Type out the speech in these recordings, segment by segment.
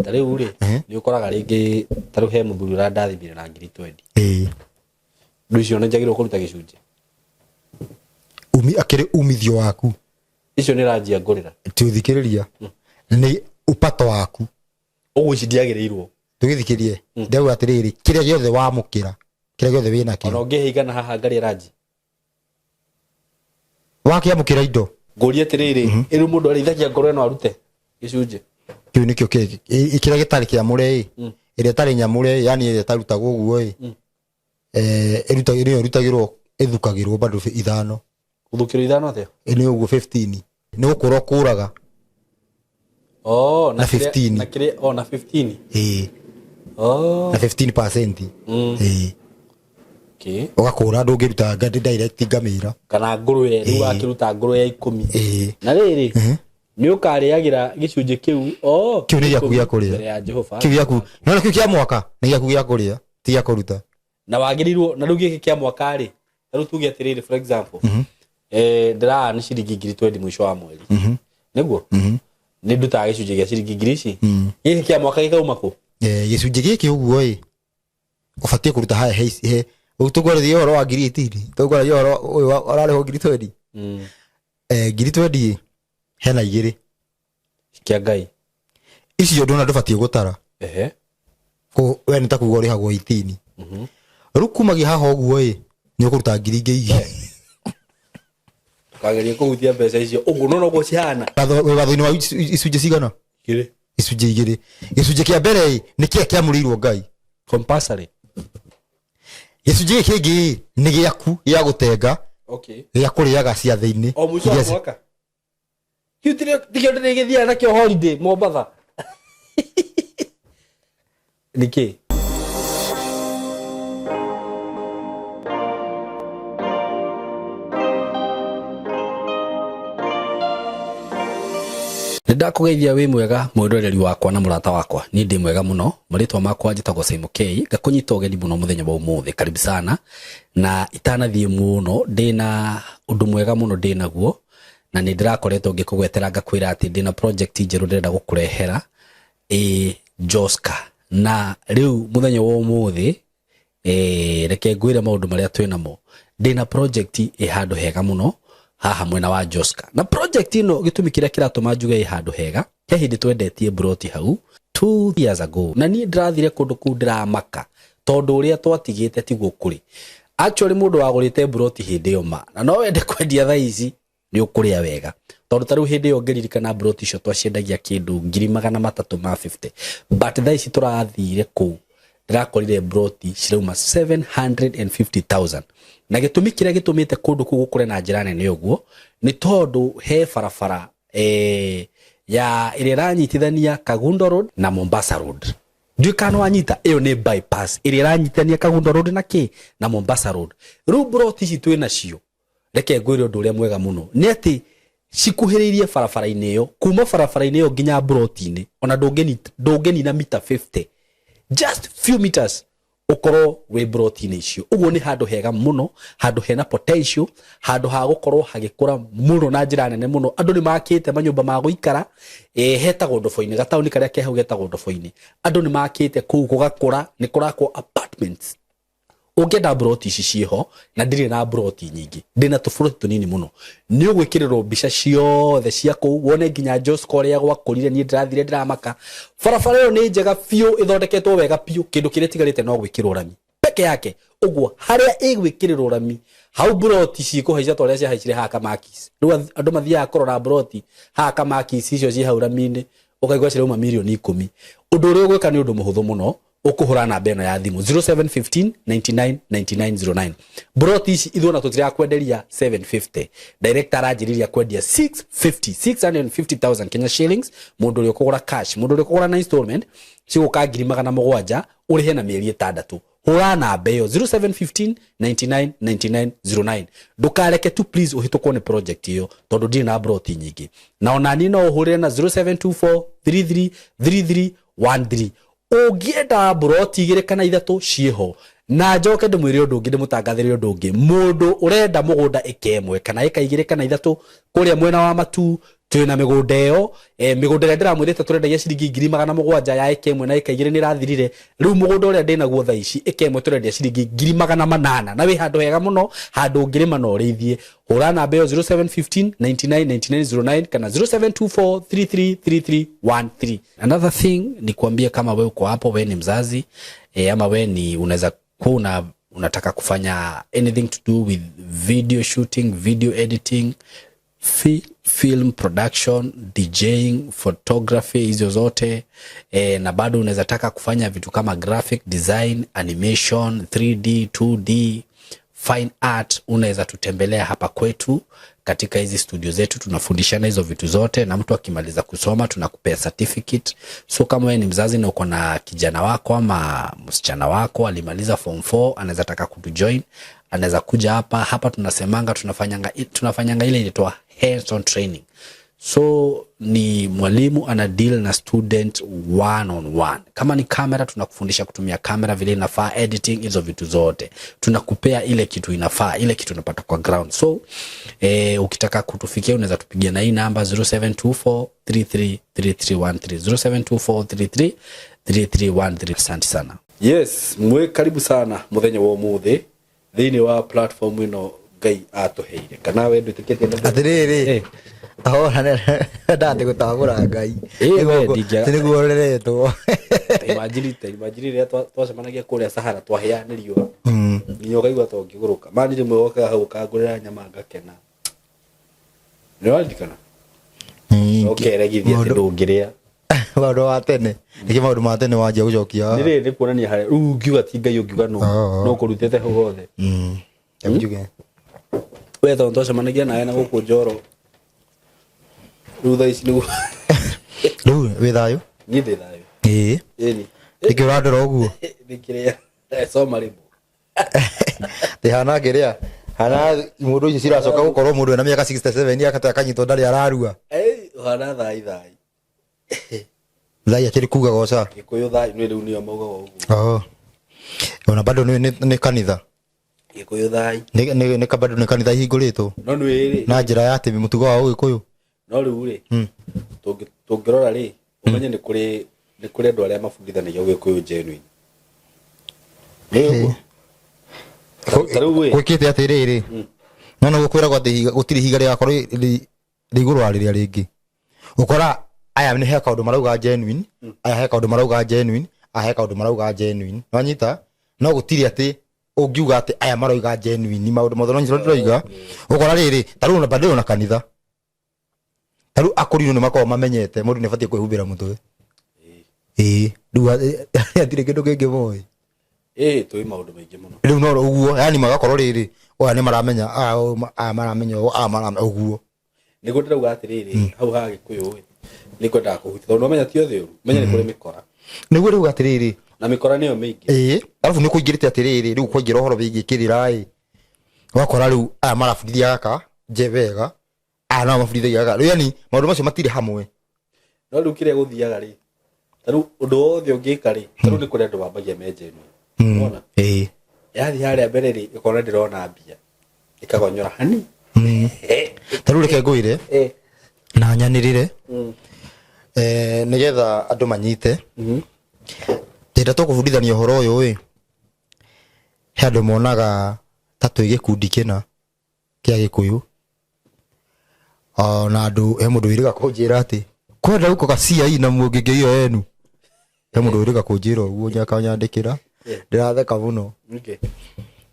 Ta rĩu rĩ, nĩ ũkoraga rĩngĩ ta rĩu he mũthuri ũrandathimire na ngiri 20. Rĩu icio nĩ njagĩrĩirwo kũruta gĩcunjĩ? Umi akĩrĩ umithio waku. Icio nĩ ranjia ngũrĩra. Tũthikĩrĩria nĩ upato waku. Ũguo ici ndiagĩrĩirwo. Tũgĩthikĩrie, ndauga atĩrĩrĩ, kĩrĩa gĩothe wamũkĩra, kĩrĩa gĩothe wĩ nakĩo. Ona ũngĩhe igana haha ngarĩe ranji. Wakĩamũkĩra indo. Ngũrie atĩrĩrĩ, ĩrĩu mũndũ arĩithagia ngoro ĩno arute gĩcunjĩ? Kĩu nĩkĩo kĩrĩa gĩtarĩ kĩamũre ĩ, ĩrĩa ĩtarĩ nyamũre, yani ĩrĩa ĩtarutagwo ũguo ĩ, nĩyo ĩrutagĩrwo, ĩthukagĩrwo bado ithano. Gũthukĩrwo ithano atĩa? Nĩ ũguo 15. Nĩ gũkũra ũkũraga. Oh, na 15. Na kĩrĩa, oh, na 15. Ĩĩ. Oh. Na 15%. Ĩĩ. Okay. Ũgakũra, ndũngĩruta direct ngamĩra. Kana ngũrwe, rĩu wakĩruta ngũrwe ya 10. Ĩĩ. Na rĩrĩ, nĩ ũkarĩagĩra gĩcunjĩ kĩu. Oh, Kĩu nĩ gĩaku gĩa kũrĩa. Mbere ya Jehova. Kĩu gĩaku. No kĩu kĩa mwaka nĩ gĩaku gĩa kũrĩa, ti gĩa kũruta. Na wagĩrĩirwo, na rĩu gĩkĩ kĩa mwaka rĩ, ta rĩu tuge atĩrĩrĩ, for example, ndĩraga nĩ ciringi ngiri 20 mũico wa mweri. Nĩguo? Nĩ ndutaga gĩcunjĩ gĩa ciringi ngiri ici. Gĩkĩ kĩa mwaka gĩkauma kũ? Gĩcunjĩ gĩkĩ ũguo ĩ, ũbatiĩ kũruta haya he ici, he, ũguo tũkwarĩria ũhoro wa ngiri 18, tũkwarĩria ũhoro ũyũ ũrarĩhwo ngiri 20. Ngiri 20 ĩ, hena igĩrĩ. Kĩa Ngai. Icio ndona ndũbatiĩ gũtara. We nĩ ta kuga ũrĩhagwo 18. Rĩu kumagia haha ũguo ĩ, nĩ ũkũruta ngiri ingĩ igĩrĩ. Ndũkagerie kũhutia mbeca icio. Ũguo nona ũguo cihana. Wĩ watho-inĩ wa icunjĩ cigana? Igĩrĩ. Icunjĩ igĩrĩ. Gĩcunjĩ kĩa mbere ĩ, nĩ kĩrĩa kĩamũrĩirwo Ngai. Compulsory. Gĩcunjĩ gĩkĩ kĩngĩ ĩ, nĩ gĩaku gĩa gũtenga, gĩa kũrĩaga ciathĩ-inĩ. O mũico wa mwaka. Kĩu tikĩo ndĩrĩgĩthiaga nakĩo holiday Mombatha. Nĩkĩ? Nĩ ndakũgeithia wĩ mwega mwĩroreri wakwa na mũrata wakwa. Niĩ ndĩ mwega mũno. Marĩtwa makwa njĩtagwo Simon K. Ngakũnyita ũgeni mũno mũthenya wa ũmũthĩ. Karibu sana. Na itanathiĩ mũno, ndĩna ũndũ mwega mũno ndĩnaguo. Na nĩ ndĩrakoretwo ngĩkũgwetera ngakwĩra atĩ ndĩna project njerũ ndĩrenda gũkũrehera ĩ Joska. Na rĩu mũthenya wa ũmũthĩ, reke ngwĩre maũndũ marĩa twĩ namo. Ndĩna project ĩ handũ hega mũno haha mwena wa Joska. Na project ĩno gĩtũmi kĩrĩa kĩratũma njuge ĩ handũ hega, he hĩndĩ twendetie mburoti hau 2 years ago. Na niĩ ndĩrathire kũndũ kũu ndĩramaka tondũ ũrĩa twatigĩte tiguo kũrĩ. Actually mũndũ wagũrĩte mburoti hĩndĩ ĩyo ma, na no wende kwendia thaa ici, nĩ ũkũrĩa wega. Tondũ ta rĩu hĩndĩ ĩyo ngĩririkana mburoti icio twaciendagia kĩndũ ngiri magana matatũ ma 50. But thaa ici tũrathire kũu, ndĩrakorire mburoti cirauma 750,000. Na gĩtũmi kĩrĩa gĩtũmĩte kũndũ kũu gũkũre na njĩra nene ũguo, nĩ tondũ he barabara ya ĩrĩa ĩranyitithania Kangundo Road na Mombasa Road. Ndiũĩ kana nĩwanyita, ĩyo nĩ bypass ĩrĩa ĩranyitithania Kangundo Road na kĩ? Na Mombasa Road. Rĩu mburoti ici twĩ nacio, reke ngwĩre ũndũ ũrĩa mwega mũno, nĩ atĩ cikuhĩrĩirie barabara-inĩ ĩyo, kuma barabara-inĩ ĩyo nginya mburoti-inĩ, ona ndũngĩnina mita 50, just few meters ũkorwo wĩ mburoti-inĩ icio. Ũguo nĩ handũ hega mũno, handũ hena potential, handũ ha gũkorwo hagĩkũra mũno na njĩra nene mũno. Andũ nĩ makĩte manyũmba ma gũikara, hetagwo Ndobo-inĩ, gataũni karĩa ke hau getagwo Ndobo-inĩ. Andũ nĩ makĩte kũu gũgakũra, nĩ kũrakwo apartments. Ũngĩenda mburoti ici ciĩho, na ndirĩ na mburoti nyingĩ, ndĩna tũburoti tũnini mũno. Nĩ ũgwĩkĩrĩrwo mbica ciothe cia kũu, wone nginya Joska ũrĩa gwakũrire, niĩ ndĩrathire ndĩramaka. Barabara ĩyo nĩ njega biũ, ĩthondeketwo wega biũ, kĩndũ kĩrĩa ĩtigarĩte no gwĩkĩrwo rami peke yake. Ũguo harĩa ĩgwĩkĩrĩrwo rami, hau mburoti cikũhaica ta ũrĩa ciahaicire haha Kamakis. Rĩu andũ mathiaga kũrora mburoti haha Kamakis icio ciĩ hau rami-inĩ, ũkaigua cirauma mirioni 10. Ũndũ ũrĩa ũgwĩka nĩ ũndũ mũhũthũ mũno, ũkũhũra namba ĩno ya thimũ 0715 99 99 09. Mburoti ici ithuĩ ona tũtirakwenderia 750, director aranjĩrĩria kwendia 650, 650,000 Kenya shillings. Mũndũ ũrĩa ũkũgũra cash, mũndũ ũrĩa ũkũgũra na installment cigũka ngiri magana mũgwanja, ũrĩhe na mĩeri ĩtandatũ. Hũra namba ĩyo 0715 99 99 09. Ndũkareke tu please ũhĩtũkwo nĩ project ĩyo tondũ ndirĩ na mburoti nyingĩ. Na ona niĩ no ũhũrĩre na 0724 33 33 13. Ũngĩenda mburoti igĩrĩ kana ithatũ ciĩho. Na njoke ndĩmwĩre ũndũ ũngĩ, ndĩmũtangathĩre ũndũ ũngĩ. Mũndũ ũrenda mũgũnda ĩka ĩmwe kana ĩka igĩrĩ kana ithatũ kũrĩa mwena wa Matuu, Twina mĩgũnda ĩyo, mĩgũnda ĩrĩa ndĩramwĩrĩte tũrendagia ciringi 700,000 ya ĩka 1 na ĩka 2 nĩ ĩrathirire. Rĩu mũgũnda ũrĩa ndĩnaguo thaa ici, ĩka 1 tũrendia ciringi 800,000, na wĩ handũ hega mũno, handũ ũngĩrĩma na ũrĩithie. Hũra namba ĩyo 0715 99 9909 kana 0724 333313. Another thing ni kuambia, kama we uko hapo, we ni mzazi, ama we ni unaweza kuwa unataka kufanya anything to do with video shooting, video editing, film production, DJing, photography, hizo zote, na bado unaweza taka kufanya vitu kama graphic design, animation, 3D, 2D, fine art, unaweza tutembelea hapa kwetu katika hizi studio zetu. Tunafundishana hizo vitu zote, na mtu akimaliza kusoma tunakupea certificate. So kama wewe ni mzazi na uko na kijana wako ama msichana wako alimaliza form 4, anaweza taka kutujoin, anaweza kuja hapa. Hapa tunasemanga tunafanyanga ile inaitwa hands on training. So ni mwalimu ana deal na student one on one. Kama ni kamera, tunakufundisha kutumia kamera vile inafaa, editing, hizo vitu zote tunakupea ile kitu inafaa, ile kitu unapata kwa ground. So ukitaka kutufikia unaweza tupigia na hii namba 0724 333313, 0724 333313. Asante sana. Yes, mwe karibu sana muthenya wa umuthi thiini wa platform ino Ngai atuheire. Kana we ndwitikitie? Atiriri, ahora ndate gutagura Ngai. We niguo reretwo. Ta imagine rĩrĩa twacemanagia kũrĩa Sahara, twahĩa nĩ riũa nginya ũkaigua ta ũngĩgũrũka. Mani rĩmwe wokaga hau ũkangũrĩra nyama ngakena. Nĩ waririkana ũkeregithia atĩ ndũngĩrĩa? Maũndũ wa tene nĩkĩ, maũndũ ma tene wanjia gũcokia? Nĩ rĩrĩ, nĩ kuonania harĩa rĩu ũngiuga ti Ngai, ũngiuga no Oh. no kũrutĩte hau hothe. Hebu njuge. We tondũ twacemanagia nawe na gũkũ Njoro, rĩu thaa ici nĩguo. Rĩu wĩ thayũ? Niĩ ndĩ thayũ. Ĩĩ. Ĩni. Nĩkĩ ũrandora ũguo? Nĩ kĩrĩa soma rĩmwe. Ndĩhana ngĩrĩa hana mũndũ icio ciracoka gũkorwo mũndũ ena mĩaka 67 akate akanyitwo ndarĩ ararua. Ĩ, ũhana thai thai. Thai akĩrĩ kuga goca. Gĩkũyũ thai nĩ rĩu nĩo maugaga ũguo. Oh. Ona bado nĩ kanitha. Gĩkũyũ thai. Nĩ bado nĩ kanitha ihingũrĩtwo. No nĩ rĩ Na njĩra ya atĩ mũtugo wa Ũgĩkũyũ. No rĩu rĩ, tũngĩrora rĩ, ũmenye nĩ kũrĩ andũ arĩa mabundithanagia Ũgĩkũyũ genuine. Nĩ ũguo? Ta rĩu ĩ Gwĩkĩte atĩrĩrĩ, no no gũkwĩragwo atĩ gũtirĩ ihiga rĩgakorwo rĩ igũrũ wa rĩrĩa rĩngĩ. Ũkora aya nĩ he kaũndũ marauga genuine, aya he kaũndũ marauga genuine, aya he kaũndũ marauga genuine, wanyita? No gũtirĩ atĩ ũngiuga atĩ aya marauga genuine maũndũ mothe. No nyita ndĩroiga, ũkora rĩrĩ, ta rĩu ona bado na kanitha, ta rĩu akũrinũ nĩ makoragwo mamenyete mũndũ nĩ abatiĩ kwĩhumbĩra mũtwe. Ĩĩ, rĩu hatirĩ kĩndũ kĩngĩ moĩ. Ĩ, tũĩ maũndũ maingĩ mũno. Rĩu no ũguo, yani magakorwo rĩrĩ, aya nĩ maramenya, aya maramenya ũũ, aya maramenya ũguo. Nĩguo ndĩrauga atĩrĩrĩ, hau ha Gĩkũyũ ĩ, nĩ kwendaga kũhutia tondũ ũmenya ti othe ũru, menya nĩ kũrĩ mĩkora. Nĩguo rĩu atĩrĩrĩ, Na mĩkora nĩyo mĩingĩ. Ĩĩ, arabu nĩ kũingĩrĩte atĩrĩrĩ, rĩu kwaingĩra ũhoro wĩgiĩ kĩrĩra ĩ, ũgakora rĩu aya marabundithia gaka nje wega, aya nao mabundithagia gaka rĩu, yani maũndũ macio matirĩ hamwe. No rĩu kĩrĩa gũthiaga rĩ, ta rĩu ũndũ wothe ũngĩka rĩ, ta rĩu nĩ kũrĩ andũ mambagia me genuine. Wona? Ĩĩ. Yathiĩ harĩa mbere rĩ, ĩkona ndĩrona mbia, ĩkagonyora hani. Ta rĩu reke ngwĩre na nyanĩrĩre, nĩgetha andũ manyite hĩndĩ tũkũbundithania ũhoro ũyũ ĩ, he andũ monaga ta twĩ gĩkundi kĩna kĩa Gĩkũyũ, ona andũ, he mũndũ wĩrĩga kũnjĩra atĩ kwenda huko gacia na mũngĩngĩ iyo yenu. He mũndũ wĩrĩga kũnjĩra ũguo, akanyandĩkĩra, ndĩratheka mũno.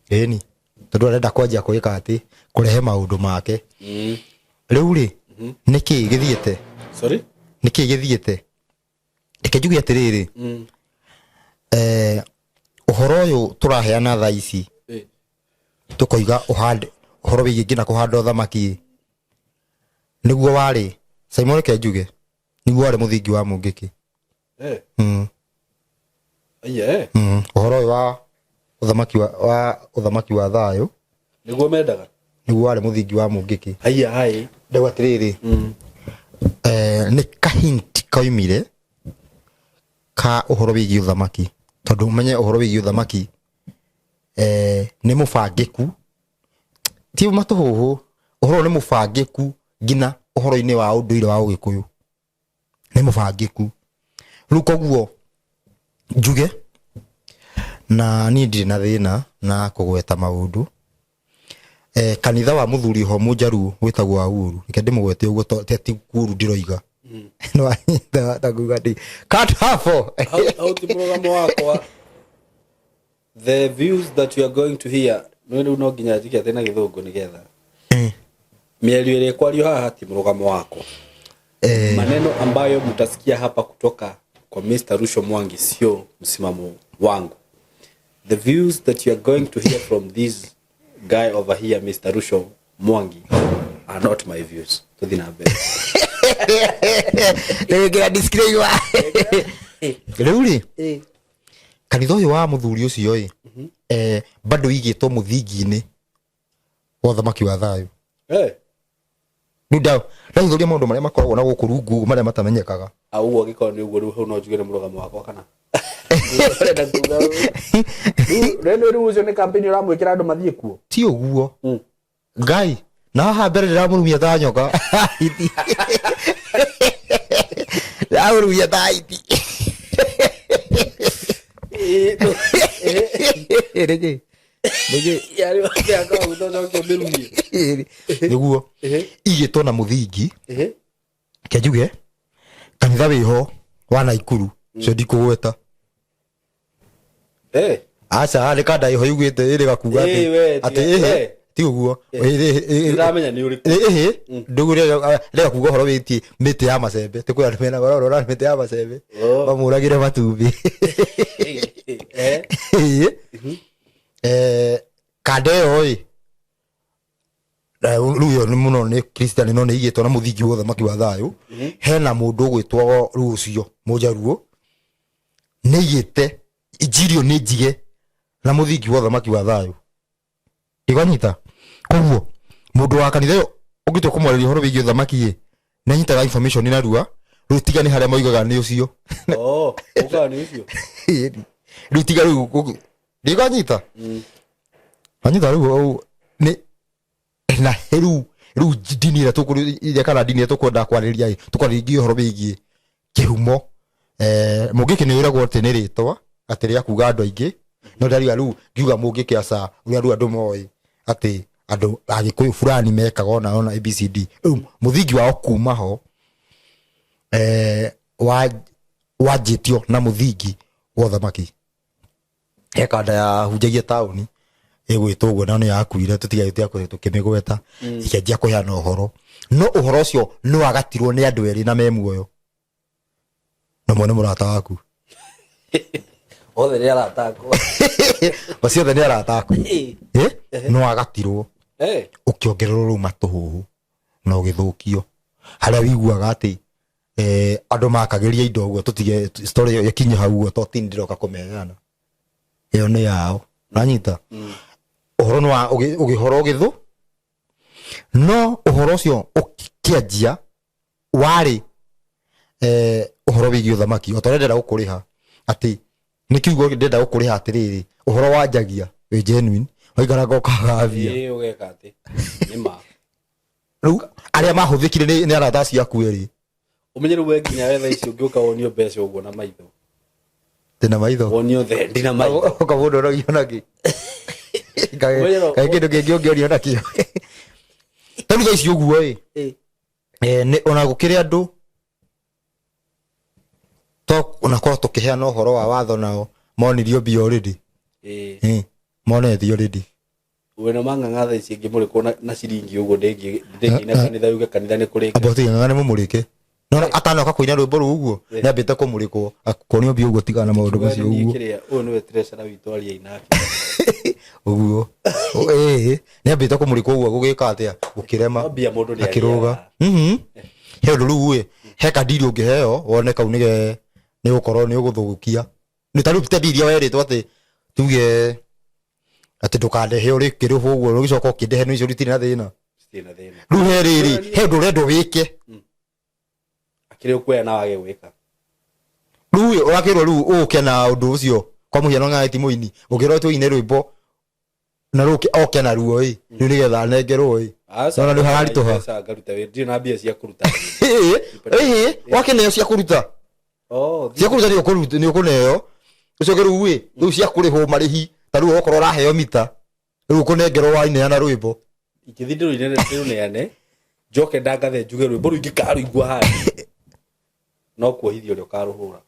Ĩni, tondũ arenda kwanjia kwĩka atĩ kũrehe maũndũ make. Rĩu rĩ, nĩkĩ gĩthiĩte? Sorry? Nĩkĩ gĩthiĩte? Reke njuge atĩrĩrĩ, ũhoro ũyũ tũraheana thaa ici, tũkoiga ũhande ũhoro wĩgiĩ nginya kũhanda ũthamaki, nĩguo warĩ, Simon, reke njuge nĩguo warĩ mũthingi wa mũngĩkĩ. Aya. Ũhoro ũyũ wa ũthamaki wa thayũ. Nĩguo mendaga. Nĩguo warĩ mũthingi wa mũngĩkĩ. Aya hai. Ndauga atĩrĩrĩ, nĩ kahint koimire ka ũhoro wĩgiĩ ũthamaki, tondũ ũmenye ũhoro wĩgiĩ ũthamaki, nĩ mũbangĩku, ti matũhũhũ, ũhoro ũyũ nĩ mũbangĩku nginya Ũhoro-inĩ wa ũndũire wa Ũgĩkũyũ nĩ mũbangĩku. Rĩu koguo njuge na niĩ ndirĩ na thĩna na kũgweta maũndũ. Kanitha wa mũthuri ho mũnjaruo wĩtagwo Auru, reke ndĩmũgwete ũguo ti kuru ndiroiga. Nĩwanyita na kuga ndĩ cut hapo. Hau ti mũrũgamo wakwa. The views that you are going to hear, nĩ rĩu no nginya njike atĩ na Gĩthũngũ nĩgetha mĩario ĩrĩa ĩkwario haha ti mũrũgamo wakwa. Maneno ambayo mtasikia hapa kutoka kwa Mr. Rusho Mwangi sio msimamo wangu. The views that you are going to hear from this guy over here, Mr. Rusho Mwangi, are not my views. Tuthi na mbere. Nĩgwĩkĩra disclaimer. Rĩu rĩ, kanitha ũyũ wa mũthuri ũcio ĩ, bado igĩtwo mũthingi-inĩ wa ũthamaki wa thayũ. Rĩu ndahithũria maũndũ marĩa makoragwo na gũkũ rungu marĩa matamenyekaga. Ũguo angĩkorwo nĩ ũguo, rĩu hau no njuge nĩ mũrũgamo wakwa kana ũrenda kuga rĩu rĩu ũcio nĩ campaign ũramwĩkĩra andũ mathiĩ kuo? Ti ũguo. Ngai na haha mbere ndĩramũrumia ta nyoka, ndĩramũrumia ta iti. Nĩkĩ? Nĩkĩ? Yarĩ yakwa ũcoke ũmĩrumie. Nĩguo igĩtwo na mũthingi. Ke njuge kanitha wĩho wa Naikuru cio ndikũgweta. Aca, nĩ kanda ĩho yugĩte ĩrĩ gakuga atĩ Ĩ, we, atĩ tiga- ĩhĩ we. Ti ũguo. Ndĩramenya nĩ ũrĩkũ. Ĩhĩ ndũgũ rega kuga ũhoro wĩtie mĩtĩ ya macembe, tĩ kwĩ andũ mena marorora mĩtĩ ya macembe. Oh. Mamũragĩre matumbĩ. Ĩĩ. Kanda ĩyo ĩ rĩu ĩyo nĩ mũno nĩ Christian, no nĩ igĩtwo na mũthingi wa ũthamaki wa thayũ. Hena mũndũ ũgwĩtwo rĩu ũcio mũnjaruo nĩ igĩte injirio nĩ njige na mũthingi wa ũthamaki wa thayũ ndigwanyita. Koguo mũndũ wa kanitha ĩyo ũngĩtua kũmwarĩria ũhoro wĩgiĩ ũthamaki ĩ, nĩ anyitaga information narua. Rĩu tiga nĩ harĩa moigaga nĩ ũcio. Oh, ukaga nĩ ũcio. Rĩu tiga rĩu ndigwanyita wanyita rĩu nĩ na rĩu ndini ĩrĩa ĩrĩa kana ndini ĩrĩa tũkwenda kwarĩria ĩ, tũkwarĩria ũhoro wĩgiĩ kĩhumo. Mũngĩkĩ nĩ wĩragwo atĩ nĩ rĩtwa atĩ rĩa kuga andũ aingĩ, no ndariuga rĩu ngiuga mũngĩkĩ aca ũrĩa rĩu andũ moĩ atĩ andũ Agĩkũyũ fulani mekaga ona ona ABCD. Rĩu mũthingi wao kuma ho, wanjĩtio na mũthingi wa ũthamaki. He kanda ya hunjagia taũni ĩgwĩtwo ũguo, na nĩ yakuire, tũtiga tũkĩmĩgweta, ĩkĩanjia kũheana ũhoro, no ũhoro ũcio nĩ wagatirwo nĩ andũ erĩ na me muoyo, na ũmwe nĩ mũrata waku. Othe nĩ arata akwa. Acio othe nĩ arata aku. No wagatirwo, ũkĩongererwo rĩu matũhũhũ na ũgĩthũkio harĩa wiguaga atĩ andũ makagĩria indo ũguo. Tũtige story ĩyo ĩkinye hau ũguo, to tini ndĩroka kũmeana, ĩyo nĩ yao nanyita. Ũhoro nĩ wa ũgĩhoro ũgĩthũ, no ũhoro ũcio ũkĩanjia warĩ ũhoro wĩgiĩ ũthamaki. O ta ũrĩa ndĩrenda gũkũrĩha atĩ nĩ kiugo ndĩrenda gũkũrĩha atĩrĩrĩ, ũhoro wanjagia wĩ genuine, waikaranga ũkagabia. Ĩĩ, ũgeka atĩ nĩ ma. Rĩu arĩa mahũthĩkire nĩ arata acio aku erĩ. Ũmenye rĩu we nginya wetha icio ũngĩũka wonio mbeca ũguo na maitho. Ndĩna maitho. Wonio thendi na maitho. Ũkamũndũ oragio nakĩ? Kaĩ kĩndũ kĩngĩ ũngĩorio nakĩo ta rĩu thaa ici ũguo ĩ? Nĩ ona gũkĩrĩ andũ to onakorwo tũkĩheana ũhoro wa watho, nao monirio mbia already. Monetio already. Wĩna mang'ang'a thaa ici ĩngĩmũrĩkwo na ciringi ũguo ndĩngĩina kanitha yuge kanitha nĩ kũrĩ. Amba ũtige nĩ mũmũrĩke no atanoka kũina rwĩmbo rũu ũguo nĩ ambĩte kũmũrĩkwo kuonio mbia ũguo, tigana na maũndũ macio ũguo. Kĩrĩa ũyũ nĩwe treasurer witũ aria inake. Ũguo ĩĩ nĩ ambĩte kũmũrĩkwo ũguo gũgĩka atĩa gũkĩrema. No mbia mũndũ nĩ akĩrũga. arĩaga. He ũndũ rĩu ĩ he kadiri ũngĩheo wone kau nĩge nĩ gũkorwo nĩ ũgũthũkia nĩ ta rĩu ta iria werĩtwo atĩ tuge atĩ ndũkandehe ũrĩ kĩrĩhwo ũguo ũgĩcoka ũkĩndehe nĩ icio itirĩ na thĩna. Citirĩ na thĩna. Rĩu he rĩrĩ he ũndũ ũrendwo wĩke. Akĩrĩ ũkuoya na wage gwĩka. Rĩu ĩ, ũrakĩrwo rĩu ũke na ũndũ ũcio kwa mũhiano ng'ang'a ti mũini ũkĩrwo tũine rwĩmbo na rĩu oke naruo ĩ rĩu nĩgetha anengerwo ĩ. Aca, Nona rĩu hararitũha. mbeca ngaruta wĩra ndirĩ na mbia cia kũruta. Ĩĩ, ĩĩ, wakĩneo cia kũruta. Oh, Cia kũruta nĩ ũkũruta, nĩ ũkũneo. Ũcoke rĩu ĩ, rĩu cia kũrĩhwo marĩhi, ta rĩu okorwo ũraheo mita, rĩu ũkũnengerwo waineana rwĩmbo. Ingĩthiĩ ndĩrũinene ndĩrũneane njoke ndangathe njuge rwĩmbo rũu ingĩkarũigua handũ no kuohithia ũrĩa ũkarũhũra.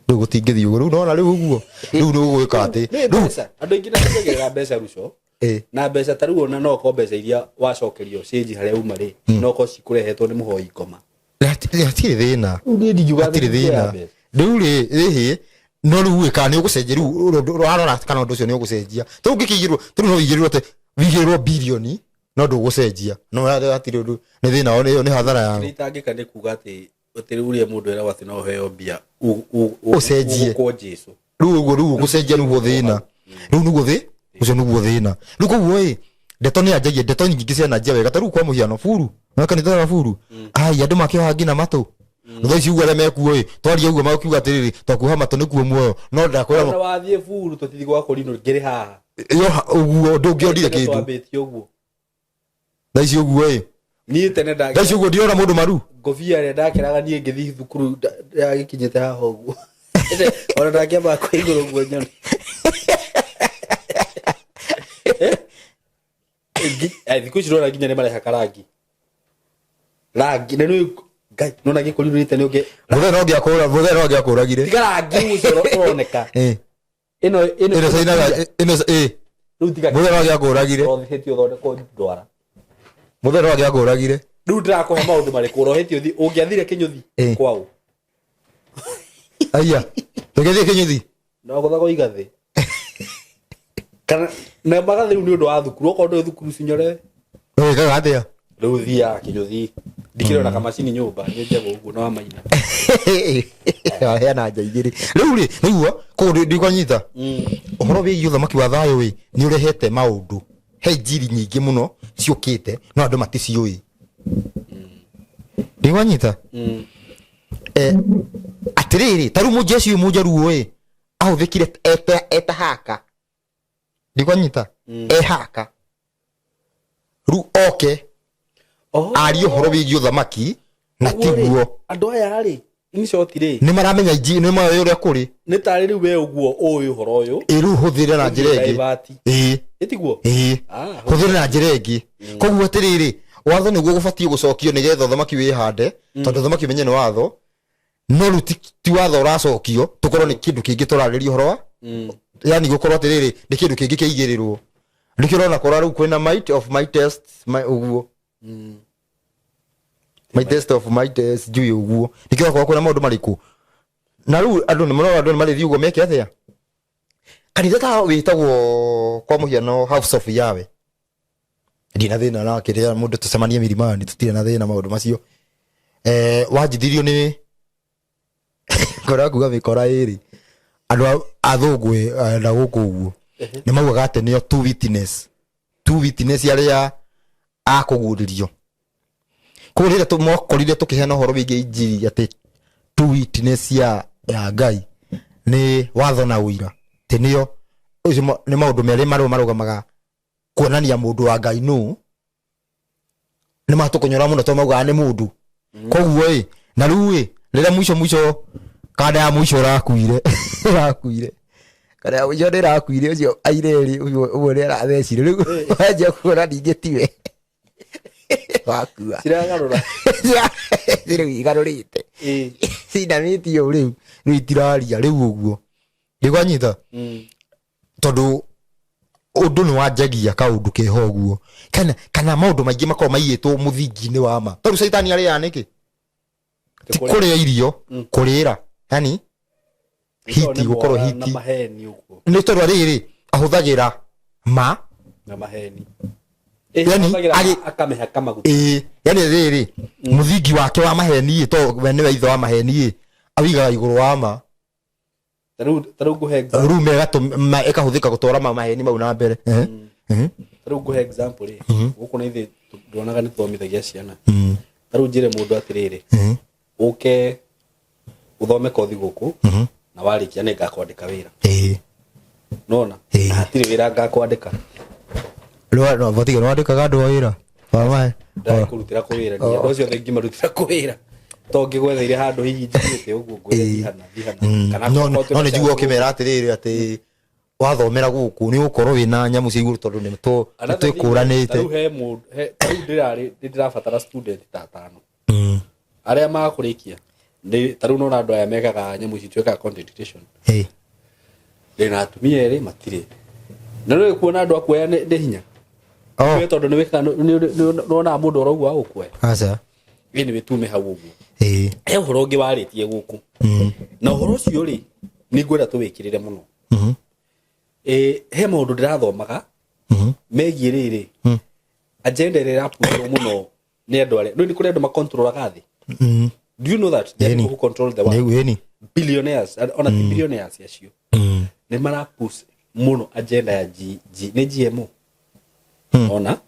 Rĩu gũtingĩthiĩ ũguo, rĩu nona rĩu ũguo, rĩu nĩ ũgwĩka atĩ. Nĩ Rĩu, mbeca andũ aingĩ nĩmongagĩrĩra mbeca ruco ĩ, na mbeca ta rĩu ona no okorwo mbeca iria wacokerio cĩnji harĩa uma rĩ no okorwo cikũrehetwo nĩ mũhoi ngoma. Hatirĩ thĩna. Rĩu niĩ ndingiuga atĩ Hatirĩ ndikuoya thĩna. mbeca. Rĩu rĩ, ĩhĩ, no rĩu ĩ, kana nĩ ũgũcenjia, rĩu ũrarora kana ũndũ ũcio nĩ ũgũcenjia. Ta rĩu ũngĩkĩigĩrwo, ta rĩu no ũigĩrĩrwo atĩ, wĩigĩrĩrwo birioni, no ndũgũcenjia. No hatirĩ ũndũ, nĩ thĩna wao, nĩ hathara yao. Kĩrĩa itangĩka nĩ kuga atĩ atĩ rĩu ũrĩa mũndũ eragwo atĩ no ũheo mbia Ũcenjie. ũgũkwo Jesũ. Rĩu ũguo, rĩu gũcenjia nĩguo thĩna. Rĩu nĩguo thĩ, ũcio nĩguo thĩna. Rĩu koguo ĩ, ndeto nĩ yanjagia, ndeto nyingĩ ciananjia wega. Ta rĩu kwa mũhiano, buru, na kanitha wa buru. Ai, andũ makĩoha nginya matũ. Thaa ici ũguo arĩa mekuo ĩ, twaria ũguo makiuga atĩrĩrĩ, twakuoha matũ nĩkuo muoyo. No ndakwĩra Ona wathiĩ buru tũtithiĩ gwa kũrinũ ngĩrĩ haha. Yoha ũguo ndũngĩonire Tene kĩndũ. twambĩtie ũguo. Thaa ici ũguo ĩ. Niĩ tene Thaa ici ũguo ndirona mũndũ maru. Ngobia ĩrĩa ndakĩraga niĩ ngĩthiĩ thukuru yagĩkinyĩte haha ũguo. Ona ndangĩambaga kwa igũrũ ũguo nyone. Eh? Thikũ ici ndĩrona nginya nĩ marehaka rangi. Rangi, na nĩ Ngai, nona gĩkũrinũrĩte nĩ ũngĩ. Mũthee no angĩakũra, mũthee no angĩakũragire. Tiga rangi ũcio ũroneka. Eh. Ĩno ĩno Ĩno cainaga, ĩno ĩ. Rĩu tiga Mũthee no angĩakũragire. Ũrohĩtie ũthondekwo ndwara. Mũthee no angĩakũragire. Rĩu ndĩrakũhe maũndũ marĩkũ ũrohĩtie ũthiĩ ũngĩathire kĩnyũthi Eh. kwao. Aya. Tũgĩthiĩ kĩnyũthi. No gũthagwo igathĩ. Kana na magathĩ rĩu nĩ ũndũ wa thukuru okorwo ndũĩ thukuru cinyore. Wĩkaga atĩa? Rĩu thiaga kĩnyũthi. Ndikĩrĩ ona kamacini nyũmba nyenjagwo ũguo na wa maina. Heana nja igĩrĩ. Rĩu rĩ, nĩguo kũu ndikwanyita. Ũhoro wĩgiĩ ũthamaki wa thayũ ĩ, nĩ ũrehete maũndũ. He injiri nyingĩ mũno ciũkĩte no andũ maticiũĩ. Ndikwanyita. Atĩrĩrĩ, ta rĩu mũjeshi ũyũ mũnjaruo ĩ, ahũthĩkire eta haka. Ndikwanyita. E haka. Rĩu oke arie ũhoro wĩgiĩ ũthamaki na tiguo. Andũ aya rĩ, in short rĩ, nĩ maramenya injiri, nĩ maramenya ũrĩa kũrĩ. Nĩ tarĩ rĩu we ũguo ũĩ ũhoro ũyũ. Ĩ, rĩu hũthĩre na njĩra ĩngĩ. Divert. Ĩ. Ĩtiguo? Ĩ. Hũthĩre na njĩra ĩngĩ. Koguo atĩrĩrĩ, watho nĩguo gũbatiĩ gũcokio nĩgetha ũthamaki wĩhande, tondũ ũthamaki ũmenye nĩ watho. No rĩu ti watho ũracokio, tũkorwo nĩ kĩndũ kĩngĩ tũrarĩria ũhoro wa. Yani gũkorwo atĩrĩrĩ, nĩ kĩndũ kĩngĩ kĩaigĩrĩrwo. Nĩkĩo ũrona kora rĩu kwĩna might of my test, my ũguo. My test of my test, njui ũguo. Nĩkĩo ũrakora kwĩna maũndũ marĩkũ. Na rĩu andũ nĩ marona andũ nĩ marĩthiĩ ũguo meke atĩa? Kanitha ta wĩtagwo kwa mũhiano House of Yahweh. Ndirĩ na thĩna na kĩrĩa mũndũ tũcemanie milimani, tũtirĩ na thĩna maũndũ macio. Wanjithirio nĩ ngora kuga mĩkora ĩrĩ. Andũ athũngũ na gũkũ ũguo nĩ maugaga atĩ nĩo two witness. Two witness arĩa a kũguũrĩrio. Koguo rĩrĩa tũmokorire tũkĩheana ũhoro wĩgiĩ injiri atĩ two witness ya Ngai nĩ watho na ũira. Atĩ nĩo, ũcio nĩ maũndũ merĩ marĩa marũgamaga kuonania mũndũ wa Ngai nũ. Nĩ matũkũnyora mũno tondũ maugaga nĩ mũndũ. Koguo ĩ, na rĩu ĩ, rĩrĩa mũico mũico kanda ya mũico ĩrakuire, ĩrakuire. Kanda ya mũico nĩ ĩrakuire ũcio Aireri, ũcio ũmwe nĩ arathecire. Rĩu wanjia kuona ningĩ tiwe. Wakua. Ciragarũra. Rĩu igarũrĩte. Cinamĩtie ũũ rĩu, rĩu itiraria rĩu ũguo. Ndĩkwanyita? Tondũ ũndũ nĩ wanjagia kaũndũ keho ũguo. Kana maũndũ maingĩ makoragwo maigĩtwo mũthingi-inĩ wa ma. Tondũ caitani arĩaga nĩkĩ? Ti kũrĩa irio, kũrĩra. Yani, hiti, gũkorwo Na hiti. maheni ũguo. Nĩ tondũ rĩrĩ, ahũthagĩra ma. Na maheni. Yani, Ahũthagĩra agĩ- akamĩhaka maguta. Ĩĩ, yani rĩrĩ, mũthingi wake wa maheni ĩ, to we nĩwe ithe wa maheni ĩ, awĩigaga igũrũ wa ma. Ta rĩu ngũhe example. Rĩu ĩkahũthĩka gũtwara maheni mau na mbere. Ta rĩu ngũhe example rĩ, gũkũ na ithuĩ ndonaga nĩ tũthomithagia ciana. Ta rĩu njĩre mũndũ atĩrĩrĩ, ũke ũthome kothi gũkũ, na warĩkia nĩ ngakwandĩka wĩra. Nona? Na hatirĩ wĩra ngakwandĩka. Rwa botiga nĩ wandĩkaga andũ a wĩra wamae. Ndakũrutĩra kũ wĩra niĩ, andũ acio othe ingĩmarutĩra kũ wĩra to ngĩgwetheire handũ hihi njiguĩte ũguo ngwĩre thihana thihana kana No akorwo no nĩ njiguaga twĩna ũkĩmera atĩrĩrĩ atĩ wathomera gũkũ nĩ ũgũkorwo wĩna nyamũ cia igũrũ tondũ nĩ Another thing, twĩkũranĩte. tarĩu he mũndũ tarĩu ndĩrarĩ nĩ ndĩrabatara student ta atano arĩa makũrĩkia. Tarĩu nona andũ aya mekaga nyamũ ici twĩkaga content creation. Ndĩna atumia erĩ matirĩ na nĩ kuona andũ akuoya nĩ hinya. Oh. We tondũ nĩ wĩkaga nĩwonaga mũndũ oro ũguo agũkuoya. Aca. Ĩ nĩ wĩtume hau ũguo. Ĩĩ. He ũhoro ũngĩ warĩtie gũkũ na ũhoro ũcio rĩ nĩ ngwenda tũwĩkĩrĩre mũno. Ĩ, he maũndũ ndĩrathomaga megiĩ rĩrĩ agenda ĩrĩa ĩrapushwo mũno nĩ andũ arĩa rĩu nĩ kũrĩ andũ makontrolaga thĩ. Do you know that there are Ĩni. people who control the world? Nĩguo ĩni. Billionaires ona ti billionaires acio nĩ marapush mũno agenda ya G, G, nĩ GMO. Ona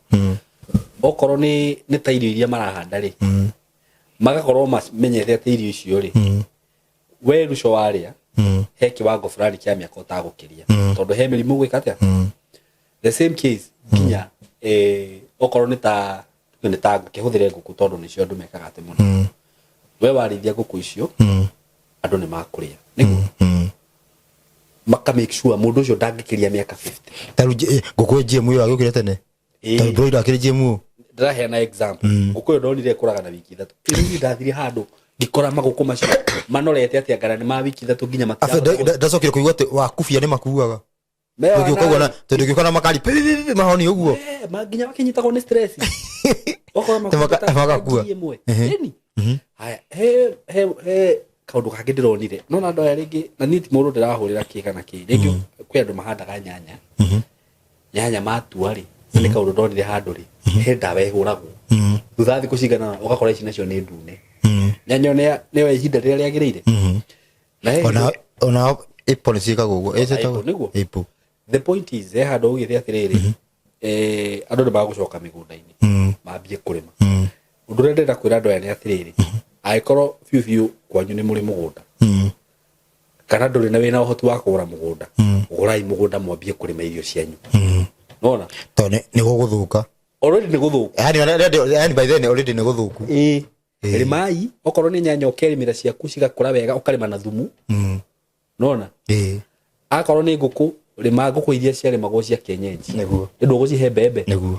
okorwo nĩ ta irio iria marahanda rĩ, magakorwo mamenyete atĩ irio icio rĩ, we ruco warĩa he kiwango fulani kĩa mĩaka ũtagũkĩria tondũ he mĩrimũ gwĩka atĩa. The same case nginya okorwo nĩ ta ngĩhũthĩre ngũkũ tondũ nĩcio andũ mekaga atĩ mũno. We warĩithia ngũkũ icio, andũ nĩ makũrĩa nĩguo maka make sure mũndũ ũcio ndangĩkĩria mĩaka 50. Tarĩu ngũkũ GMO ĩyo agĩũkire tene. Ĩĩ. Tondũ broiler akĩrĩ GMO. Ndĩraheana example, ngũkũ ĩyo ndonire ĩkũraga na wiki 3. Rĩu niĩ ndathire handũ ngĩkora magũkũ macio manorete atĩa ngara nĩ ma wiki 3 nginya Abe matirahota ndacokire kũigua atĩ wakubia nĩ makuaga. Mewa Tondũ na- tondũ ũgĩũka na makari pi, pi, pi, pi, mahoni ũguo. Nginya makinyitagwo nĩ stress. Okorwo makuĩte Magakua. ngiri ĩmwe. Ĩni. Haya, he kaũndũ kangĩ ndĩronire no na andũ aya rĩngĩ na niĩ ti mũndũ ndĩrahũrĩra kĩ kana kĩ rĩngĩ kwĩ andũ mahandaga nyanya. Nyanya matua rĩ, na nĩ kaũndũ ndonire handũ rĩ, he ndawa ĩhũragwo thutha wa thikũ cigana ũna, ũgakora ici nacio nĩ ndune. Nyanya ĩyo nĩyo ihinda rĩrĩa rĩagĩrĩire na he Ona ona apple nĩ ciĩkagwo ũguo. Ona Ĩcĩtagwo apple, nĩguo? Apple. The point is he handũ augĩte atĩrĩrĩ, andũ nĩ magũcoka mĩgũnda-inĩ mambie kũrĩma. Ũndũ ũrĩa ndĩrenda kwĩra andũ aya nĩ atĩrĩrĩ, angĩkorwo biũ biũ kwanyu nĩ mũrĩ mũgũnda kana ndũrĩ na wĩna ũhoti wa kũgũra mũgũnda, gũrai mũgũnda mwambie kũrĩma irio cianyu nona. Tondũ nĩ gũgũthũka. Already nĩ gũthũku. Yani by then already nĩ gũthũku. Ĩĩ, rĩmai okorwo nĩ nyanya ũkerĩmĩra ciaku cigakũra wega, ũkarĩma na thumu nona. Akorwo nĩ ngũkũ, rĩma ngũkũ iria ciarĩmagwo cia kienyeji. Nĩguo. Nĩ ndũgũcihe mbembe. Nĩguo.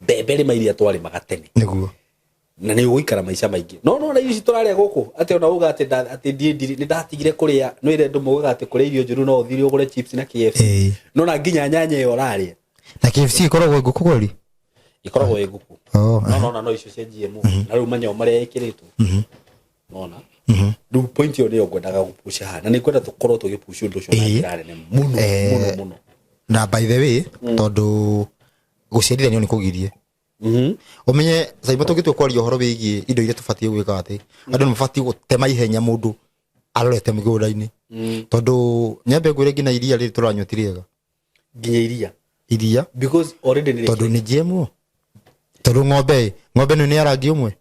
Mbembe rĩma iria twarĩmaga tene. Nĩguo. Na nĩ ũgũikara maica maingĩ no na irio ici tũrarĩa gũkũ atĩ ona uga atĩ atĩ ndiĩ ndirĩ nĩ ndatigire kũrĩa nĩ ĩrĩa andũ maugaga atĩ kũrĩa irio njũru no ũthire ũgũre chips na KFC. No na nginya nyanya ĩyo ũrarĩa. Na KFC ĩkoragwo ngũkũ kweli? Ĩkoragwo ĩ ngũkũ. Oh. No no icio cia GMO na rĩu manyamũ marĩa ĩkĩrĩtwo nona. Rĩu point ĩyo nĩyo ngwendaga gũpush haha na nĩ ngwenda tũkorwo tũgĩpush ũndũ ũcio na njĩra nene mũno mũno mũno. Na by the way, tondũ gũciarithanio nĩ kũgirie ũmenye caimo tũngĩtua kwaria ũhoro wĩgiĩ indo iria tũbatiĩ gwĩka atĩ andũ nĩ mabatiĩ gũtema ihenya mũndũ arorete mũgũnda-inĩ tondũ nyambe ngwĩre nginya iria rĩrĩ tũranyua ti rĩega. Nginya iria. Iria. Because already nĩ Tondũ nĩ GMO, tondũ ng'ombe ĩno nĩ ya rangi ũmwe.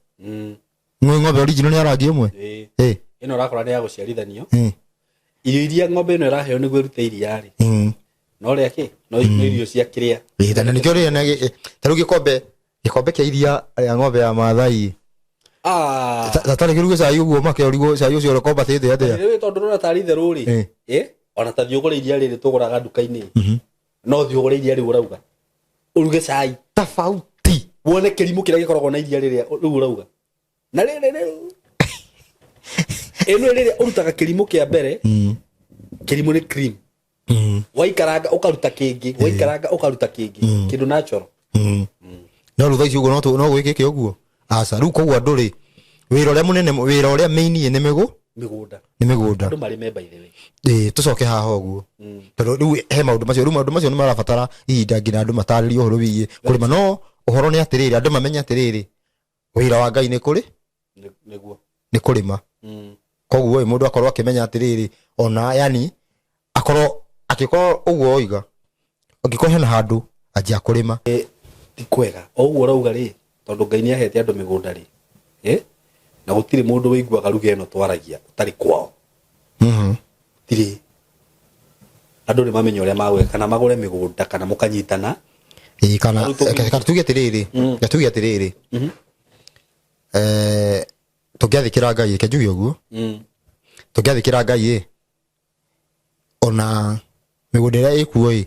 Ng'ombe original nĩ ya rangi ũmwe. Ĩĩ. Ĩ. Ĩno ũrakora nĩ ya gũciarithanio. Irio iria ng'ombe ĩno ĩraheo nĩguo ĩrute iria rĩ, no rĩa kĩ no no irio cia kĩrĩa. Ĩ, ta na nĩkĩo rĩrĩa ta rĩu gĩkombe kĩa iria rĩa ng'ombe ya Maathai. Ah. Tatarĩ kĩruge cai ũguo make ũrigwo cai ũcio ũkombatĩte atĩa. Rĩu tondũ ũrona tarĩ itherũ rĩ, ona ta thiĩ ũgũre iria rĩrĩ tũgũraga nduka-inĩ, no thiĩ ũgũre iria rĩu ũrauga ũruge cai. Tofauti. Wone kĩrimũ kĩrĩa gĩkoragwo na iria rĩrĩa rĩu ũrauga na rĩrĩ rĩu ĩno rĩrĩa ũrutaga kĩrimũ kĩa mbere, kĩrimũ nĩ cream. Waikaranga ũkaruta kĩngĩ, waikaranga ũkaruta kĩngĩ, kĩndũ natural. No rĩu thaa ici ũguo no gwĩkĩke ũguo aca. Rĩu koguo andũ rĩ, wĩra ũrĩa mũnene, wĩra ũrĩa main nĩ mĩgũnda. Nĩ mĩgũnda. Andũ marĩme, by the way. Ĩ, tũcoke haha ũguo tondũ rĩu he maũndũ macio, rĩu maũndũ macio nĩ marabatara ihinda nginya andũ matarĩrie ũhoro wĩgiĩ kũrĩma. No ũhoro nĩ atĩrĩrĩ, andũ mamenye atĩrĩrĩ, wĩra wa Ngai nĩ kũrĩ Nĩguo. Nĩ kũrĩma. Koguo ĩ, mũndũ akorwo akĩmenya atĩrĩrĩ, ona yani akorwo akĩkorwo ũguo oiga angĩkorwo hena handũ anjia kũrĩma. Ti kwega o ũguo ũrauga rĩ, tondũ Ngai nĩ ahete andũ mĩgũnda rĩ, na gũtirĩ mũndũ wĩiguaga ruga ĩno twaragia ũtarĩ kwao. Tirĩ andũ nĩ mamenye ũrĩa magwĩka kana magũre mĩgũnda kana mũkanyitana. Ĩĩ, kana Rĩu tũngĩ- kana tuge atĩrĩrĩ, reke tuge atĩrĩrĩ, tũngĩathĩkĩra Ngai, reke njuge ũguo, tũngĩathĩkĩra Ngai ĩ, ona mĩgũnda ĩrĩa ĩkuo ĩ,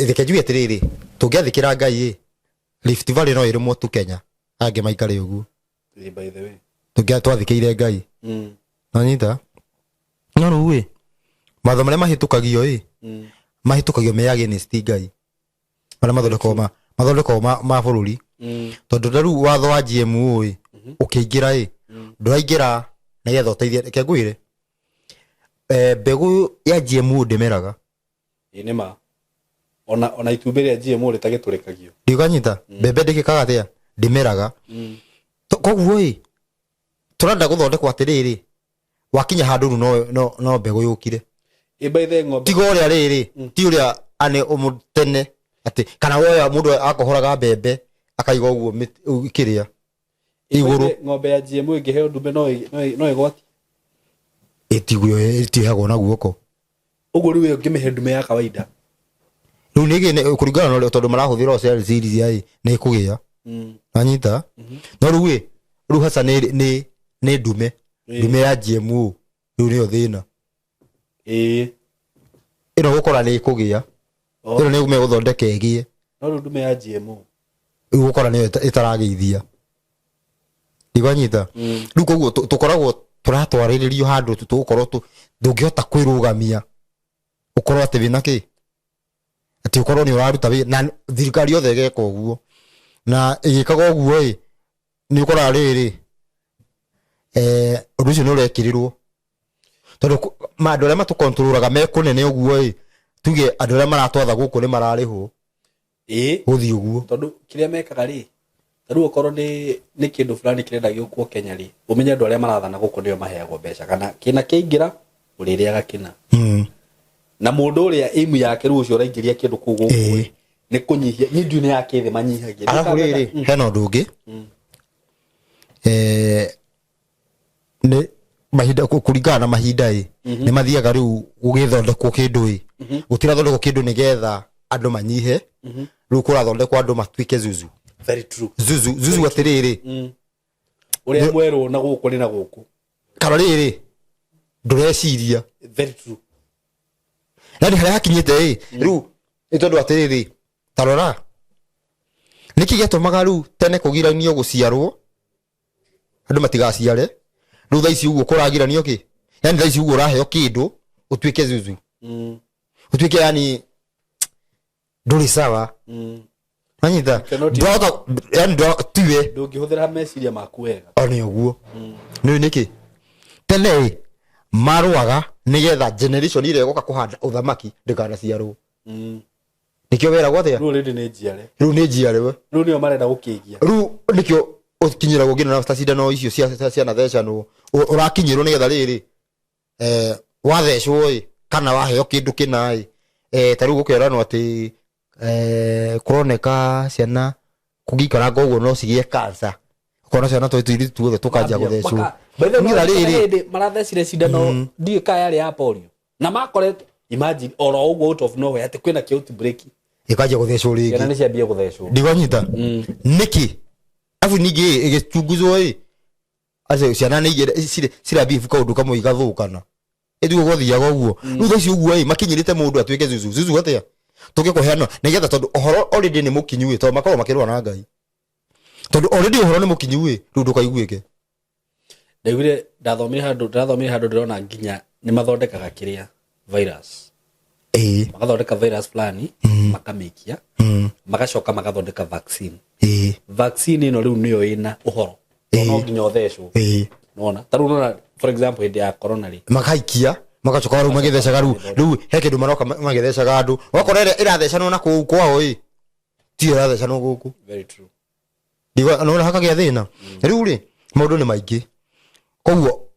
reke njuge atĩrĩrĩ, tũngĩathĩkĩra Ngai ĩ, Rift Valley no ĩrĩmwo tu Kenya, angĩ maikare ũguo. Ĩĩ, by the way. Tũngĩa twathĩkĩire Ngai. Nanyita no rĩu ĩ, matho marĩa mahĩtũkagio ĩ, mahĩtũkagio me against Ngai, marĩa mathondekagwo mathondekagwo ma bũrũri, tondũ ta rĩu watho wa GMO ĩ, ũkĩingĩra ĩ, ndũraingĩra nĩgetha ũteithie. Reke ngwĩre, mbegũ ya GMO ndĩmeraga. Ĩĩ, nĩ ma ona itumbĩ rĩa GMO rĩtagĩtũrĩkagio. Ndiũkanyita, mbembe ndĩkĩkaga atĩa? Ndĩmeraga. Koguo ĩ, tũrenda gũthondekwo atĩrĩrĩ, wakinya handũ rĩu no mbegũ yũkire. Ĩ, by the way, ng'ombe. Tiga ũrĩa rĩrĩ, ti ũrĩa ane tene atĩ kana woya mũndũ akohoraga mbembe akaiga ũguo kĩrĩa Ĩ, by the igũrũ. way, ng'ombe ya GMO ĩngĩheo ndume no ĩgwati? Ĩtiguo, ĩtihagwo na guoko. Ũguo rĩu ĩyo ngĩmĩhe ndume ya kawaida. Rĩu nĩ kũringana na ũrĩa, tondũ marahũthĩra o cells iria ĩ, nĩ ĩkũgĩa. Nanyita no rĩu ĩ, rĩu haca nĩ ndume. Ndume ya GMO rĩu nĩyo thĩna. Ĩno gũkora nĩ ĩkũgĩa. Ĩno nĩ megũthondeka ĩgĩe. No rĩu ndume ya GMO. Rĩu gũkora nĩyo ĩtaragĩithia. Ndigwanyita. Rĩu koguo tũkoragwo tũratwarĩrĩrio handũ tũgũkorwo ndũngĩhota kwĩrũgamia, ũkorwo atĩ wĩna kĩ, atĩ ũkorwo nĩ ũraruta wĩra na thirikari yothe ĩgeka ũguo, na ĩgĩkaga ũguo ĩ, nĩ ũkoraga rĩrĩ, ũndũ ũcio nĩ ũrekĩrĩrwo, tondũ andũ arĩa matũkontrolaga me kũnene ũguo ĩ, tuge andũ arĩa maratwatha gũkũ nĩ mararĩhwo gũthiĩ ũguo. Tondũ kĩrĩa mekaga rĩ, ta rĩu okorwo nĩ kĩndũ fulani kĩrenda gĩũkwo Kenya rĩ, ũmenye andũ arĩa marathana gũkũ nĩo maheagwo mbeca, kana kĩna kĩaingĩra ũrĩrĩaga kĩna. Na mũndũ ũrĩa aim yake rĩu ũcio ũraingĩria kĩndũ kũu gũkũ rĩ, nĩ kũnyihia, niĩ ndiũĩ nĩ ya kĩthĩ manyihagia. Arabu rĩrĩ, hena ũndũ ũngĩ. Nĩ mahinda, kũringana na mahinda ĩ, nĩ mathiaga rĩu gũgĩthondekwo kĩndũ ĩ, gũtirathondekwo kĩndũ nĩgetha andũ manyihe, rĩu kũrathondekwo andũ matuĩke zuzu. Very true. Zuzu zuzu atĩrĩrĩ, Ũrĩa mwerũ na gũkũ nĩ na gũkũ. Kana rĩrĩ, ndũreciria. Very true. Na nĩ harĩa hakinyĩte ĩ, rĩu nĩ tondũ atĩrĩrĩ, ta rora nĩkĩ gĩatũmaga rĩu tene kũgiranio gũciarwo, andũ matigaciare, rĩu thaa ici ũguo kũragiranio kĩ, yani thaa ici ũguo ũraheo kĩndũ ũtuĩke zuzu, ũtuĩke yani ndũrĩ sawa. Nanyita. Ndwahota yani tiwe. Ndũngĩhũthĩra meciria maku wega. O nĩ ũguo. Nĩ nĩkĩ tene ĩ marũaga nĩgetha generation ĩrĩa ĩgoka kũhanda ũthamaki ndĩkanaciarwo? Nĩkĩo weragwo atĩa? Rĩu already nĩ njiare. Rĩu nĩ njiarĩwe. Rĩu nĩo marenda gũkĩgia. Rĩu nĩkĩo ũkinyĩragwo nginya na cindano icio cia cianathecanwo, ũrakinyĩrwo nĩgetha rĩrĩ, wathecwo ĩ, kana waheo kĩndũ kĩna ĩ, ta rĩu gũkeranwo atĩ, kũroneka ciana kũngĩikaranga ũguo no cigĩe cancer, ũkona ciana tũrĩ tũirĩtu tuothe tũkanjia gũthecwo. By the way, Nĩgetha rĩrĩ hĩndĩ marathecire cindano, ndiũĩ kana yarĩ ya polio, na makoretwo, imagine, oro ũguo out of nowhere atĩ kwĩna kĩ outbreak. Ĩkanjia gũthecwo ciana rĩngĩ. Nĩ ciambie gũthecwo. Ndigwanyita nĩkĩ, abu ningĩ ĩgĩchunguzwo ĩ, acio ciana nĩ igĩrĩ cirambia kaũndũ kamwe igathũkana, ĩtiguo gwathiaga ũguo. Rĩu thaa ici ũguo ĩ, makinyĩrĩte mũndũ atuĩke zuzu zuzu atĩa, tũngĩkũheana nĩgetha, tondũ ũhoro already nĩ mũkinyu ĩ, tondũ makoragwo makĩrũa na Ngai, tondũ already ũhoro nĩ mũkinyu ĩ, rĩu ndũkaiguĩke. Ndaiguire, ndathomire handũ, ndathomire handũ ndĩrona nginya nĩ mathondekaga kĩrĩa virus. Magathondeka virus fulani, makamĩikia, magacoka magathondeka vaccine. Vaccine ĩno rĩu nĩyo ĩna ũhoro. No nginya ũthecwo. Nona ta rĩu nona, for example, hĩndĩ ya corona rĩ, Makaikia, magacoka rĩu magĩthecaga, rĩu he kĩndũ maroka magĩthecaga andũ, ũgakora ĩrĩa ĩrathecanwo na kũu kwao ĩ, tiyo ĩrathecanwo gũkũ. Very true. Nona hakagĩa thĩna. Rĩu rĩ, maũndũ nĩ maingĩ, koguo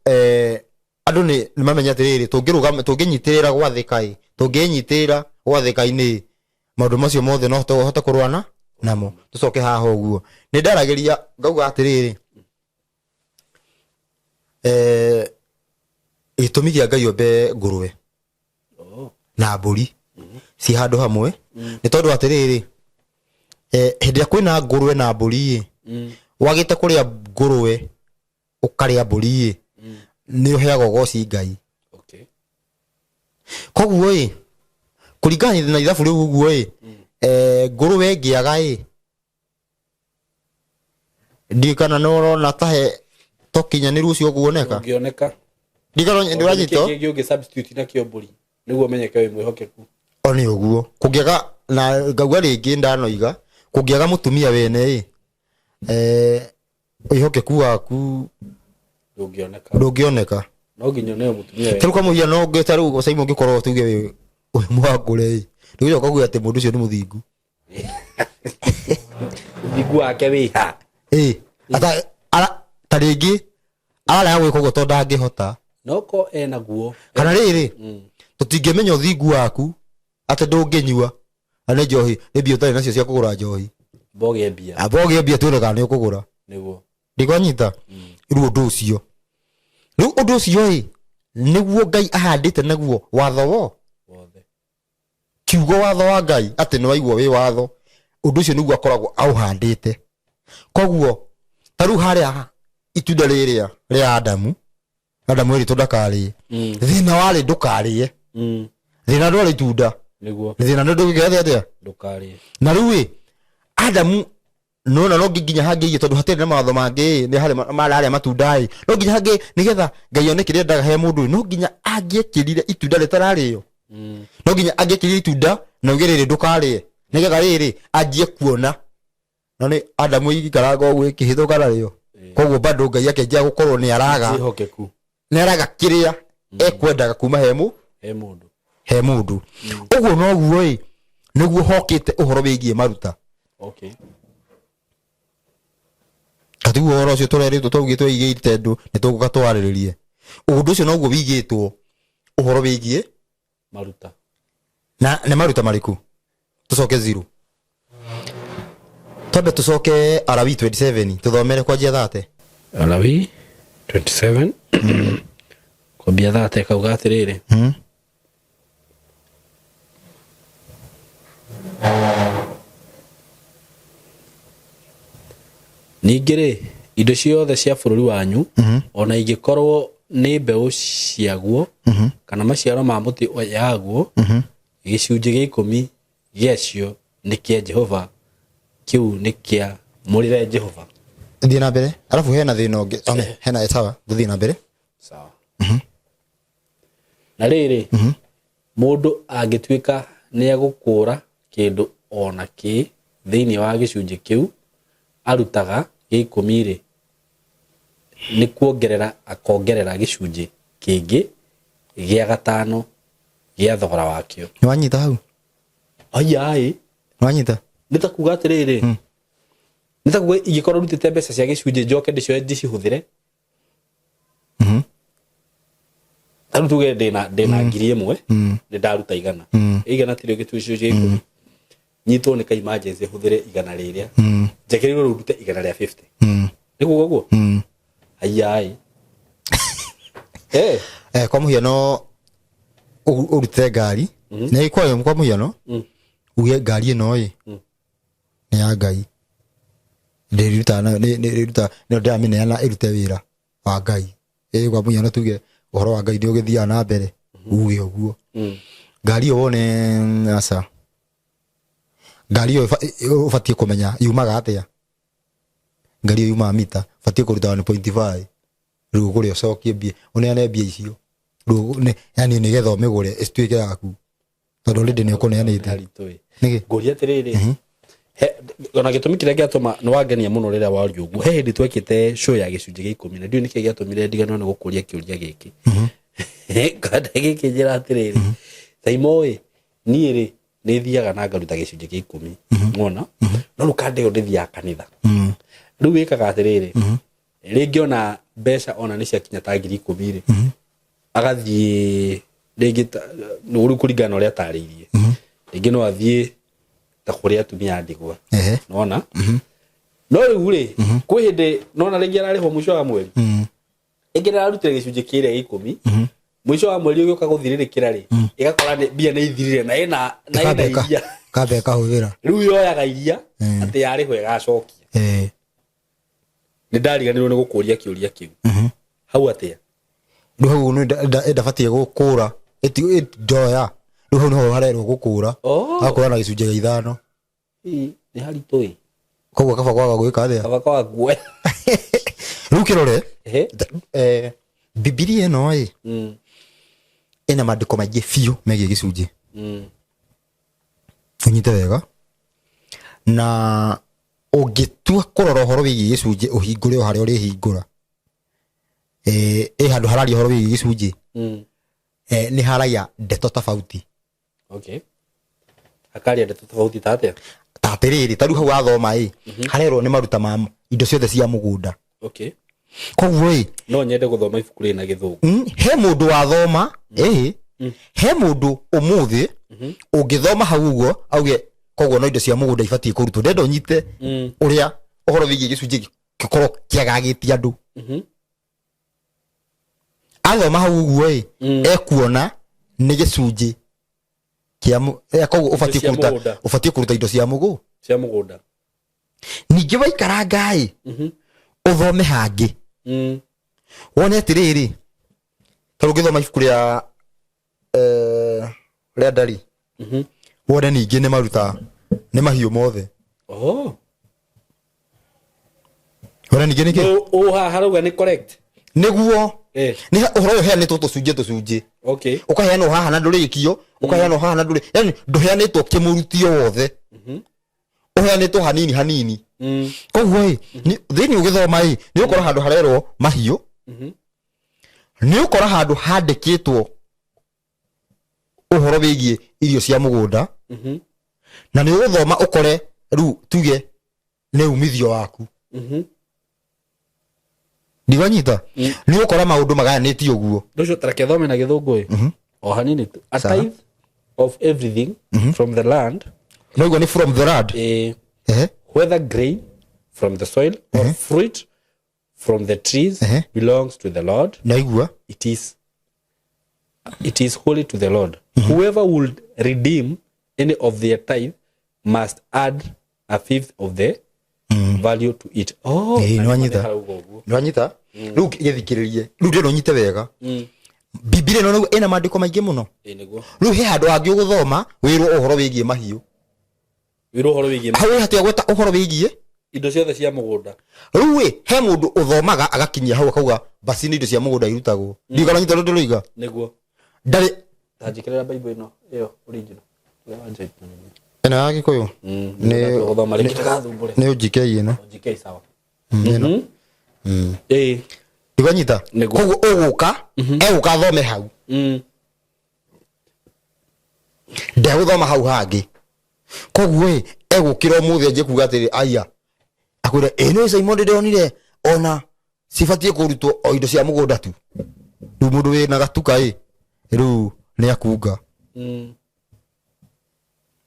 andũ nĩ mamenye atĩrĩrĩ, tũngĩrũgama, tũngĩnyitĩrĩra gwathĩka ĩ, tũngĩnyitĩrĩra gwathĩka-inĩ ĩ, maũndũ macio mothe no hote kũrũa na namo. Tũcoke haha ũguo nĩ ndaragĩria ngauga atĩrĩrĩ, gĩtũmi kĩa Ngai ombe ngũrwe na mbũri ci handũ hamwe nĩ tondũ atĩrĩrĩ, Hĩndĩ ĩrĩa kwĩna ngũrwe na mbũri ĩ, wagĩte kũrĩa ngũrwe ũkarĩa mbũri ĩ, nĩ ũheaga ũgoci Ngai. Okay. Koguo ĩ, kũringana na ithabu rĩu ũguo ĩ, ngũrwe ĩngĩaga ĩ, ndiũĩ kana nĩ ũrona ta he tokinyanĩru ũcio ũguoneka. Ũngĩoneka. Ndiũĩ kana nĩ ũranyita. Kĩngĩ ũngĩ substitute nakĩo mbũri nĩguo ũmenyeke wĩ mwĩhokeku. O nĩ ũguo kũngĩaga, na ngauga rĩngĩ ndanoiga, kũngĩaga mũtumia wene ĩ, wĩhokeku waku ndũngĩoneka. Ndũngĩoneka. No nginya ũneo mũtumia wene. Tarĩu kwa mũhiano ũngĩ, tarĩu Simon ũngĩkorwo tuge wĩ mwangũre ĩ, ndũgĩcoka kuga atĩ mũndũ ũcio nĩ mũthingu. Ũthingu wake wĩ ha? Ĩ, ta rĩngĩ ararega gwĩka ũguo tondũ ndangĩhota. Noko enaguo. Kana rĩrĩ, tũtingĩmenya ũthingu waku atĩ ndũngĩnyua na nĩ njohi, nĩ mbia ũtarĩ nacio cia kũgũra njohi. Mboge mbia. Amba ũgĩe mbia tuone kana nĩ ũkũgũra. Nĩguo. Ndikwanyita. Rĩu ũndũ ũcio, rĩu ũndũ ũcio ĩ, nĩguo Ngai ahandĩte naguo watho wo wothe. Kiugo watho wa Ngai atĩ nĩ waigua wĩ watho, ũndũ ũcio nĩguo akoragwo aũhandĩte. Koguo ta rĩu harĩa itunda rĩrĩa rĩa Adamu, Adamu erĩtwo ndakarĩe, thĩna warĩ ndũkarĩe. Thĩna ndwarĩ itunda. Nĩguo. Thĩna nĩ ndũgĩke atĩa? Ndũkarĩe. Na rĩu ĩ, Adamu nona no nginya hangĩiye, tondũ hatirĩ na mawatho mangĩ, nĩ harĩ mararĩa matunda ĩ, no nginya hangĩ nĩgetha Ngai one kĩrĩa endaga he mũndũ ĩ, no nginya angĩekĩrire itunda rĩtararĩo. No nginya angĩekĩrire itunda na uge rĩrĩ ndũkarĩe, nĩgetha rĩrĩ anjie kuona. Na nĩ Adamu ikaranga ũguo ĩkĩhĩtũka narĩo. Koguo bado Ngai akĩanjia gũkorwo nĩ araga Mwĩhokeku. nĩ araga kĩrĩa ekwendaga kuma he mũ he mũndũ. He mũndũ. Ũguo noguo ĩ, nĩguo hokĩte ũhoro wĩgiĩ maruta. Okay. Katiguo ũhoro ũcio tũrerĩtwo twaugĩtwo igĩte ndũ nĩ tũgũka twarĩrĩrie ũndũ ũcio, noguo wigĩtwo ũhoro wĩgiĩ maruta. Na nĩ maruta marĩkũ? Tũcoke zero, twambe tũcoke Arawi 27, tũthomere kwanjia 30. Alawi 27 kwambia 30 kauga atĩrĩrĩ. Ningĩ rĩ, indo ciothe cia bũrũri wanyu, o na ingĩkorwo nĩ mbeũ ciaguo kana maciaro ma mũtĩ yaguo, gĩcunjĩ gĩa 10 gĩacio nĩ kĩa Jehova, kĩu nĩ kĩa mũrĩre Jehova. Thiĩ na mbere, arabu hena thĩna ũngĩ. One, hena, sawa, tũthiĩ na mbere. Sawa. Na rĩrĩ, mũndũ angĩtuĩka nĩ egũkũũra kĩndũ o na kĩ thĩinĩ wa gĩcunjĩ kĩu arutaga gĩa 10-rĩ, nĩ kuongerera akongerera gĩcunjĩ kĩngĩ gĩa gatano gĩa thogora wakĩo. Nĩ wanyita hau? Ayaĩ. Nĩ wanyita? Nĩ ta kuga atĩrĩrĩ, nĩ ta kuga ingĩkorwo ndutĩte mbeca cia gĩcunjĩ, njoke ndĩcioe ndĩcihũthĩre. Ta rĩu tuge ndĩna 1,000, nĩ ndaruta 100. 100 tirĩo gĩcunjĩ gĩa 10. Nyitwo nĩ ka emergency, hũthĩre 100 rĩrĩa njagĩrĩirwo rĩu ndute 100 rĩa 50. Nĩ kuga ũguo? Ayaĩ. Eh. Kwa mũhiano ũrute ngari na kwa mũhiano uge ngari ĩno ĩ nĩ ya Ngai, ndĩrutaga nayo, nĩ nĩ ndĩramĩneana ĩrute wĩra wa Ngai. Ĩ, kwa mũhiano tuge ũhoro wa Ngai nĩ ũgĩthiaga na mbere, uge ũguo. Ngari ĩyo wone, aca, ngari ĩyo ũbatiĩ kũmenya yumaga atĩa. Ngari ĩyo yumaga mita, ũbatiĩ kũruta 1.5, rĩu ũgũre, ũcokie mbia, ũneane mbia icio rĩu yani nĩgetha ũmĩgũre ĩtuĩke yaku, tondũ already nĩ ũkũneanĩte. Haritũ ĩ. Nĩkĩ? Ngũria atĩrĩrĩ, ona gĩtũmi kĩrĩa gĩatũma nĩ wangenia mũno rĩrĩa waria ũguo, he hĩndĩ twekĩte show ya gĩcunjĩ gĩa 10 na ndiũĩ nĩkĩ gĩatũmire ndiganĩrwo nĩ gũkũria kĩũria gĩkĩ. Kanda gĩkĩ njĩra atĩrĩrĩ, Saimo ĩ, niĩ rĩ nĩ thiaga na ngaruta gĩcunjĩ gĩa 10 mwona, no rĩu kanda ĩyo ndĩthiaga kanitha. Rĩu wĩkaga atĩrĩrĩ, rĩngĩ ona mbeca ona nĩ ciakinya ta 10,000 rĩ, agathiĩ rĩngĩ rĩu kũringana na ũrĩa atarĩirie, rĩngĩ no athiĩ ta kũrĩ atumia a ndigwa. Nona no rĩu rĩ, kwĩ hĩndĩ nona rĩngĩ ararĩhwo mũico wa mweri, rĩngĩ ndararutire gĩcunjĩ kĩrĩa gĩa 10, mũico wa mweri ũgĩũka gũthirĩrĩkĩra rĩ, ĩgakora nĩ mbia nĩ ithirire na ĩna Ĩkambĩka. iria. Kamba ĩkahũthĩra. Rĩu yoyaga iria atĩ yarĩhwo ĩgacokia. Nĩ ndariganĩrwo nĩ gũkũria kĩũria kĩu hau atĩa. Rĩu hau nĩ ndabatiĩ gũkũra, ndoya rĩu hau nĩho harerwo gũkũra. Oh. Agakũra na gĩcunjĩ gĩa ithano. Ĩ, nĩ haritũ ĩ. Koguo kaba kwaga gwĩka atĩa? Kaba kwaga kuoya. Rĩu kĩrore. Ehe. Bibilia ĩno ĩ ĩna maandĩko maingĩ biũ megiĩ gĩcunjĩ. Ũnyite wega, na ũngĩtua kũrora ũhoro wĩgiĩ gĩcunjĩ, ũhingũre o harĩa ũrĩhingũra, ĩ handũ hararia ũhoro wĩgiĩ gĩcunjĩ, nĩ haragia ndeto tofauti. Okay, akaria ndeto tofauti ta atĩa? Ta atĩrĩrĩ, ta rĩu hau wathoma ĩ, harerwo nĩ maruta ma indo ciothe cia mũgũnda. Koguo ĩ, No nyende gũthoma ibuku rĩrĩ na Gĩthũngũ. He mũndũ wathoma ĩ, he mũndũ ũmũthĩ ũngĩthoma hau ũguo auge koguo no indo cia mũgũnda ibatiĩ kũrutwo. Ndenda ũnyite ũrĩa ũhoro wĩgiĩ gĩcunjĩ gĩkorwo kĩagagĩtie andũ. Athoma hau ũguo ĩ, ekuona nĩ gĩcunjĩ kĩa koguo ũbatiĩ cia kũruta mũgũnda. Ũbatiĩ kũruta indo cia mũgũnda. Cia mũgũnda. Ningĩ waikaranga ĩ, ũthome hangĩ, wone atĩrĩrĩ, ta rĩu ũngĩthoma ibuku rĩa rĩa ndari, wone ningĩ nĩ maruta nĩ mahiũ mothe. Oh. Wone ningĩ nĩkĩ. Ũ haha harauga nĩ correct. Nĩguo nĩ ũhoro ũyũ ũheanĩtwo tũcunjĩ tũcunjĩ. Ũkaheanwo haha na ndũrĩkio, ũkaheanwo haha na ndũrĩ, yani ndũheanĩtwo kĩmũrutio wothe, ũheanĩtwo hanini hanini. Koguo ĩ, thĩinĩ ũgĩthoma ĩ, nĩ ũkora handũ harerwo mahiũ, nĩ ũkora handũ handĩkĩtwo ũhoro wĩgiĩ irio cia mũgũnda, na nĩ ũgũthoma ũkore rĩu tuge nĩ umithio waku. Ndigwanyita, nĩ ũgũkora maũndũ magayanĩtio ũguo. Rũcio tareke thome na Gĩthũngũ ĩ, o hanini tu. A Sawa. tithe of everything from the land, Noigua nĩ from the land. Whether grain from the soil or fruit from the trees, belongs to the Lord. Naigua. It is holy to the Lord. Whoever would redeem any of their tithe must add a fifth of the value to it. Oh, Ĩĩ, na nĩwanyita. nĩ harauga ũguo. Nĩwanyita. Rĩu gĩthikĩrĩrie, rĩu ndĩrenda ũnyite wega. Bibilia ĩno nĩguo ĩna maandĩko maingĩ mũno. Ĩĩ, nĩguo. Rĩu he handũ hangĩ ũgũthoma wĩrwo ũhoro wĩgiĩ mahiũ. Wĩrwo ũhoro wĩgiĩ Hau hatia gweta ũhoro wĩgiĩ indo ciothe cia mũgũnda. Rĩu ĩ, he mũndũ ũthomaga agakinyia hau akauga basi nĩ indo cia mũgũnda irutagwo. Ndiũĩ kana nyita ũrĩa ndĩroiga. Nĩguo. Ndarĩ. Ta njĩkĩrĩra Bible ĩno ĩyo original. Ũrĩa wa Ĩno ya Gĩkũyũ? Gũthoma rĩngĩ ndũgathumbũre. Nĩ ũnjike ĩno. Njike sawa. Ĩno. Ĩĩ. Ndigwanyita. Nĩguo. Koguo ũgũka, egũka athome hau, ndegũthoma hau hangĩ. Koguo ĩ, egũkĩra ũmũthĩ anjie kuga atĩrĩ, aya akwĩre ĩ nĩ Simon ndĩronire ona cibatiĩ kũrutwo o indo cia mũgũnda tu. Rĩu mũndũ wĩna gatuka ĩ, rĩu nĩ akunga.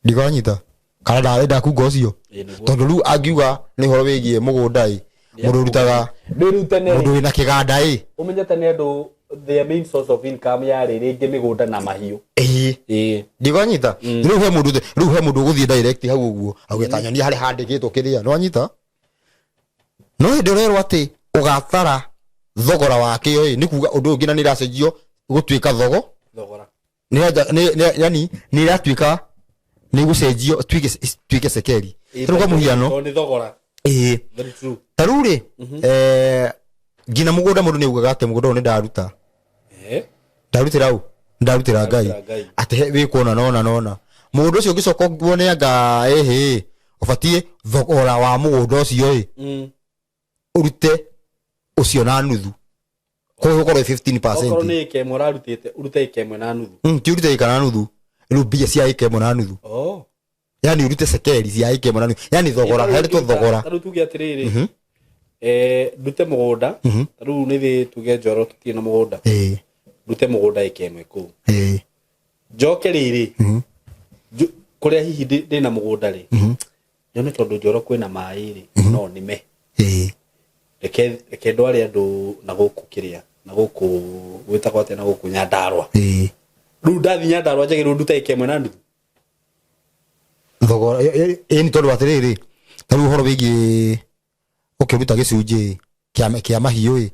Ndigwanyita kana ndarenda kunga ũcio. Ĩĩ, nĩguo. Tondũ rĩu angiuga nĩ ũhoro wĩgiĩ mũgũnda ĩ, mũndũ ũrutaga Ndwĩrute. Mũndũ wĩna kĩganda ĩ. Ũmenyete nĩ andũ their main source of income yarĩ rĩngĩ mĩgũnda na mahiũ. Ĩĩ. Ĩĩ. Ndigwanyita. Rĩu he mũndũ ũgũthiĩ direct hau ũguo auge ta nyonia harĩa handĩkĩtwo kĩrĩa. Nĩwanyita? No hĩndĩ ũrerwo atĩ ũgatara thogora wakĩo ĩ, nĩ kuga ũndũ ũyũ nginya nĩ ĩracenjio gũtuĩka thogo. Thogora. Yani nĩ ĩratuĩka nĩ gũcenjio tuĩke cekeri. Rĩu kwa mũhiano, Tondũ nĩ thogora. Ĩĩ. Very true. Ta rĩu rĩ, nginya mũgũnda, mũndũ nĩ augaga atĩ mũgũnda ũyũ nĩ ndaruta. Ndarutĩra ũ? Ndarutĩra Ngai. Ndarutĩra Ngai. Atĩ wĩkuona nona nona mũgũnda ũcio ũngĩcoka wone anga ĩhĩ, ũbatiĩ thogora wa mũgũnda ũcio ĩ, ũrute ũcio na nuthu, koguo ũkorwo 15%. Okorwo nĩ ĩka ĩmwe ũrarutĩte, ũrute ĩka ĩmwe na nuthu. Ti ũrute ĩka na nuthu, rĩu mbia cia ĩka ĩmwe na nuthu. Oh. Yani ũrute cekeri cia ĩka ĩmwe na nuthu, yani thogora heretwo thogora. Ta rĩu tuge atĩrĩrĩ, ndute mũgũnda, ta rĩu nĩ thĩ tuge Njoro tũtirĩ na mũgũnda, ndute mũgũnda ĩka ĩmwe kũu, njoke rĩrĩ kũrĩa hihi ndĩna mũgũnda rĩ, nyone tondũ Njoro kwĩna maĩ rĩ, no nĩme, reke ndware andũ na gũkũ kĩrĩa na gũkũ gwĩtagwo atĩa, na gũkũ Nyandarũa. Rĩu ndathi Nyandarũa njagĩrĩirwo ndute ĩka ĩmwe na nuthu. Thogora ĩni tondũ atĩrĩrĩ, ta rĩu ũhoro wĩgiĩ ũkĩruta gĩcunjĩ kĩa mahiũ ĩ,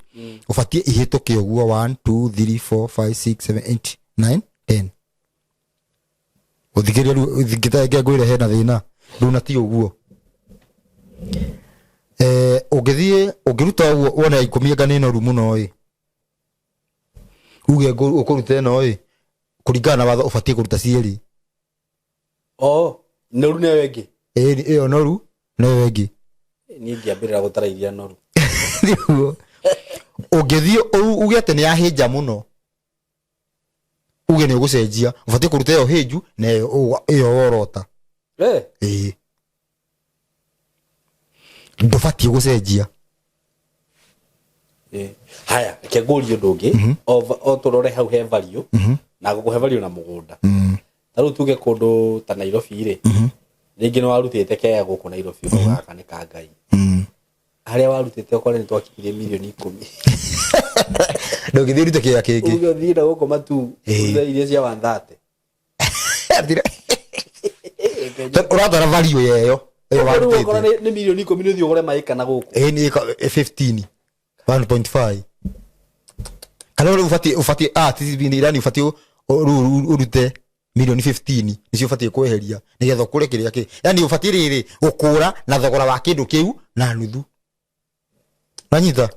ũbatiĩ ihĩtũke ũguo 1 2 3 4 5 6 7 8 9 10. Ũthikĩrĩria rĩu ngĩte ngwĩre hena thĩna rĩu na ti ũguo. Ũngĩthiĩ ũngĩruta ũguo wone ya 10 anga nĩ noru mũno ĩ, uge ũkũruta ĩno ĩ, kũringana na watho ũbatiĩ kũruta cierĩ. Oh, noru nĩyo ĩngĩ. Ĩĩ, ĩyo noru nĩyo ĩngĩ. Niĩ ngĩambĩrĩra gũtara iria noru. Nĩguo. Ũngĩthiĩ uge atĩ nĩ yahĩnja mũno, uge nĩ ũgũcenjia, ũbatiĩ kũruta ĩyo hĩnju na ĩyo worota. Ĩĩ. Ndũbatiĩ gũcenjia. Haya, reke ngũrie ũndũ ũngĩ. O tũrore hau he value, na ngũkũhe value na mũgũnda. Ta rĩu tuge kũndũ ta Nairobi rĩ, rĩngĩ nĩ warutĩte kea gũkũ Nairobi, ũkauga gaka nĩ ka Ngai. Harĩa warutĩte ũkore nĩ twakinyirie mirioni 10. Ndũngĩthiĩ ũrute kĩea kĩngĩ. Uge ũthiĩ na gũkũ matu, ũrute iria cia 130. Ũratara value yeyo ĩyo Rĩu ũkora warutĩte. nĩ mirioni 10 nĩ ũthiĩ ũgũre maĩ kana gũkũ. Ĩĩ, nĩ 15. 1.5. Kana rĩu ũbatiĩ, ti irani ũbatiĩ rĩu ũrute mirioni 15 nĩcio ũbatiĩ kweheria nĩgetha ũkũre kĩrĩa kĩ. Yaani ũbatiĩ rĩrĩ gũkũra na thogora wa kĩndũ kĩu na nuthu. Wanyita?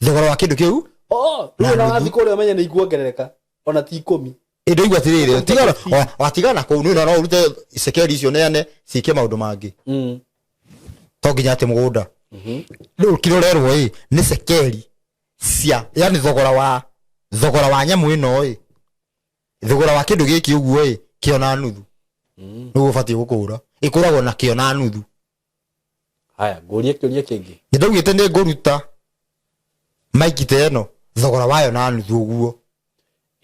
Thogora wa kĩndũ kĩu Oh, na rĩu ona nuthu. wathiĩ kũrĩa ũmenye nĩ ikuongerereka ona ti 10. Ĩ, ndĩraigua atĩrĩrĩ, watigana kũu nĩ no ũrute cekeri icio neane ciĩke maũndũ mangĩ. To nginya atĩ mũgũnda. Rĩu kĩrorerwo ĩ nĩ cekeri cia, yaani thogora wa nyamũ ĩno ĩ, thogora wa kĩndũ gĩkĩ ũguo ĩ, kĩo na nuthu. Nĩguo ũbatiĩ gũkũra. Ĩkũragwo na kĩo na nuthu. Haya, ngũrie kĩũria kĩngĩ. Nĩ ndaugĩte nĩ ngũruta maiki ta ĩno thogora wayo na nuthu ũguo.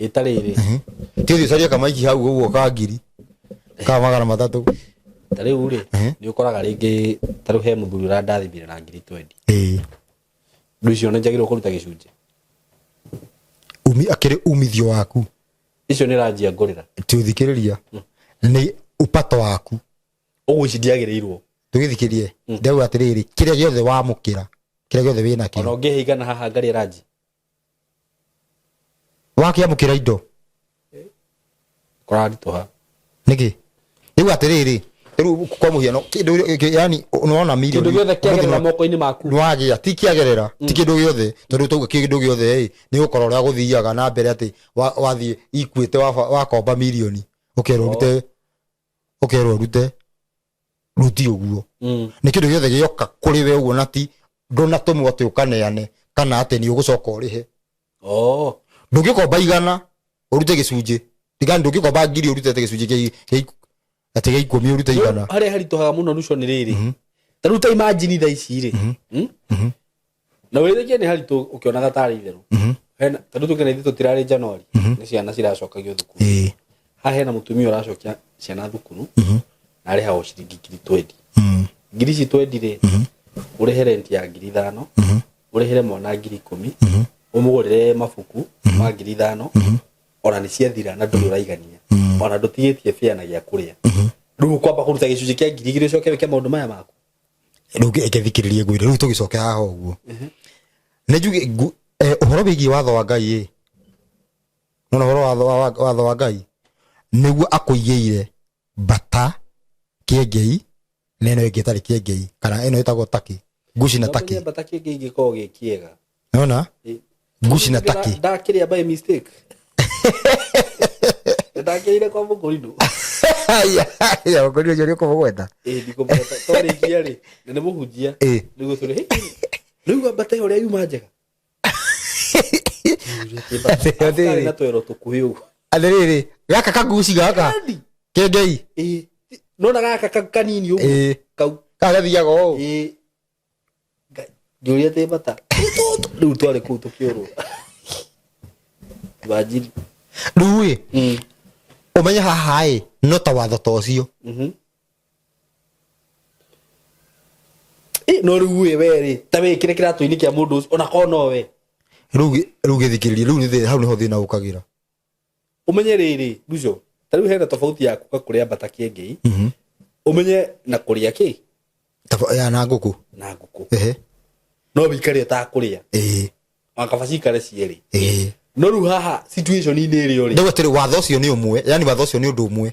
Ĩta rĩrĩ. Ti ũthiĩ ũcarie kamaiki hau ũguo ka ngiri, ka 300. Ta rĩu rĩ, nĩ ũkoraga rĩngĩ ta rĩu he mũthuri ũrandathimire na ngiri 20. Rĩu icio nĩ njagĩrĩirwo kũruta gĩcunjĩ. Akĩrĩ umithio waku. Icio nĩ ranjia ngũrĩra. Ti ũthikĩrĩria. Nĩ upato waku. Ũguo ici ndiagĩrĩirwo. Tũgĩthikĩrie. Ndauga atĩrĩrĩ, kĩrĩa gĩothe wamũkĩra, kĩrĩa gĩothe wĩ nakĩo. Ona ũngĩhingana haha ngarĩe ranji. Wakĩamũkĩra indo. Kũraritũha. Nĩkĩ? Rĩu atĩrĩrĩ, rĩu kwa mũhiano, kĩndũ gĩkĩ, yaani, nĩwona mirioni Kĩndũ gĩothe kĩagerera ũmũthĩ moko-inĩ maku. Nĩwagĩa, ti kĩagerera, ti kĩndũ gĩothe, tondũ tauga kĩndũ gĩothe ĩ, nĩ ũgũkora ũrĩa gũthiaga na mbere atĩ wathiĩ ikuĩte wakomba mirioni, ũkerwo ũrute, ũkerwo ũrute, ruti ũguo. Nĩ kĩndũ gĩothe gĩoka kũrĩ we ũguo na ti ndũnatũmwo atĩ ũkaneane kana atĩ nĩ ũgũcoka ũrĩhe. Ndũngĩkomba 100 ũrute gĩcunjĩ. Tigani ndũngĩkomba 1000 ũrute atĩ gĩcunjĩ atĩ gĩa 10 ũrute 100. Harĩa haritũhaga mũno Lucio nĩ rĩrĩ. Ta rĩu ta imagine thaa ici rĩ. Na wĩrĩkie nĩ haritũ ũkĩonaga tarĩ itherũ. Hena, ta rĩu tũkĩona ithuĩ tũtirarĩ January, nĩ ciana ciracokagio thukuru. Haha hena mũtumia ũracokia ciana thukuru, na arĩhagwo ciringi ngiri twendi. Ngiri ici twendi rĩ, ũrĩhe rent ya ngiri ithano, ũrĩhĩre mwana ngiri ikũmi, ũmũgũrĩre mabuku ma ngiri ithano, ona nĩ ciathira na ndũrĩ ũraigania, ona ndũtigĩtie fare na gĩa kũrĩa. Rĩu ũkwamba kũruta gĩcunjĩ kĩa ngiri igĩrĩ ũcoke wĩke maũndũ maya maku. Rĩu ngĩthikĩrĩrie ngwĩre, rĩu tũgĩcoke haha ũguo. Nĩ njuge ũhoro wĩgiĩ watho wa Ngai ĩ. Nona ũhoro wa watho wa Ngai nĩguo akũigĩire mbata kĩengei na ĩno ĩngĩ ĩtarĩ kĩengei, kana ĩno ĩtagwo taki, nguci na taki. Nĩ mbata kĩengei gĩkoragwo gĩ kĩega. Nona? Nguci na taki. Ndakĩrĩa by mistake. Ndakĩrĩire kwa mũkũrinũ. Aya, aya, mũkũrinũ ũcio nĩũkũmũgweta? Ĩĩ, ndikũmũgweta. Twarĩkia rĩ, na nĩ mũhunjia. Nĩguo tũrĩ, hĩ, rĩu ambata ĩyo ũrĩa yuma njega. Atĩrĩrĩ. Na twero tũkuhĩ ũguo. Atĩrĩrĩ, gaka kaguci gaka. Ĩĩ. Kĩengei. Ĩĩ. Nona gaka kanini ũguo. Ĩĩ. Kau. Gaka gathiaga ũũ. Ĩĩ. Ngai, ngĩũria atĩ bata. Rĩu twarĩ kũu tũkĩũrwo. Imagine. Rĩu ĩ, ũmenye haha ĩ, no ta watho ta ũcio. Ĩ, no rĩu ĩ, we rĩ, ta wĩkĩre kĩratũ-inĩ kĩa mũndũ ũcio, ona korwo no we. Rĩu gĩthikĩrĩrie, rĩu nĩ thĩ-, hau nĩho thĩna ũkagĩra. Ũmenye rĩrĩ, Lucio, ta rĩu hena tofauti ya kuga kũrĩa mbata kĩengei, Ũmenye na kũrĩa kĩ ya na ngũkũ. Na ngũkũ. Ehe. No wĩikare ũtakũrĩa. Ĩĩ. Kaba cikare cierĩ. Ĩĩ. No rĩu haha situation-inĩ ĩrĩa ũrĩ. Ndauga atĩrĩ, watho ũcio nĩ ũmwe, yani watho ũcio nĩ ũndũ ũmwe.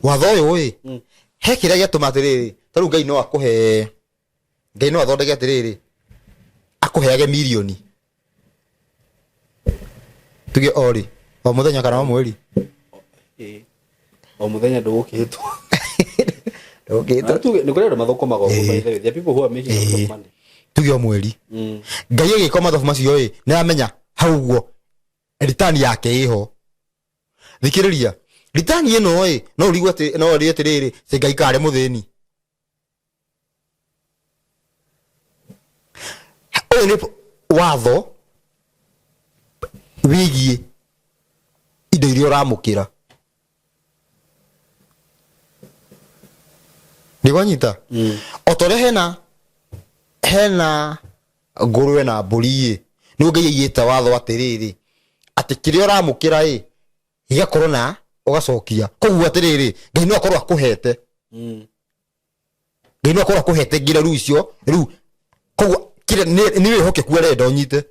Watho ũyũ ĩ, he kĩrĩa gĩatũma atĩrĩrĩ, ta rĩu Ngai no akũhe, Ngai no athondeke atĩrĩrĩ, akũheage mirioni tuge o rĩ, o mũthenya kana o mweri. Ĩĩ. O mũthenya ndũgũkĩtwo. Ndũgũkĩtwo. Na tuge nĩ kũrĩ andũ mathũkũmaga ũguo, by Ĩĩ. the way. There are people who are making a lot of Ĩĩ. money. Tuge o mweri. Ngai agĩka mathabu macio ĩ, nĩ aramenya hau ũguo ritani yake ĩho. Thikĩrĩria, ritani ĩno ĩ, no ũrigwo atĩ, no ũrie atĩrĩrĩ, ĩ Ngai karĩ mũthĩni. Ũyũ nĩ watho wĩgiĩ indo iria ũramũkĩra. Nĩkwanyita? O ta ũrĩa hena ngũrwe na mbũri ĩ, nĩguo Ngai aigĩte watho atĩrĩrĩ, atĩ kĩrĩa ũramũkĩra ĩ, gĩgakorwo na ũgacokia. Koguo atĩrĩrĩ, Ngai no akorwo akũhete. Ngai no akorwo akũhete ngira rĩu icio, rĩu koguo kĩrĩa nĩ wĩhokeku arenda ũnyite.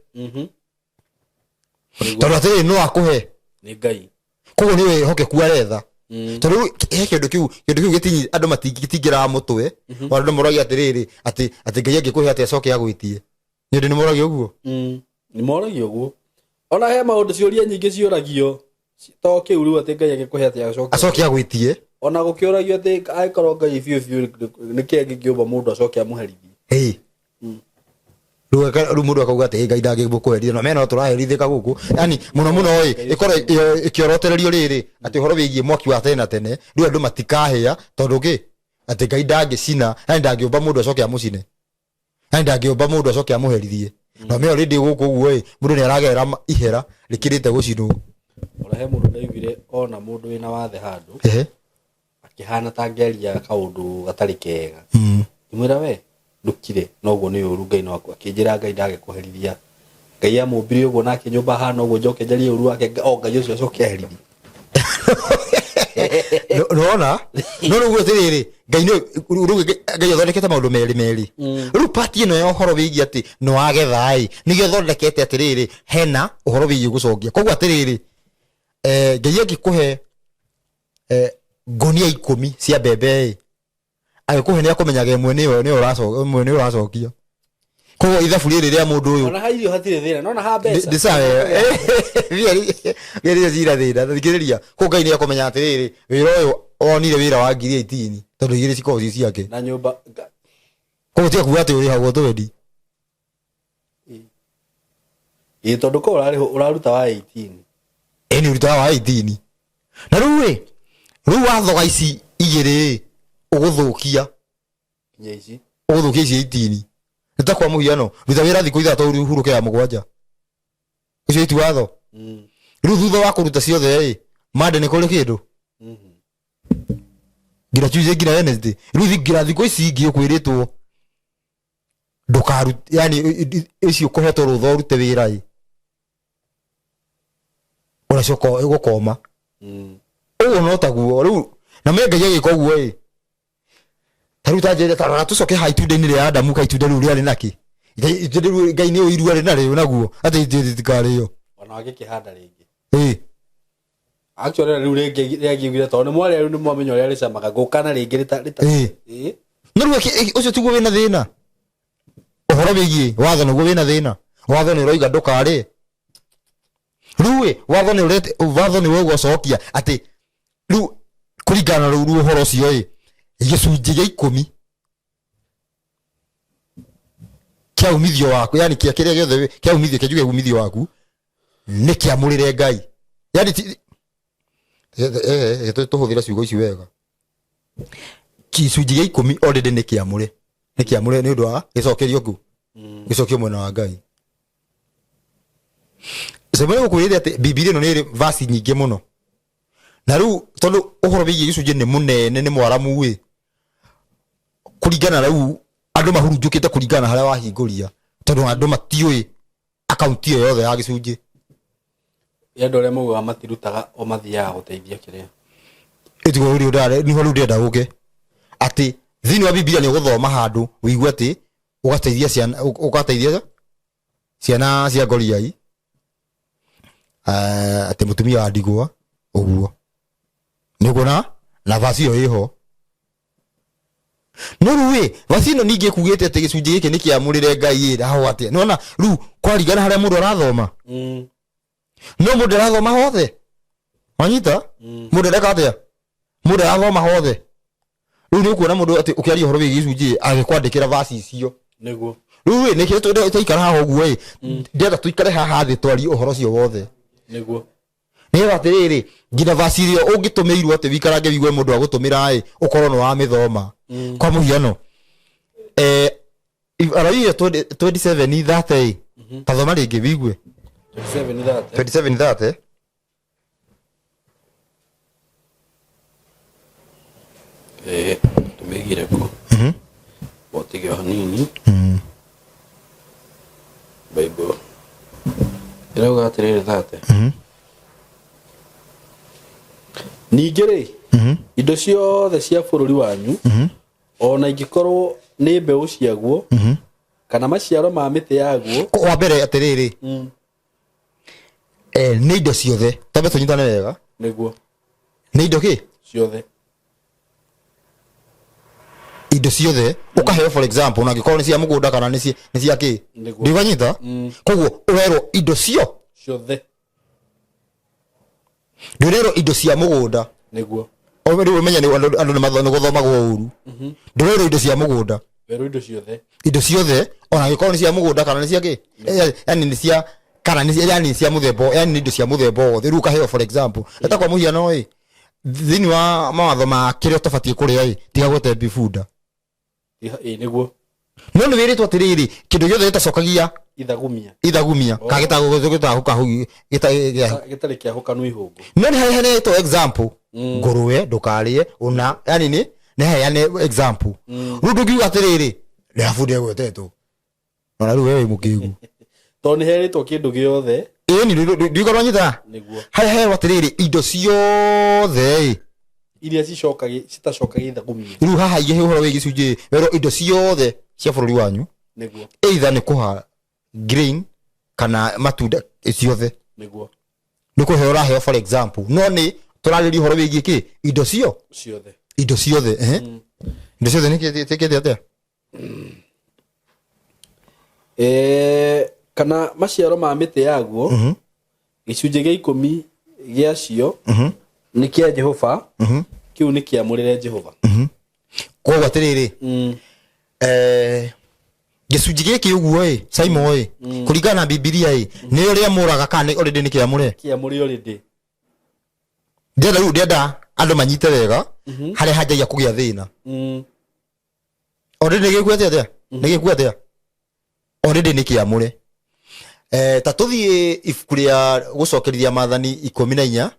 Tondũ atĩrĩrĩ, no akũhe. Nĩ Ngai. Koguo nĩ wĩhokeku aretha. Tondũ rĩu he kĩndũ kĩu, kĩndũ kĩu gĩtinyi, andũ matingĩraga mũtwe. Ona andũ moragia atĩrĩrĩ, atĩ Ngai angĩkũhe atĩ acoke agwĩtie. Nĩ ũndũ nĩ moragia ũguo? Nĩ moragia ũguo. Ona he maũndũ ciũria nyingĩ ciũragio. To kĩu rĩu atĩ Ngai angĩkũhe atĩ acoke. Acoke agwĩtie. Ona gũkĩũragio atĩ angĩkorwo Ngai biũ biũ nĩkĩ angĩkĩũmba mũndũ acoke amũherithie. Ĩĩ. Rĩu rĩu mũndũ akauga atĩ Ngai ndangĩmũkũherithia, na mena no tũraherithĩka gũkũ. Yani mũno mũno ĩ, ĩkorwo ĩkĩorotererio rĩrĩ, atĩ ũhoro wĩgiĩ mwaki wa tene na tene, rĩu andũ matikahĩa tondũ kĩ? Atĩ Ngai ndangĩcina, yani ndangĩũmba mũndũ acoke amũcine. Yani ndangĩũmba mũndũ acoke amũherithie. Na me already gũkũ ũguo ĩ, mũndũ nĩ aragerera ihera rĩkĩrĩte gũcinwo. Ona he mũndũ ndaiguire ona mũndũ wĩna wathe handũ, akĩhana ta angĩaria kaũndũ gatarĩ kega. Ngĩmwĩra we, ndũkire, noguo nĩ ũru Ngai no akĩnjĩra Ngai ndagĩkũherithia. Ngai amũmbire ũguo nake nyũmba hana ũguo njoke njarie ũru wake, o Ngai ũcio acoke aherithie. Nĩwona? No rĩu atĩrĩrĩ, Ngai nĩ, rĩu Ngai athondekete maũndũ merĩ merĩ. Rĩu part ĩno ya ũhoro wĩgiĩ atĩ nĩ wagetha ĩ, nĩkĩo athondekete atĩrĩrĩ, hena ũhoro wĩgiĩ gũcokia. Koguo atĩrĩrĩ, Ngai angĩkũhe ngũnia 10 cia mbembe ĩ, agĩkũhe nĩ akũmenyaga ĩmwe nĩyo, nĩyo ũraco-, ĩmwe nĩyo ũracokia. Koguo ithabu rĩrĩ rĩa mũndũ ũyũ. Ona ha irio hatirĩ thĩna, no na ha mbeca. Ndĩ sawa. Mbia icio cina thĩna, thikĩrĩria. Koguo Ngai nĩ akũmenya atĩrĩrĩ, wĩra ũyũ wonire wĩra wa ngiri 18, tondũ igĩrĩ cikoragwo ci ciake. Na nyũmba, Koguo tiga kuga atĩ ũrĩhagwo twendi. Ĩĩ, tondũ korwo ũrarĩhwo, ũraruta wa 18. Ĩĩ, nĩ ũrutaga wa 18. Na rĩu ĩ, rĩu wathoga ici igĩrĩ ĩ, ũgũthũkia. Nginya ici. Ũgũthũkia ici 18. Nĩ ta kwa mũhiano, ruta wĩra thikũ 6 ũhurũke ya 7. Ũcio ti watho. Rĩu thutha wa kũruta ciothe ĩ, Monday nĩ kũrĩ kĩndũ? Nginya Tuesday, nginya Wednesday. Rĩu nginya thikũ ici ingĩ ũkwĩrĩtwo ndũkarute, yani ici ũkũhetwo rũtha ũrute wĩra ĩ, ũracoka ũgũkoma. Ũguo no taguo rĩu, na me Ngai agĩka ũguo ĩ, ta rĩu ta njĩre, ta rora tũcoke haha itunda-inĩ rĩa Adamu, ka itunda rĩu rĩarĩ nakĩ? Ngai, itunda rĩu Ngai nĩ ũiru arĩ narĩo naguo, atĩ rĩtikarĩo. Ona agĩkĩhanda rĩngĩ. Ĩ. Actually, rĩu rĩngĩ rĩangiugire tondũ nĩ mwarĩa rĩu nĩ mwamenya ũrĩa rĩcamaga, ngũka na rĩngĩ rĩta- Ĩ. Ĩ. No rĩu ũcio tiguo wĩna thĩna. Ũhoro wĩgiĩ watho nĩguo wĩna thĩna. Watho nĩ ũroiga ndũkarĩe. Rĩu ĩ, watho nĩ ũrete, watho nĩ ũgũcokia atĩ rĩu kũringana na rĩu ũhoro ũcio ĩ, gĩcunjĩ gĩa 10 kĩa umithio waku, yani kĩa kĩrĩa gĩothe kĩa umithio, kĩa njuge umithio waku nĩ kĩamũrĩre Ngai. Yani ti, tũhũthĩre ciugo ici wega. Gĩcunjĩ gĩa 10 already nĩ kĩamũre. Nĩ kĩamũre nĩ ũndũ wa gĩcokerio kũ? Gĩcokio mwena wa Ngai. Cemania gũkwĩrĩte atĩ Bibilia ĩno nĩ ĩrĩ verse nyingĩ mũno. Na rĩu tondũ ũhoro wĩgiĩ gĩcunjĩ nĩ mũnene, nĩ mwaramu ĩ, kũringana rĩu andũ mahurunjũkĩte kũringana na harĩa wahingũria, tondũ andũ matiũĩ akaunti ĩyo yothe ya gĩcunjĩ. Ya andũ arĩa maugaga matirutaga o mathiaga gũteithia kĩrĩa. Ĩtigo rĩu ndĩrare, nĩho rĩu ndĩrenda gũke. Atĩ thĩinĩ wa Biblia nĩ ũgũthoma handũ ũigue atĩ ũgateithia ciana, ũgateithia ciana cia ngoriai, atĩ mũtumia wa ndigwa ũguo nĩ ũkuona na vasi ĩyo ĩho. No rĩu ĩ vasi ĩno ningĩ ĩkugĩte atĩ gĩcunjĩ gĩkĩ nĩ kĩamũrĩre Ngai ĩ naho atĩa? Nĩwona rĩu kwaringana harĩa mũndũ arathoma. No mũndũ arathoma hothe, wanyita? Mũndũ areka atĩa? Mũndũ arathoma hothe. Rĩu nĩ ũkuona mũndũ atĩ ũkĩaria ũhoro wĩgiĩ gĩcunjĩ agĩkwandĩkĩra vasi icio. Nĩguo. Rĩu ĩ nĩkĩo twaikara haha ũguo ĩ, ndĩrenda tũikare haha thĩ twarie ũhoro ũcio wothe. Nĩguo. Nĩgetha atĩrĩrĩ, nginya vasi ĩrĩa ũngĩtũmĩirwo atĩ wĩikarange wigue mũndũ agũtũmĩra ĩ, ũkorwo nĩ wamĩthoma. Kwa mũhiano, Alawii ĩyo 27 30 ĩ, ta thoma rĩngĩ wigue. 27 30. 27 30. Tũmĩigire kũ? Botige o hanini. Bible. Ĩrauga atĩrĩrĩ 30. Ningĩ rĩ, indo ciothe cia bũrũri wanyu, o na ingĩkorwo nĩ mbeũ ciaguo, kana maciaro ma mĩtĩ yaguo. Wa mbere atĩrĩrĩ, nĩ indo ciothe, twambe tũnyitane wega. Nĩguo. Nĩ indo kĩ? Ciothe. Indo ciothe ũkaheo, for example, na angĩkorwo nĩ cia mũgũnda kana nĩ cia kĩ. Nĩguo. Ndiũkanyita? Koguo ũrerwo indo cio ciothe. Ndũrerwo indo cia mũgũnda. Nĩguo. Rĩu ũmenye nĩ andũ nĩ gũthomagwo ũru. Ndũrerwo indo cia mũgũnda. Werwo indo ciothe. Indo ciothe, ona angĩkorwo nĩ cia mũgũnda kana nĩ cia kĩ, yani nĩ cia kana nĩ cia, yani nĩ cia mũthemba, yani nĩ indo cia mũthemba wothe. Rĩu ũkaheo, for example, eta kwa mũhiano ĩ, thĩinĩ wa mawatho ma kĩrĩa ũtabatiĩ kũrĩa ĩ, tiga gwete bunda. Ĩ nĩguo. No nĩ wĩrĩtwo atĩrĩrĩ, kĩndũ gĩothe gĩtacokagia ithagumia, ithagumia kana gĩtarĩ kĩahũkanu ihũngũ. No nĩ haheanĩtwo example, ngũrũwe ndũkarĩe ũna, yani nĩ haheane example. Rĩu ndũngiuga atĩrĩrĩ, nĩ bunda ĩgwetetwo, ona rĩu wewe wĩ mũkĩgu. Tondũ nĩ herĩtwo kĩndũ gĩothe. Ĩni ndikorwo nyita. Nĩguo. Harĩa herwo atĩrĩrĩ, indo ciothe ĩ iria citacokagia ithagumia. Rĩu haha igĩ ũhoro wĩ gĩcunjĩ werwo indo ciothe cia bũrũri wanyu. Nĩguo. Either nĩ kũha grain kana matunda ciothe. Nĩguo. Nĩ kũheo ũraheo, for example, no nĩ tũrarĩria ũhoro wĩgiĩ kĩ? Indo cio ciothe. Indo ciothe, ehe. Indo ciothe nĩ kĩte atĩa? Kana maciaro ma mĩtĩ yaguo, gĩcunjĩ gĩa 10 gĩacio nĩ kĩa Jehova, kĩu nĩ kĩamũrĩre Jehova. Koguo atĩrĩrĩ, gĩcunjĩ gĩkĩ ũguo ĩ, Simon ĩ, kũringana na Bibilia ĩ, nĩ ũrĩa mũraga kana nĩ already nĩ kĩamũre? Kĩamũre already. Ndĩrenda rĩu, ndĩrenda andũ manyite wega harĩa hanjagia kũgĩa thĩna. Already nĩ gĩkuĩte atĩa? Nĩ gĩkuĩte atĩa? Already nĩ kĩamũre. Ta tũthiĩ ibuku rĩa gũcokerithia maathani 14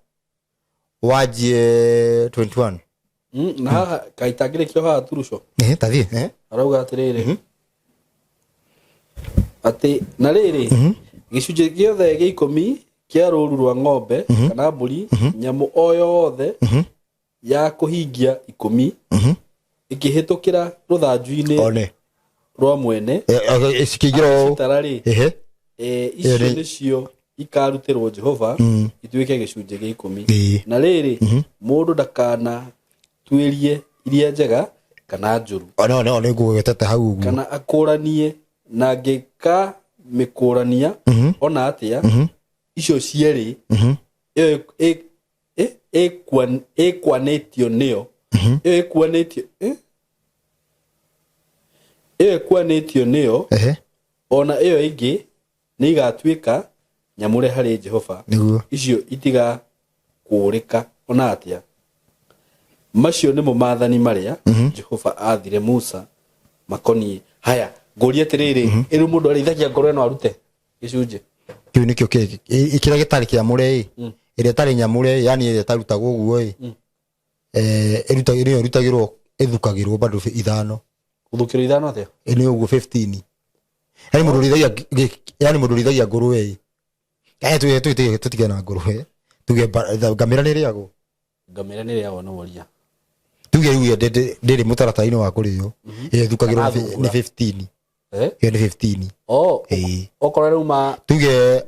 wanjie 21. Na haha kaitangĩrĩkio haha turuco. Tathiĩ. Arauga atĩrĩrĩ, atĩ na rĩrĩ, gĩcunjĩ gĩothe gĩa 10 kĩa rũũru rwa ng'ombe kana mbũri, nyamũ o yothe ya kũhingia 10 ĩkĩhĩtũkĩra rũthanju-inĩ One. rwa mwene Cikĩingĩra ũũ. citara rĩ, icio nĩcio ikarutĩrwo Jehova ituĩke gĩcunjĩ gĩa 10. Na rĩrĩ, mũndũ ndakanatuĩrie iria njega kana njũru. One, one, one, ngũgwetete hau ũguo. Kana akũranie, na angĩkamĩkũrania ona atĩa, icio cierĩ, ĩyo ĩkwanĩtio nĩyo, ĩyo ĩkuanĩtio, ĩyo ĩkuanĩtio nĩyo, ona ĩyo ĩngĩ nĩ igatuĩka nyamũre harĩ Jehova. Nĩguo. Icio itigakũũrĩka ona atĩa. Macio nĩmo maathani marĩa Jehova aathire Musa makoniĩ. Haya, ngũrie atĩrĩrĩ, ĩrĩ mũndũ arĩithagia ngoro ĩno arute gĩcunjĩ? Kĩu nĩkĩo kĩrĩa gĩtarĩ kĩamũre ĩ, ĩrĩa ĩtarĩ nyamũre, yani ĩrĩa ĩtarutagwo ũguo ĩ, nĩyo ĩrutagĩrwo, ĩthukagĩrwo bado 5. Gũthukĩrwo 5 atĩa? Nĩ ũguo 15. Yani mũndũ ũrĩithagia yani mũndũ ũrĩithagia ngũrũwe ĩ. Tũtige na ngũrũwe. Tuge ngamĩra nĩ ĩrĩagwo. Ngamĩra nĩ ĩrĩagwo nĩ woria. Tuge rĩu ĩyo ndĩrĩ mũtaratara-inĩ wa kũrĩo, ĩyo ĩthukagĩrwo Kana nĩ thungura. nĩ 15. Eh? Ĩyo nĩ 15. Oh, Ĩĩ. okorwo rĩu ma Tuge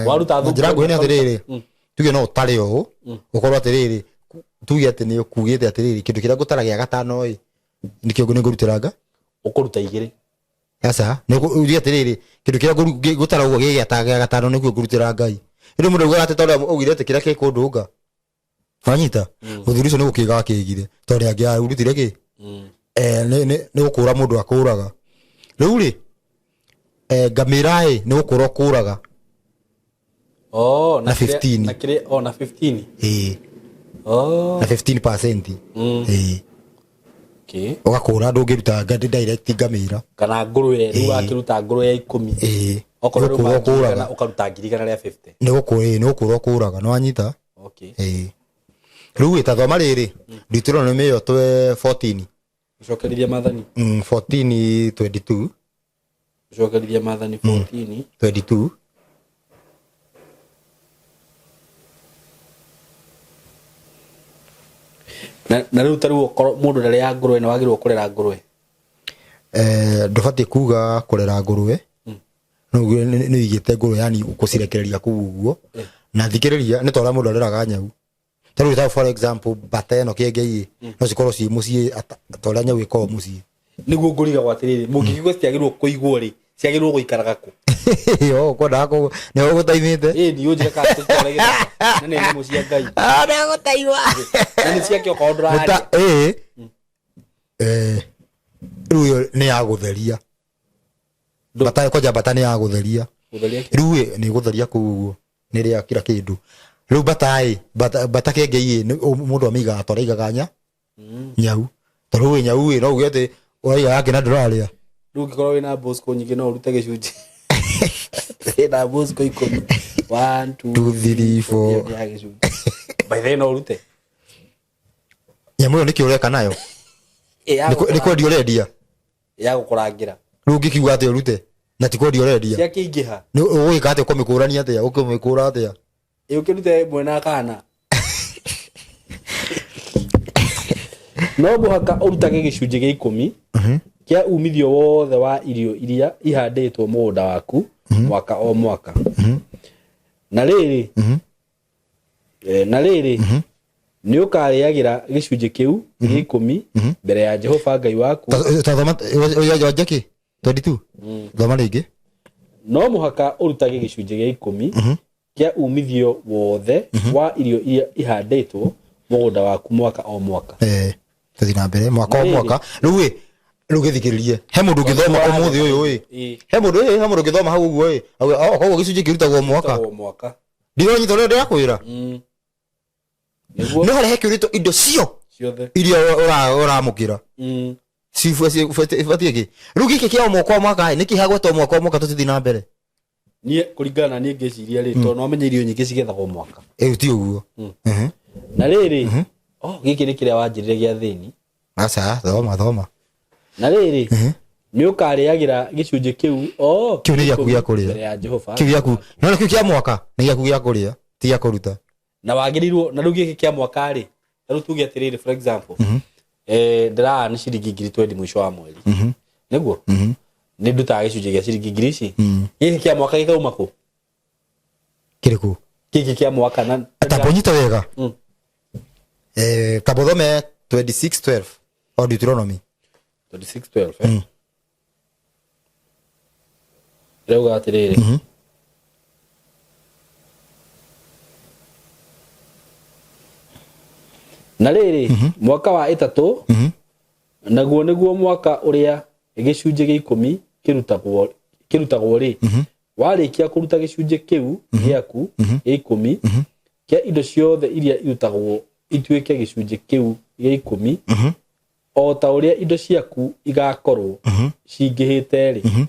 Waruta na njĩra thungura nguhĩ nĩ atĩrĩrĩ, Mm. tuge no ũtare ũũ, ũkorwo atĩrĩrĩ, tuge atĩ nĩ ũkugĩte atĩrĩrĩ, kĩndũ kĩrĩa ngũtara gĩa gatano ĩ, nĩkĩo nĩ ngũrutĩra nga. Ũkũruta igĩrĩ. Aca, nĩ uge atĩrĩrĩ, kĩndũ kĩrĩa ngũtara ũguo gĩ gĩa gatano nĩkĩo ngũrutĩra Ngai. Ĩndĩ mũndũ augaga atĩ tondũ augire atĩ kĩrĩa gĩkũndũnga. Wanyita? Mũthuri ũcio nĩ gũkĩga akĩgire, tondũ angĩarutire kĩ? Nĩ gũkũra mũndũ akũraga. Rĩu rĩ, ngamĩra ĩ, nĩ gũkũra ũkũraga. Oh, Na 15. Na kĩrĩa, oh, na 15. Ĩĩ. Oh. Na 15%. Ĩĩ. Okay. Ũgakũra, ndũngĩruta direct ngamĩra. Kana ngũrwe, rĩu wakĩruta ngũrwe ya 10. Ĩĩ. Okorwo Nĩ rĩu gũkũra ma ngiri ũkũraga. igana, ũkaruta ngiri igana rĩa 50. Nĩ gũkũra, ĩĩ, nĩ gũkũra ũkũraga, nĩ wanyita? Okay. Ĩĩ. Rĩu ĩ, ta thoma rĩrĩ, Deuteronomy ĩyo 14. Gũcokerithia maathani. 14 22. Gũcokerithia maathani 14. 22. Na rĩu ta rĩu okorwo mũndũ ndarĩaga ngũrwe, nĩ wagĩrĩirwo kũrera ngũrwe? Ndũbatiĩ kuga kũrera ngũrwe. No uge nĩ ũigĩte ngũrwe, yani gũcirekereria kũu ũguo. Na thikĩrĩria, nĩ ta ũrĩa mũndũ areraga nyau. Ta rĩu ta for example, bata ĩno kĩengei ĩ, no cikorwo ciĩ mũciĩ ta ũrĩa nyau ĩkoragwo mũciĩ. Nĩguo ngũrigagwo atĩrĩrĩ, mũngĩkĩigua citiagĩrĩirwo kũigwo rĩ, ciagĩrĩirwo gũikaraga kũ? Yo, kwendaga nĩ ũgũtaimĩte? Ĩĩ, ni ũnjĩre kana tũcitware gĩthaka. Na nĩ nyamũ cia Ngai. Ah, nĩ ũgũtaimwa. Na nĩ ciake okorwo ndũrarĩa. Ĩĩ. Rĩu ĩyo nĩ ya gũtheria. Bata, kwanja bata nĩ ya gũtheria. Gũtheria kĩ? Rĩu ĩ, nĩ gũtheria kũu ũguo. Nĩ rĩa kila kĩndũ. Rĩu bata ĩ, bata kĩengei ĩ, mũndũ amĩigaga ta ũrĩa aigaga nyau. Tondũ rĩu ĩ, nyau ĩ, no uge atĩ ũraiga yake na ndũrarĩa. Rĩu ũngĩkorwo wĩna Bosco nyingĩ no ũrute gĩcunjĩ. Wĩna Bosco 10. 1, 2, 2, 3, 4. Ĩyo nĩ ya gĩcunjĩ. By the way, no ũrute. Nyamũ ĩyo nĩkĩ ũreka nayo? Ĩ, ya Nĩ kwendia ũrendia? Ya gũkũrangĩra. Rĩu ũngĩkiuga atĩa ũrute? Na ti kwendia ũrendia. Ciakĩingĩha. Nĩ ũgwĩka atĩa? Ũkũmĩkũrania atĩa? Ũkũmĩkũra atĩa? Ĩ, ũkĩrute ĩmwe na kana. No mũhaka ũrutage gĩcunjĩ gĩa 10 kĩa umithio wothe wa irio iria ihandĩtwo mũgũnda waku mwaka o mwaka. Na rĩrĩ, na rĩrĩ, nĩ ũkarĩagĩra gĩcunjĩ kĩu gĩa 10 mbere ya Jehova Ngai waku. Ta thoma, wanja kĩ? 22? Thoma rĩngĩ. No mũhaka ũrutage gĩcunjĩ gĩa 10 kĩa umithio wothe wa irio iria ihandĩtwo mũgũnda waku mwaka o mwaka. Tũthiĩ na mbere mwaka o Na rĩrĩ. mwaka. Rĩu ĩ, rĩu gĩthikĩrĩrie. He mũndũ ũngĩthoma ũmũthĩ ũyũ ĩ. Ĩ. He mũndũ ĩ, he mũndũ ũngĩthoma hau ũguo ĩ. Auge, oh, koguo gĩcunjĩ kĩrutagwo mwaka. Kĩrutagwo mwaka. Ndironyita ũrĩa ndĩrakwĩra. Nĩguo. Nĩ harĩa hekĩrĩtwo indo cio ciothe iria ũramũkĩra. Cibatiĩ kĩ? Rĩu gĩkĩ kĩa o mwaka o mwaka ĩ, nĩkĩ hagwetwo mwaka o mwaka tũtithiĩ na mbere? Niĩ kũringana na niĩ ngĩciria rĩ, tondũ no menye irio nyingĩ cigethagwo mwaka. Ĩ, ti ũguo. Na rĩrĩ, oh, gĩkĩ nĩ kĩrĩa wanjĩrire gĩa thĩni. Aca, thoma, thoma. Na rĩrĩ, nĩ ũkarĩagĩra gĩcunjĩ kĩu, oh, Kĩu nĩ gĩaku gĩa kũrĩa. mbere ya Jehova. Kĩu gĩaku. No kĩu kĩa mwaka nĩ gĩaku gĩa kũrĩa, ti gĩa kũruta. Na wagĩrĩirwo, na rĩu gĩkĩ kĩa mwaka rĩ, ta rĩu tuge atĩrĩrĩ, for example, ndĩraga nĩ ciringi ngiri twendi mũico wa mweri. Nĩguo? Nĩ ndutaga gĩcunjĩ gĩa ciringi ngiri ici. Gĩkĩ kĩa mwaka gĩkauma kũ? Kĩrĩkũ? Gĩkĩ kĩa mwaka na Tamba ũnyite wega. Tamba ũthome 26:12 o Deuteronomy. 26:12, eh? Rĩauga atĩrĩrĩ. Na rĩrĩ, mwaka wa 3, naguo nĩguo mwaka ũrĩa gĩcunjĩ gĩa 10 kĩrutagwo rĩ, warĩkia kũruta gĩcunjĩ kĩu gĩaku gĩa 10 kĩa indo ciothe iria irutagwo ituĩke gĩcunjĩ kĩu gĩa 10, o ta ũrĩa indo ciaku igakorwo cingĩhĩte rĩ,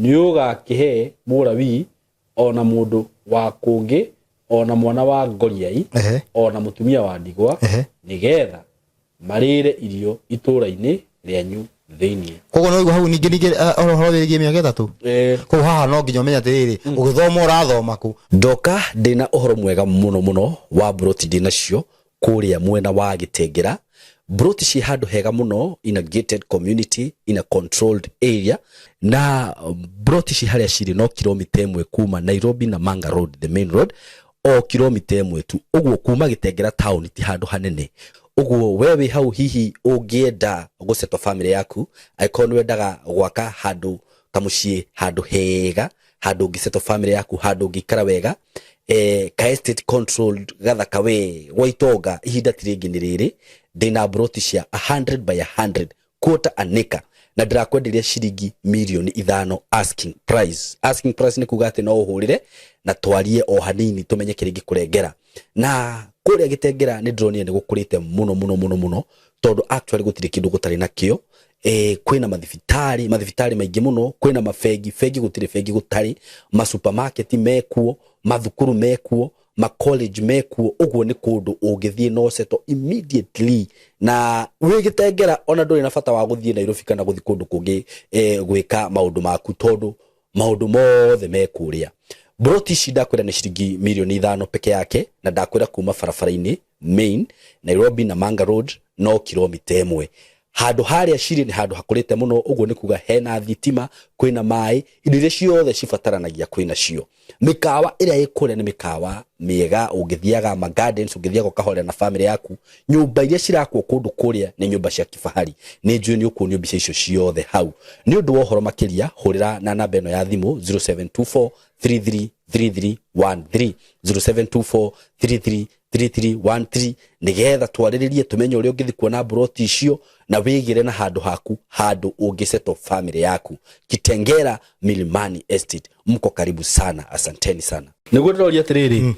nĩũgakĩhe Mũlawii o na mũndũ wa kũngĩ o na mwana wa ngoriai o na mũtumia wa ndigwa, nĩgetha marĩre irio itũũra-inĩ rĩanyu thĩinĩ. Koguo no hau ningĩ ningĩ, ũhoro wĩgiĩ mĩaka 3. Koguo haha no nginya ũmenye atĩrĩrĩ, ũgĩthoma ũrathoma kũ? Ndoka ndĩna ũhoro mwega mũno mũno wa mburoti ndĩnacio kũrĩa mwena wa Gĩtengera. Broti ciĩ handũ hega mũno, in a gated community, in a controlled area, na broti ci harĩa cirĩ no kilomita 1 kuma Nairobi na Manga Road, the main road, o kilomita 1 tu. Ũguo kuma Gĩtengera town ti handũ hanene. Ũguo we wĩ hau hihi ũngĩenda gũsettle family yaku, angĩkorwo nĩ wendaga gwaka handũ kamũciĩ, handũ hega, handũ ũngĩsettle family yaku, handũ ũngĩikara wega, ka estate controlled gathaka we gwa itonga, ihinda ti rĩngĩ nĩ rĩrĩ. Ndĩna broti cia 100 by 100 quarter an acre, na ndĩrakwenderia ciringi mirioni 5 asking price. Asking price nĩ kuga atĩ no ũhũrĩre na twarie o hanini tũmenye kĩrĩa ingĩkũrengera. Na kũrĩa Gĩtengera nĩ ndĩronire nĩ gũkũrĩte mũno mũno mũno mũno, tondũ actually gũtirĩ kĩndũ gũtarĩ nakĩo. Kwĩna mathibitarĩ maingĩ mũno, kwĩna mabengi, bengi gũtirĩ bengi gũtarĩ, masupermarket mekuo, mathukuru mekuo, macollege mekuo. Ũguo nĩ kũndũ ũngĩthiĩ no settle immediately, na wĩ Gĩtengera ona ndũrĩ na bata wa gũthiĩ Nairobi kana gũthiĩ kũndũ kũngĩ gwĩka maũndũ maku, tondũ maũndũ mothe me kũrĩa. Broti ici ndakwĩra nĩ ciringi mirioni 5 peke yake, na ndakwĩra kuma barabara-inĩ main Nairobi na Manga Road no kilomita 1. Handũ harĩa cirĩ nĩ handũ hakũrĩte mũno, ũguo nĩ kuga hena thitima, kwĩna maĩ, indo iria ciothe cibataranagia kwĩna cio. Mĩkawa ĩrĩa ĩ kũrĩa nĩ mĩkawa mĩega, ũngĩthiaga ma gardens, ũngĩthiaga ũkahorera na family yaku. Nyũmba iria cirakwo kũndũ kũrĩa nĩ nyũmba cia kifahari. Nĩ njũĩ nĩ ũkuonio mbica icio ciothe hau. Nĩ ũndũ wa ũhoro makĩria, hũrĩra na namba ĩno ya thimũ 0724 333313, 0724 333313, nĩgetha twarĩrĩrie tũmenye ũrĩa ũngĩthiĩ kuona broti icio na wĩgĩre na handũ haku, handũ ũngĩsettle family yaku. Kitengera Milimani Estate, mko karibu sana, asanteni sana. Nĩguo ndĩroria atĩrĩrĩ,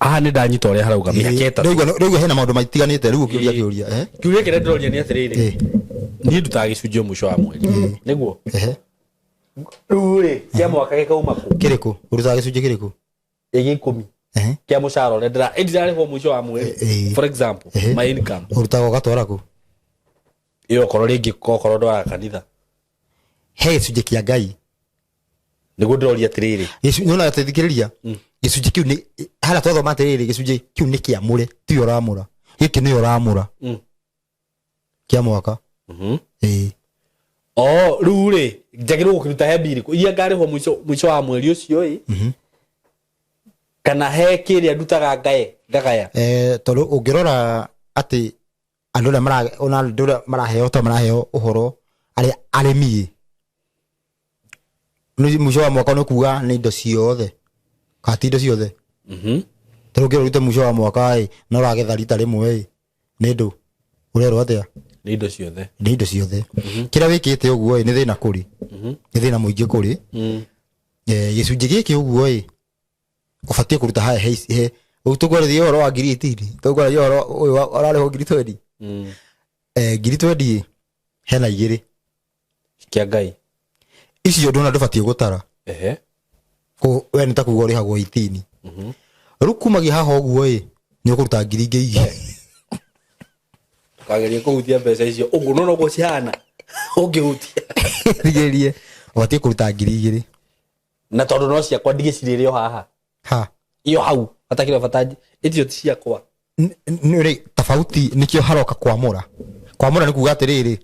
haha nĩ ndanyita ũrĩa harauga mĩaka 3. Rĩu hena maũndũ matiganĩte rĩu ũkĩũria kĩũria, eh? Kĩũria kĩrĩa ndĩroria nĩ atĩrĩrĩ, niĩ ndutaga gĩcunjĩ o mũico wa mweri, nĩguo? Ehe. Rĩu rĩ, kĩa mwaka gĩkauma kũ? Kĩrĩkũ ũrutaga gĩcunjĩ kĩrĩkũ? Gĩa 10 kĩa mũcara ũrĩa ndĩrarĩhwo mũico wa mweri. For example, my income. Ũrutaga ũgatwara kũ? Ĩyo okorwo rĩngĩ okorwo ndwaraga kanitha. He gĩcunjĩ kĩa Ngai. Nĩguo ndĩroria atĩrĩrĩ. Nĩona atĩ thikĩrĩria, gĩcunjĩ kĩu nĩ harĩa twathoma atĩrĩrĩ, gĩcunjĩ kĩu nĩ kĩamũre, tiwe ũramũra, gĩkĩ nĩwe ũramũra kĩa mwaka. Ĩĩ. O rĩu rĩ, njagĩrĩirwo gũkĩruta he mbirĩ iria ngarĩhwo mũico wa mweri ũcio ĩ, kana he kĩrĩa ndutaga ngaye ngagaya? Tondũ ũngĩrora atĩ andũ arĩa mara ona andũ arĩa maraheo ta maraheo ũhoro arĩa arĩmi ĩ, mũico wa mwaka nĩ kuga nĩ indo ciothe kana ti indo ciothe. Tondũ ũngĩrora ũrute mũico wa mwaka ĩ, na ũragetha rita rĩmwe ĩ, nĩ ndũ ũrerwo atĩa? Nĩ indo ciothe. Nĩ indo ciothe. Kĩrĩa wĩkĩte ũguo ĩ, nĩ thĩna kũrĩ, nĩ thĩna mũingĩ kũrĩ. Gĩcunjĩ gĩkĩ ũguo ĩ, ũbatiĩ kũruta haya he rĩu tũkwarĩria ũhoro wa ngiri 18, tũkwarĩria ũhoro ũyũ ũrarĩhwo ngiri 20. Ngiri 20 ĩ, hena igĩrĩ kĩa Ngai. Icio ndona ndũbatiĩ gũtara. We nĩ ta kuga ũrĩhagwo 18. Rĩu kumagia haha ũguo ĩ, nĩ ũkũruta ngiri ingĩ igĩrĩ. Ũkageria kũhutia mbeca icio ũguo no noguo cihana ũngĩhutia. Thikĩrĩrie, ũbatiĩ kũruta ngiri igĩrĩ. Na tondũ no ciakwa ndigĩcirĩre o haha. Ha. Iyo hau hatakĩrĩ bata, icio ti ciakwa. Nĩ rĩ tofauti nĩkĩo haroka kwamũra. Kwamũra nĩ kuga atĩrĩrĩ,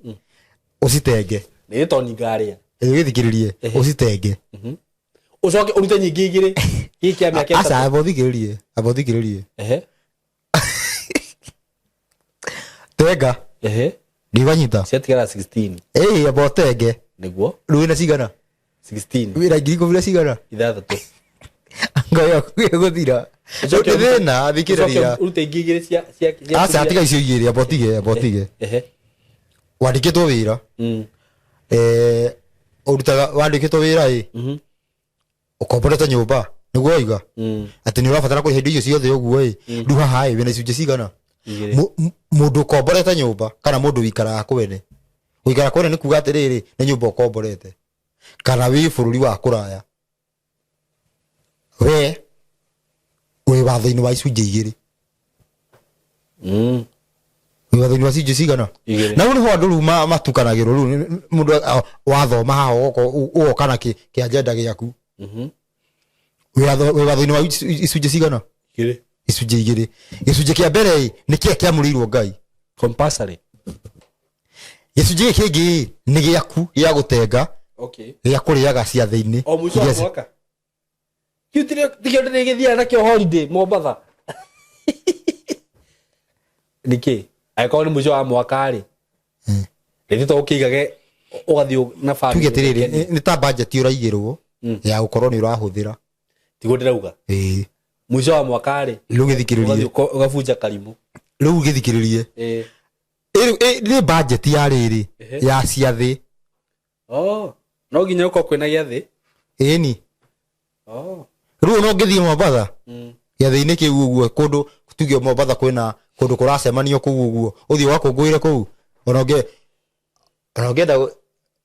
ũcitenge. Nĩ toni ngarĩa. Ĩ, ũgĩthikĩrĩrie, ũcitenge. Ũcoke ũrute nyingĩ igĩrĩ gĩkĩ kĩa mĩaka Aca, 3. amba ũthikĩrĩrie, amba ũthikĩrĩrie. Tenga. Ndigwanyita. Ciatigara 16. Ĩĩ, amba ũtenge. Nĩguo. Rĩu wĩna cigana? 16. Wĩna ngiri ikũmi na cigana? 6. Ngoro yaku ĩgũthira. Ũcoke Nĩ thĩna, thikĩrĩria. Ũcoke ũrute ingĩ igĩrĩ cia Aca, tiga icio igĩrĩ, amba ũtige, amba ũtige. Wandĩkĩtwo wĩra. Ũrutaga wandĩkĩtwo wĩra ĩ, ũkomborete nyũmba, nĩguo waiga? Atĩ nĩ ũrabatara kũrĩha indo icio ciothe ũguo ĩ, rĩu haha ĩ, wĩna icunjĩ cigana? Igĩrĩ. Mũndũ ũkomborete nyũmba kana mũndũ wĩikaraga kwene. Gũikara kwene nĩ kuga atĩrĩrĩ, nĩ nyũmba ũkomborete. Kana wĩ bũrũri wa kũraya. We wĩ watho-inĩ wa icunjĩ igĩrĩ. Wĩ watho-inĩ wa icunjĩ cigana? Igĩrĩ. Na rĩu nĩho andũ rĩu matukanagĩrwo rĩu, mũndũ wathoma haha ũgoka na kĩ agenda gĩaku. Wĩ watho-inĩ wa icunjĩ cigana? Igĩrĩ. Icunjĩ igĩrĩ. Gĩcunjĩ kĩa mbere ĩ, nĩ kĩrĩa kĩamũrĩirwo Ngai. Compulsory. Gĩcunjĩ gĩkĩ kĩngĩ nĩ gĩaku gĩa gũtenga, Okay. gĩa kũrĩaga ciathĩ-inĩ. O mũico wa Iria mwaka kĩu tikĩo ndĩrĩgĩthiaga nakĩo holiday Mombatha. Nĩkĩ angĩkorwo nĩ mũico wa mwaka rĩ, rĩthĩ to ũkĩigage ũgathiĩ na Tuge family? atĩrĩrĩ, nĩ ta budget ũraigĩrwo ya gũkorwo nĩ ũrahũthĩra. Tiguo ndĩrauga. Ĩĩ. Mũico wa mwaka rĩ, Rĩu ũgathiĩ gĩthikĩrĩrie. ũgabunja karimũ. Rĩu gĩthikĩrĩrie. Ĩĩ. Nĩ budget ya rĩrĩ ya ciathĩ. Oh, no nginya ũkorwo kwĩna gĩathĩ. Ĩni. Oh. Rĩu no ngĩthiĩ Mombatha gĩathĩ-inĩ kĩu ũguo, kũndũ tuge Mombatha kwĩna kũndũ kũracemanio kũu ũguo, ũthiĩ ũgakũngũĩre kũu. Ona ũngĩ ona ũngĩenda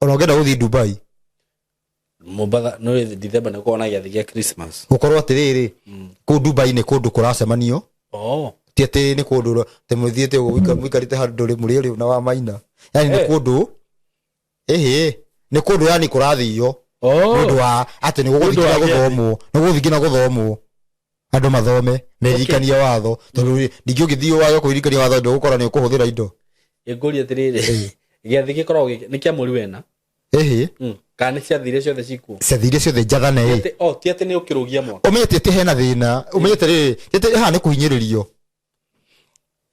ona ũngĩenda gũthiĩ Dubai. Mombatha no December nĩ gũkoragwo na gĩathĩ gĩa Christmas. Gũkorwo atĩrĩrĩ, kũu Dubai nĩ kũndũ kũracemanio. Oh. Ti atĩ nĩ kũndũ atĩ mũthiĩte ũguo mũikarĩte handũ rĩ mũrĩ rĩ na wa maina, yani nĩ kũndũ, ĩhĩ, nĩ kũndũ yani kũrathio Oh. nĩ ũndũ wa atĩ nĩ gũgũthiĩ Nĩ ũndũ wa nginya gĩathĩ. gũthomwo, nĩ gũgũthiĩ nginya gũthomwo, andũ mathome meririkanie watho, tondũ ningĩ ũngĩthiĩ wage kwĩririkania watho ndũgũkora nĩ ũkũhũthĩra indo. Ngũria atĩrĩrĩ, gĩathĩ gĩkoragwo nĩ kĩa mweri wena? Ĩhĩ. Kana nĩ ciathĩ iria ciothe cikuo? Ciathĩ iria ciothe njathane ĩ. Oh, ti atĩ nĩ ũkĩrũgia mwaka. Ũmenye ti atĩ hena thĩna, ũmenye atĩrĩrĩ, ti atĩ haha nĩ kũhinyĩrĩrio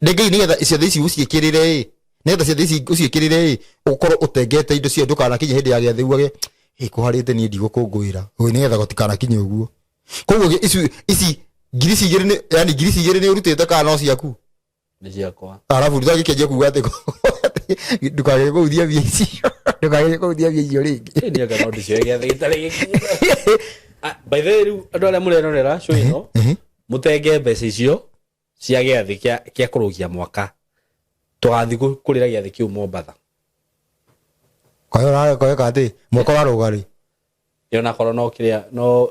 rĩngĩ, nĩgetha ciathĩ ici ũciĩkĩrĩre ĩ, nĩgetha ciathĩ ici ũciĩkĩrĩre ĩ, ũkorwo ũtengete indo cio ndũkanakinye hĩndĩ ya gĩathĩ ugage ĩ kũharĩte niĩ ndigũkũngũĩra ĩ, nĩgetha gũtikanakinye ũguo. Koguo ici ngiri ici igĩrĩ yani ngiri ici igĩrĩ nĩ ũrutĩte kana no ciaku? Nĩ ciakwa. Arabu ndũgagĩkĩanjia kuga atĩ ndũkagĩe kũhuthia mbia icio, ndũkagĩe kũhuthia mbia icio rĩngĩ. Ĩ, niĩ anga no ndĩcioe gĩathĩ gĩtarĩ gĩkinyu. Ah, by the way, rĩu andũ arĩa mũrerorera show ĩno, mũtenge mbeca icio cia gĩathĩ kĩa kũrũgia mwaka, tũgathiĩ kũrĩra gĩathĩ kĩu Mombatha. Kwayo atĩ mwaka ũrarũga rĩ? Ĩ, onakorwo no kĩrĩa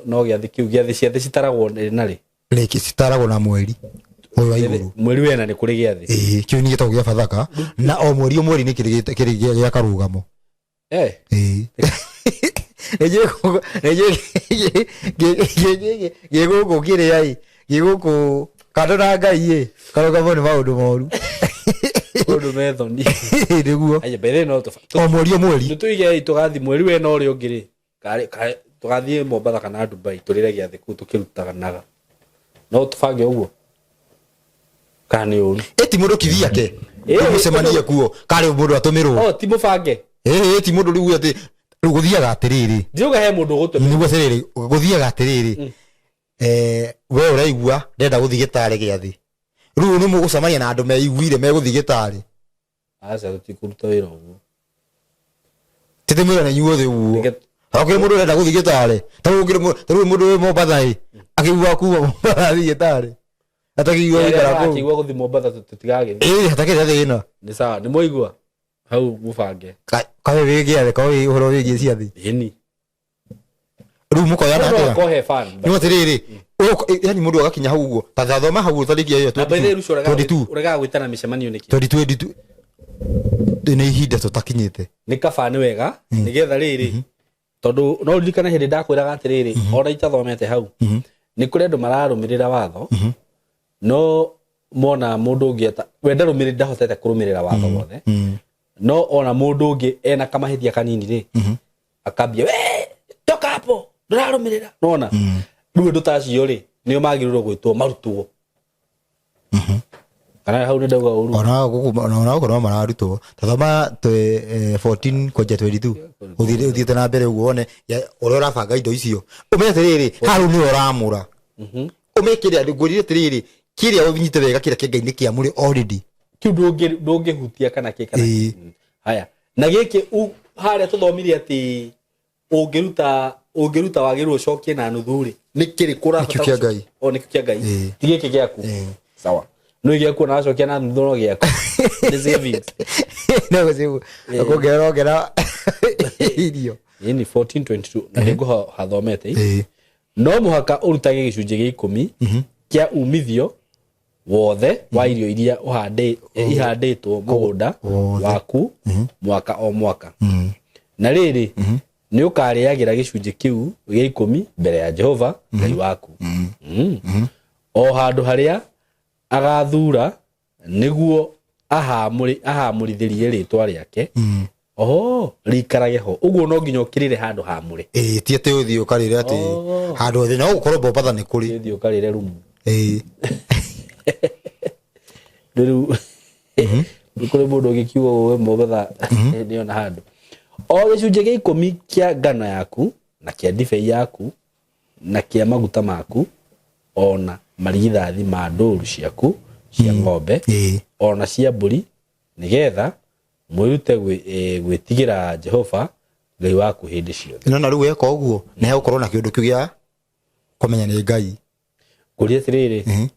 no gĩathĩ kĩu, gĩathĩ, ciathĩ citaragwo rĩ na rĩ? Rĩngĩ citaragwo na mweri ũyũ wa igũrũ. Mweri wena nĩ kũrĩ gĩathĩ. Ĩĩ, kĩu nĩ gĩtagwo gĩa Bathaka, na o mweri o mweri nĩ kĩrĩ gĩa karũgamo. Ĩĩ, nĩnjũĩ gĩgũkũ kĩrĩa ĩ gĩgũkũ kando na Ngai ĩ karũgamo nĩ maũndũ moru. Ũndũ methoni. Nĩguo. Aya, by the way, no O mweri o mweri. Nĩ tũige tũgathiĩ mweri wena ũrĩa ũngĩ rĩ, tũgathiĩ Mombatha kana Dubai tũrĩre gĩathĩ kũu tũkĩrutanaga. No tũbange ũguo kana nĩ ũru? Ĩ, ti mũndũ kithiake Ĩ, mũcemanie kuo karĩ mũndũ atũmĩrwo? Oh, ti mũbange. Ĩ, ti mũndũ rĩu atĩ rĩu gũthiaga atĩrĩrĩ. Ndiuga he mũndũ ũgũtũmĩra. Nĩguo atĩrĩrĩ, gũthiaga atĩrĩrĩ, we ũraigua ndenda gũthiĩ gĩtarĩ gĩathĩ, rĩu nĩ mũgũcemania na andũ meiguire megũthiĩ gĩtarĩ. Aca, tũtikũruta wĩra ũguo. Tĩtĩ mwĩra nĩ inyuothe ũguo. Hakũrĩ mũndũ ũrenda gũthiĩ gĩtarĩ, ta rĩu mũndũ wĩ Mombatha ĩ akĩigua kuma Mombatha athiĩ gĩtarĩ atakĩigua gũikara kũu. Akĩigua gũthiĩ Mombatha tũtigagĩthiĩ. Ĩ, hatakĩrĩ thĩna. Nĩ sawa, nĩ mwaigua hau mũbange. Kaĩ wĩ gĩathĩ, kaĩ ũhoro wĩgiĩ ciathĩ. Ĩni. Rĩu mũkoyana Mũndũ atĩa? akohe fan. Nĩ atĩrĩrĩ, yani mũndũ agakinya hau ũguo ta thoma hau tarĩki ĩyo. Na by the way, Ruco, 22. ũregaga gwĩtana mĩcemanio nĩkĩ? 2022 nĩ ihinda tũtakinyĩte. Nĩ kaba nĩ wega nĩgetha rĩrĩ, tondũ no ririkane hĩndĩ ndakwĩraga atĩrĩrĩ, ona itathomete hau nĩ kũrĩ andũ mararũmĩrĩra watho, no mona mũndũ ũngĩ we ndarũmĩrĩra, ndahotete kũrũmĩrĩra watho wothe, no ona mũndũ ũngĩ ena kamahĩtia kanini rĩ, akambia, "We toka hapo, ndũrarũmĩrĩra." Nona rĩu andũ ta acio rĩ, nĩo magĩrĩirwo gwĩtwo marutwo, kana hau nĩ ndauga ũru? Ona gũkũ no mararutwo. Tathoma 14 kwanjia 22 ũthiĩte na mbere ũguo, wone ũrĩa ũrabanga indo icio. Ũmenye atĩrĩrĩ, hau nĩwe ũramũra, ũmenye kĩrĩa ngwĩrire atĩrĩrĩ, kĩrĩa ũnyite wega, kĩrĩa kĩa Ngai nĩ kĩamũre already. Kĩu ndũngĩhutia kana kĩ kana Ĩĩ. kĩ. Haya, na gĩkĩ harĩa tũthomire atĩ ũngĩruta wagĩrĩirwo ũcokie na nuthu rĩ, nĩ kĩrĩkũ ũrabatara? Nĩkĩo kĩa Ngai. O nĩkĩo kĩa Ngai? Ĩĩ. Ti gĩkĩ gĩaku? Ĩĩ. Sawa, no gĩaku ona wacokia na nuthu no gĩaku, nĩ savings. No gũcibu kuongerera ongera irio. Ĩni, 1422 na nĩngũha hathomete. Ĩĩ. No mũhaka ũrutage gĩcunjĩ gĩa 10 kĩa umithio wothe wa irio iria ihandĩtwo mũgũnda Wothe. waku mwaka o mwaka. Na rĩrĩ, nĩ ũkarĩagĩra gĩcunjĩ kĩu gĩa 10 mbere ya Jehova Ngai waku o handũ harĩa agathura nĩguo. Ahamũrithĩrie rĩtwa rĩake oho rĩikarage ho. Ũguo no nginya ũkĩrĩre handũ hamũre. Ĩĩ, ti atĩ ũthiĩ ũkarĩre atĩ handũ hothe, no gũkorwo Mombatha nĩ kũrĩ. Ũthiĩ ũkarĩre rumu. Ĩĩ. Rĩu nĩ kũrĩ mũndũ ũngĩkiuga ũũ Mombatha nĩona handũ. O gĩcunjĩ gĩa 10 kĩa ngano yaku na kĩa ndibei yaku na kĩa maguta maku, ona marigithathi ma ndũru ciaku cia ng'ombe, ona cia mbũri, nĩgetha mwĩrute gwĩtigĩra Jehova Ngai waku hĩndĩ ciothe. No na rĩu weka ũguo nĩ hegũkorwo na kĩũndũ kĩu gĩa kũmenya nĩ Ngai. Ngũria atĩrĩrĩ,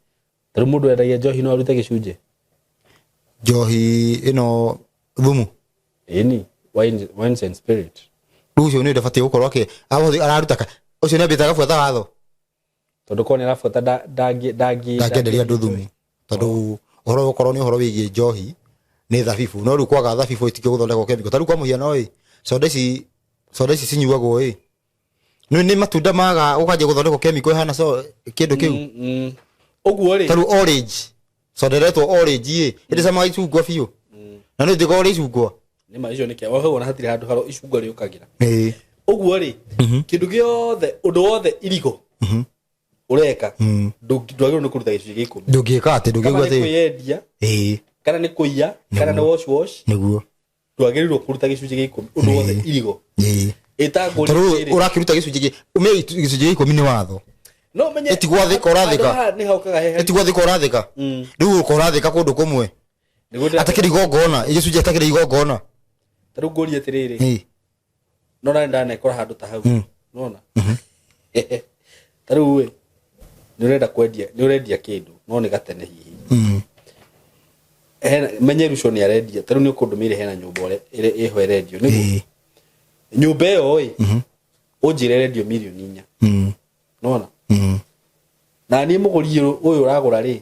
ta rĩu mũndũ wendagia njohi no arute gĩcunjĩ? Njohi ĩno thumu? Ĩni, wines and spirit. Rĩu ũcio nĩ ndabatiĩ gũkorwo akĩ araruta ũcio nĩ ambĩte agabuata watho. Tondũ korwo nĩ arabuata ndangi ndangĩenderia andũ thumu, tondũ ũhoro ũkorwo nĩ ũhoro wĩgiĩ njohi nĩ thabibũ, no rĩu kwaga thabibũ itikĩo gũthondekwo kemiko. Ta rĩu kwa mũhiano ĩ, soda ici cinyuagwo ĩ, nĩ matunda maga ũkanjia gũthondekwo kemiko ĩhana so kĩndũ kĩu. Ũguo rĩ, Ta rĩu orange soda ĩretwo orange ĩ, ĩndĩ camaga icungwa biũ, na nĩ ĩtĩkorwo rĩ icungwa. Nĩ ma icio nĩ kĩa oho, ona hatirĩ handũ haro icungwa rĩũkagĩra. Ĩĩ. Ũguo rĩ, kĩndũ gĩothe, ũndũ wothe irigo ũreka, ndwagĩrĩirwo nĩ kũruta gĩcunjĩ gĩa 10. Ndũngĩka atĩ Kama ndũngĩigua nĩ atĩ kwĩyendia, ĩĩ, kana nĩ kũiya, kana nĩ wash wash, nĩguo. Ndwagĩrĩirwo kũruta gĩcunjĩ gĩa 10 ũndũ wothe irigo. Ĩĩ. Ĩtangũri. Tondũ ũrakĩruta gĩcunjĩ gĩ ume gĩcunjĩ gĩa 10 nĩ watho. No menye Ĩtigwathĩka, ũrathĩka. Handũ haha nĩ haukaga he Ĩtigwathĩka ũrathĩka. Rĩu ũka ũrathĩka kũndũ kũmwe Nĩguo ndĩra- atakĩrĩ igongona, gĩcunjĩ atakĩrĩ igongona. Ta rĩu ngũrie atĩrĩrĩ, Ĩĩ. no nani ndanekora handũ ta hau, nona ta rĩu ĩ, nĩ ũrenda kwendia, nĩ ũrendia kĩndũ no nĩ gatene hihi. Hena menye Ruco nĩ arendia, ta rĩu nĩ ũkũndũmĩire, hena nyũmba ũrĩa ĩho ĩrendio nĩguo. Nyũmba ĩyo ĩ, ũnjĩre ĩrendio mirioni 4. Nona na niĩ mũgũri ũyũ ũragũra rĩ,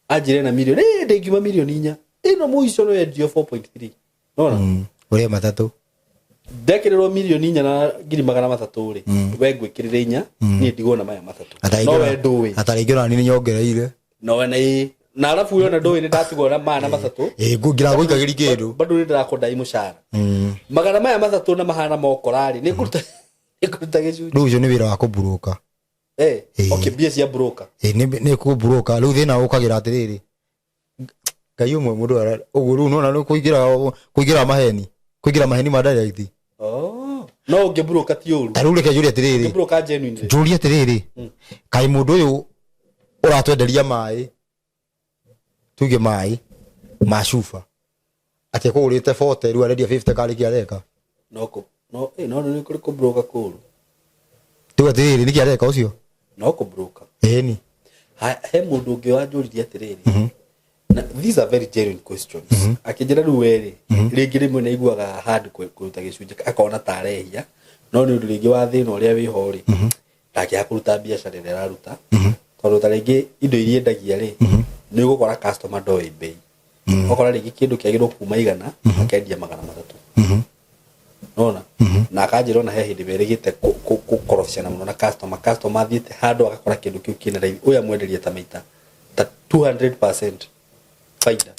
anjĩre na mirioni ĩ ndĩngiuma mirioni 4, ĩno mũico no yendio 4.3, nona. Ũrĩa matatũ. Ndekĩrĩrwo 4,300,000 rĩ, we ngwĩkĩrĩre 4, niĩ ndigwo na maya matatũ, no we ndũĩ. Atarĩngĩ ona niĩ nĩ nyongereire. No we na ĩ na arabu we ona ndũĩ nĩ ndatigwo na maya na matatũ. Ĩĩ, ngira gũikagĩri kĩndũ. Bado nĩ ndĩrakũndai mũcara magana maya matatũ na mahana mokora rĩ, nĩ ngũruta gĩcunjĩ. Rĩu ũcio nĩ wĩra wa kũmburuka. Eh. Ĩĩ. Okay, mbia cia broker. Ĩĩ, nĩ kũmburuka. Rĩu thĩna ũkagĩra atĩrĩrĩ, Ngai ũmwe mũndũ ũguo rĩu nona nĩ kũingĩra maheni ma direct. Oh, no ũngĩmburoka ti ũru. Ta rĩu reke njũrie atĩrĩrĩ. Ũngĩmburoka genuinely. Njũrie atĩrĩrĩ, kaĩ mũndũ ũyũ ũratwenderia maĩ, tuge maĩ ma cuba, atĩ ekũgũrĩte 40, rĩu arendia 50, karĩ kĩ areka? No kũ no ĩ no nĩ kũrĩ kũmburoka kũru. Rĩu atĩrĩrĩ, nĩkĩ areka ũcio? No kũmburoka. Ĩni. He mũndũ ũngĩ wanjũririe atĩrĩrĩ, na these are very genuine questions, akĩnjĩra rĩu werĩ rĩngĩ rĩmwe nĩ aiguaga hard kũruta gĩcunjĩ, akona ta arehia, no nĩ ũndũ rĩngĩ wa thĩna ũrĩa wĩho rĩ, ndangĩaga kũruta biacara ĩrĩa araruta, tondũ ta rĩngĩ indo iria endagia rĩ, nĩ ũgũkora customer ndoĩ mbei, ũkora rĩngĩ kĩndũ kĩagĩrĩirwo kuma 100 akendia 300, nona na akanjĩra ona he hĩndĩ merĩgĩte gũkorobicana mũno na customer athiĩte handũ agakora kĩndũ kĩu kĩna raithi, ũyũ amwenderia ta maita ta 200% baida.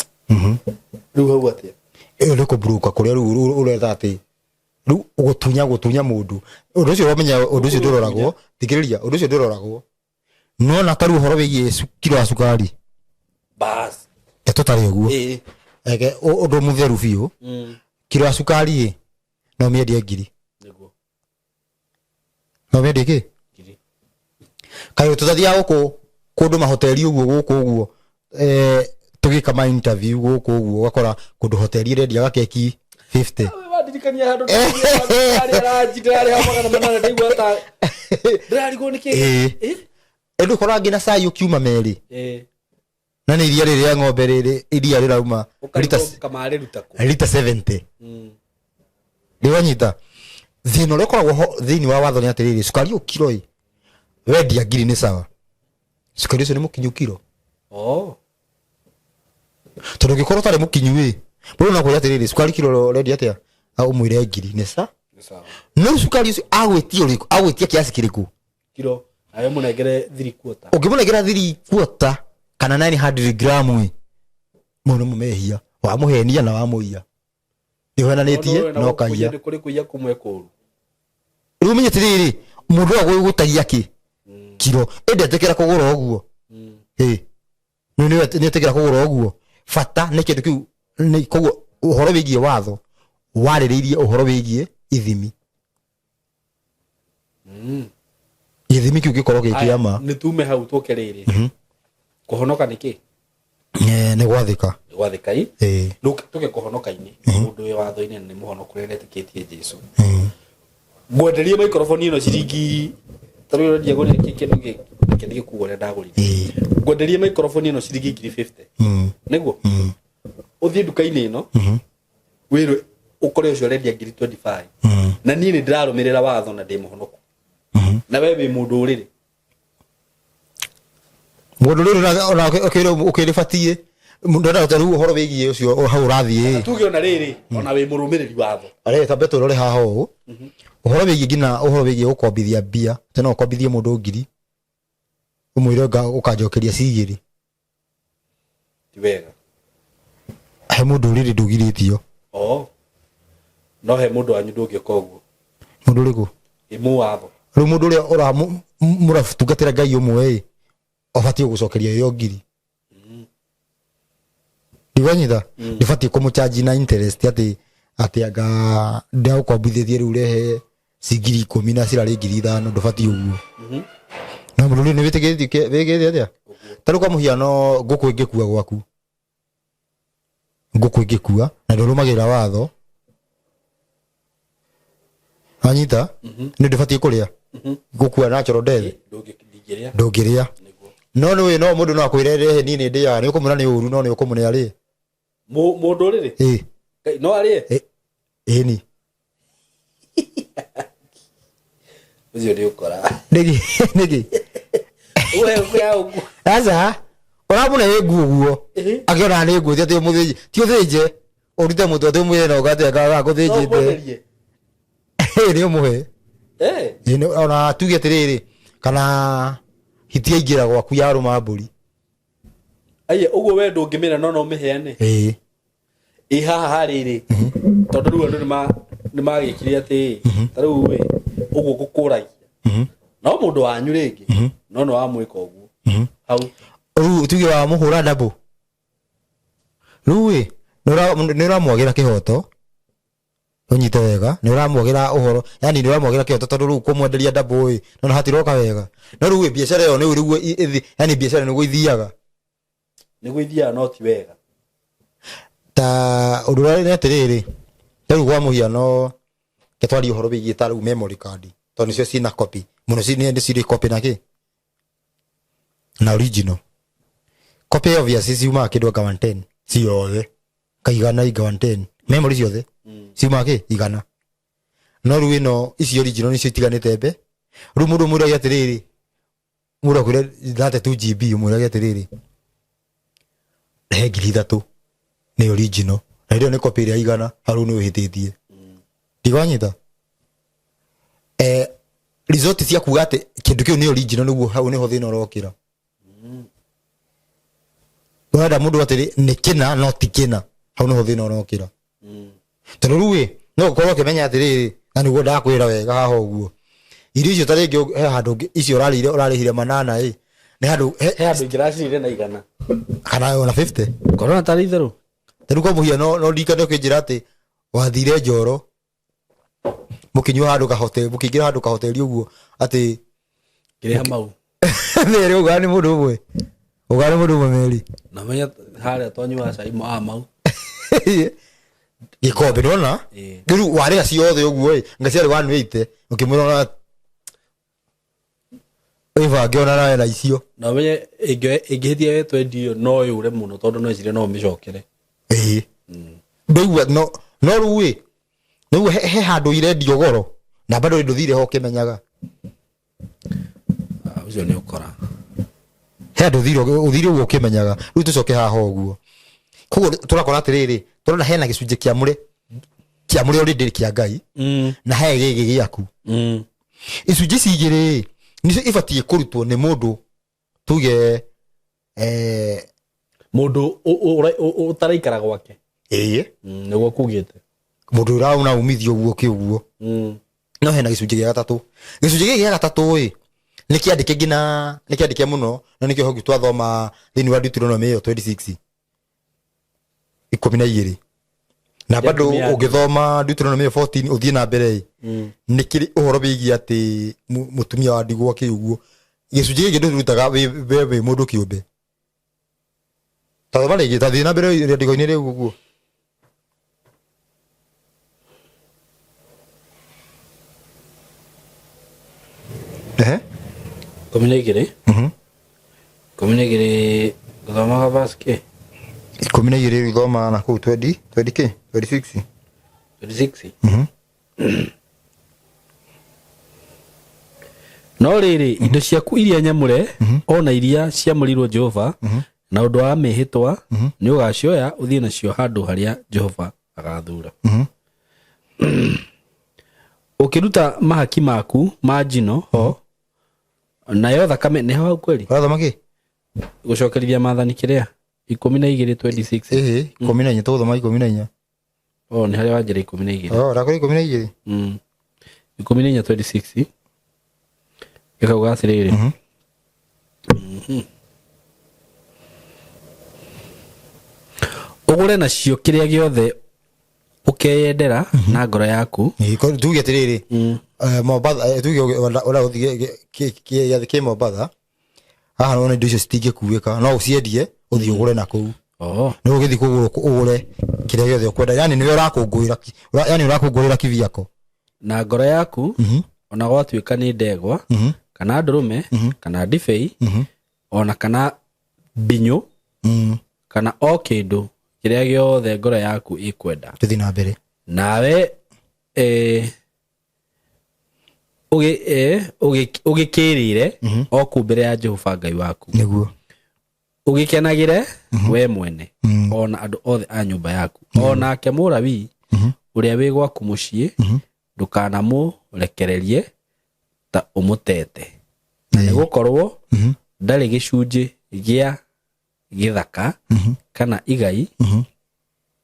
Rĩu hau atĩa? Ĩyo nĩ kũmburuka kũrĩa rĩu ũretha atĩ rĩu gũtunya mũndũ. Ũndũ ũcio wamenya, ũndũ ũcio ndũroragwo, thikĩrĩria, ũndũ ũcio ndũroragwo. Nona ta rĩu ũhoro wĩgiĩ kiro ya cukari. Bas. Te tũtarĩ ũguo. Ĩĩ. Eke ũndũ mũtheru biũ. Kiro ya cukari ĩ, no mĩendie 1000. Nĩguo. No mĩendie kĩ? 1000. Kaĩ tũtathiaga gũkũ kũndũ mahoteri ũguo, gũkũ ũguo, tũgĩka ma interview gũkũ ũguo, ũgakora kũndũ hoteri ĩrendia gakeki 50. Wandirikania handũ ndĩrarĩ ranji, ndĩrarĩha 800, ndaigua ta ndĩrarigwo nĩ kĩ. Ĩĩ. Ĩndĩ ũkoraga nginya cai ũkiuma merĩ, Ĩĩ. na nĩ iria rĩrĩ rĩa ng'ombe rĩrĩ, iria rĩrauma lita ũkarigwo kamarĩ ruta kũ. Lita 70. Rĩwanyita thĩna ũrĩa ũkoragwo ho thĩinĩ wa watho nĩ atĩrĩrĩ, cukari ũyũ kiro ĩ wendia 1000 nĩ sawa, cukari ũcio nĩ mũkinyu kiro? Oh. Tondũ ũngĩkorwo ũtarĩ mũkinyu ĩ, mũndũ no akwĩre atĩrĩrĩ, cukari kiro ũrendia atĩa? Ũmwĩre 1000 nĩ sa Nĩ sawa. No cukari ũcio agwĩtia ũrĩkũ, agwĩtia kiasi kĩrĩkũ? Kiro nawe mũnengere 3/4. Ũngĩmũnengera 3/4 kana 900 gram ĩ. Mau nĩmo mehia wamũhenia na wamũiya. Nĩũhenanĩtie na ũkaiya. Nĩ kũrĩ kũiya kũmwe kũru. Rĩu ũmenye atĩrĩrĩ, mũndũ ũyũ agũgũtagia kĩ kiro, ĩndĩ etĩkĩra kũgũra ũguo. Ĩ nĩetĩkĩra kũgũra ũguo, bata nĩ kĩndũ kĩu. Nĩ koguo ũhoro wĩgiĩ watho warĩrĩirie ũhoro wĩgiĩ ithimi. Gĩthimi kĩu gĩkorwo gĩ kĩa ma. Nĩ tume hau tũke rĩrĩ, kũhonoka nĩ kĩ? Nĩ gwathĩka. Nĩ gwathĩka i. Ĩĩ. Rĩu tũke kũhonoka-inĩ. Mũndũ wĩ watho-inĩ na nĩ mũhonoku ũrĩa etĩkĩtie Jesu, ngwenderie maikoroboni ĩno ciringi, ta rĩu ũrendia gũrire kĩndũ gĩkĩ, reke ndigĩkuga ũrĩa ndagũrire. Ngwenderie maikoroboni ĩno ciringi 50,000. Nĩguo ũthiĩ nduka-inĩ ĩno wĩrwe ũkore ũcio ũrendia 25,000. Na niĩ nĩ ndĩrarũmĩrĩra watho na ndĩ mũhonoku, na we wĩ mũndũ ũrĩrĩ. Mũndũ rĩrĩ ona ũkĩrĩbatiĩ ndona ta rĩu ũhoro wĩgiĩ ũcio hau ũrathiĩ. Tuge ona rĩrĩ, ona wĩ mũrũmĩrĩri watho. Arĩ tambe tũrore haha ũũ, ũhoro wĩgiĩ nginya ũhoro wĩgiĩ gũkombithia mbia, atĩ no ũkombithie mũndũ 1,000 ũmwĩre ũkanjokeria ci igĩrĩ. Ti wega. He mũndũ ũrĩrĩ ndũgirĩtio. O no he mũndũ wanyu ndũngĩka ũguo. Mũndũ ũrĩkũ? Ĩ mũ watho. Rĩu mũndũ ũrĩa ũra mũratungatĩra Ngai ũmwe ĩ ũbatiĩ gũcokeria ĩyo 1,000. Ndigwanyita, ndibatiĩ kũmũchanji na interest atĩ anga ndagũkombithĩtie rĩu rehe ci 10,000 na cirarĩ 5,000, ndũbatiĩ ũguo. No mũndũ rĩu nĩ wĩtĩkĩrĩtio wĩkĩte atĩa? Ta rĩu kwa mũhiano, ngũkũ ĩngĩkua gwaku, ngũkũ ĩngĩkua na ndũrũmagĩrĩra watho, wanyita, nĩ ndũbatiĩ kũrĩa gũkua, natural death. Ndũngĩrĩa. Ndũngĩrĩa. Nĩguo. No nĩ no mũndũ no akwĩre rehe, niĩ nĩ ndĩaga, nĩ ũkũmwĩra nĩ ũru, no nĩ ũkũmũne arĩe. Mũndũ ũrĩrĩ. Ĩ. Ngai, no arĩe. Ĩni. Ũcio nĩ ũkora. Nĩkĩ nĩkĩ? We ũkũya ũguo. Aca, ũramũne ĩ nguo guo. Akĩona nĩ nguo, ti atĩ ũmũthĩnje, ti ũthĩnje ũrute mũtwe atĩ ũmwĩre no gate No gakũthĩnjĩte. ũmwenderie. Nĩ ũmũhe. Ĩ, ona tuge atĩrĩrĩ, kana hiti yaingĩra gwaku yarũma mbũri. Aiya, ũguo we ndũngĩmĩra no no ũmĩheane? Ĩĩ. Ĩ haha harĩrĩ, tondũ rĩu andũ nĩ magĩkire atĩ ta rĩu ĩ ũguo ngũkũragia, no mũndũ wanyu rĩngĩ no nĩ wamwĩka ũguo hau. Rĩu tuge wamũhũra ndabũ rĩu ĩ nĩ ũramwagĩra kĩhoto, ũnyite wega, nĩ ũramwagĩra ũhoro, yani nĩ ũramwagĩra kĩhoto, tondũ rĩu kũmwenderia ndabũ ĩ no hatiroka wega, no rĩu ĩ biacara ĩyo nĩ rĩu yani biacara nĩguo ithiaga. Nĩguo ithiaga, no ti wega. Ta ũndũ ũrĩa nĩ atĩrĩrĩ, ta rĩu kwa mũhiano ke twarie ũhoro wĩgiĩ ta rĩu memory card, tondũ nĩcio ciĩna copy mũno, nĩ cirĩ copy na kĩ na original. Copy obviously ciumaga kĩndũ anga 110 ciothe, kaigana inga 110, memory ciothe ciumaga kĩ 100, no rĩu ĩno ici original nĩcio itiganĩte mbe. Rĩu mũndũ ũmwĩrage atĩrĩrĩ, mũndũ akwĩre 32 GB, ũmwĩrage atĩrĩrĩ, he 3,000 nĩ original, na ĩyo nĩ copy ĩrĩa 100, hau rĩu nĩ ũhĩtĩtie, ndigwanyita result cia kuga atĩ kĩndũ kĩu nĩ original, nĩguo hau nĩho thĩna ũrokĩra. Ũrenda mũndũ atĩrĩ nĩ kĩna no ti kĩna, hau nĩho thĩna ũrokĩra, tondũ rĩu ĩ no ũkorwo ũkĩmenya atĩrĩrĩ, na nĩguo ndakwĩra wega haha ũguo, irio icio ta rĩngĩ he handũ icio ũrarĩire ũrarĩhire 800 ĩ nĩ handũ he handũ ingĩracirire na 100. Kana ona 50. Korona tarĩ itherũ. Ta rĩu kwa mũhiano, no ndirikane ũkĩnjĩra atĩ wathire Njoro, mũkĩnyua handũ kahoteli, mũkĩingĩra handũ kahoteli ũguo atĩ Ngĩrĩha mau. Merĩ ũgana nĩ mũndũ ũmwe, ũgana nĩ mũndũ ũmwe merĩ. Na menya harĩa twanyuaga cai wa mau. Gĩkombe nĩwona. Rĩu warĩha ciothe ũguo ĩ nga ciarĩ 180, ũkĩmwĩra ona wĩbange ona nawe na icio. Na menye ĩngĩhĩtia wetwendio ĩyo no yũre mũno, tondũ no ĩcire no ũmĩcokere. Ĩĩ, ndũigua no rĩu ĩ nĩguo he handũ irendio goro na bado ndũthire ho ũkĩmenyaga. Ah, ũcio nĩ ũkora. He handũ ũthire ũthire ũguo ũkĩmenyaga. Rĩu tũcoke haha ũguo, koguo tũrakora atĩrĩrĩ, tũrona hena gĩcunjĩ kĩamũre kĩamũre already kĩa Ngai na he gĩgĩ gĩaku. Icunjĩ ici igĩrĩ nĩcio ibatiĩ kũrutwo nĩ mũndũ tuge. Mundu utaraikara gwake. Ĩĩ. Niguo kugite. Mũndũ ũrauna umithio ũguo kĩ ũguo. No hena gĩcunjĩ gĩa gatatũ. Gĩcunjĩ gĩkĩ gĩa gatatũ ĩ, nĩ kĩandĩke nginya, nĩ kĩandĩke mũno, na nĩkĩo hau twathoma thĩinĩ wa Deuteronomy ĩyo 26 12. Na bado Atumia. ũngĩthoma Deuteronomy ĩyo 14 ũthiĩ na mbere ĩ, nĩ kĩrĩ ũhoro wĩgiĩ atĩ mũtumia wa ndigwa kĩ ũguo. Gĩcunjĩ gĩkĩ ndũrutaga we wĩ mũndũ kĩũmbe. Ta thoma rĩngĩ, ta thiĩ na mbere rĩandĩko-inĩ rĩu ũguo. Ehe. 12. 12 gũthomaga verse kĩ? 12 rĩu thoma na kũu 20, 20 kĩ? 26. 26. No rĩrĩ, indo ciaku iria nyamũre, o na iria ciamũrĩirwo Jehova na ũndũ wa mĩĩhĩtwa, nĩ ũgacioya ũthiĩ nacio handũ harĩa Jehova agaathuura. Ũkĩruta mahaki maku ma njino ho, nayo thakame nĩ hau kweli? Ũrathoma kĩ? Gũcokerithia maathani kĩrĩa? 12 26. Ĩhĩ, 14, tũgũthoma 14. Oh, nĩ harĩa wanjĩra 12. Oh, ũrakora 12? 14 26. Ĩkauga atĩrĩrĩ. Ũgũre nacio kĩrĩa gĩothe ũkeyendera na ngoro yaku. Ĩĩ, tuge atĩrĩrĩ, Mombatha, tuge ũrĩa ũthiĩ gĩathĩ kĩ Mombatha, haha nĩwona indo icio citingĩkuĩka, no ũciendie ũthiĩ ũgũre na kũu. Nĩ ũgĩthiĩ kũgũra ũgũre kĩrĩa gĩothe ũkwenda, yani nĩwe ũrakũngũĩra, yani ũrakũngũĩra kivyako. Na ngoro yaku, ona gwatuĩka nĩ ndegwa, kana ndũrũme, kana ndibei, ona kana mbinyũ, kana o kĩndũ kĩrĩa gĩothe ngoro yaku ĩkwenda. Tũthiĩ na mbere. Nawe, ũgĩkĩrĩre o kũu mbere ya Jehova Ngai waku. Nĩguo. Ũgĩkenagĩre we mwene, ona andũ othe a nyũmba yaku. O nake Mũlawi ũrĩa wĩ gwaku mũciĩ, ndũkanamũrekererie ta ũmũtete. Nĩgũkorwo ndarĩ gĩcunjĩ gĩa gĩthaka kana igai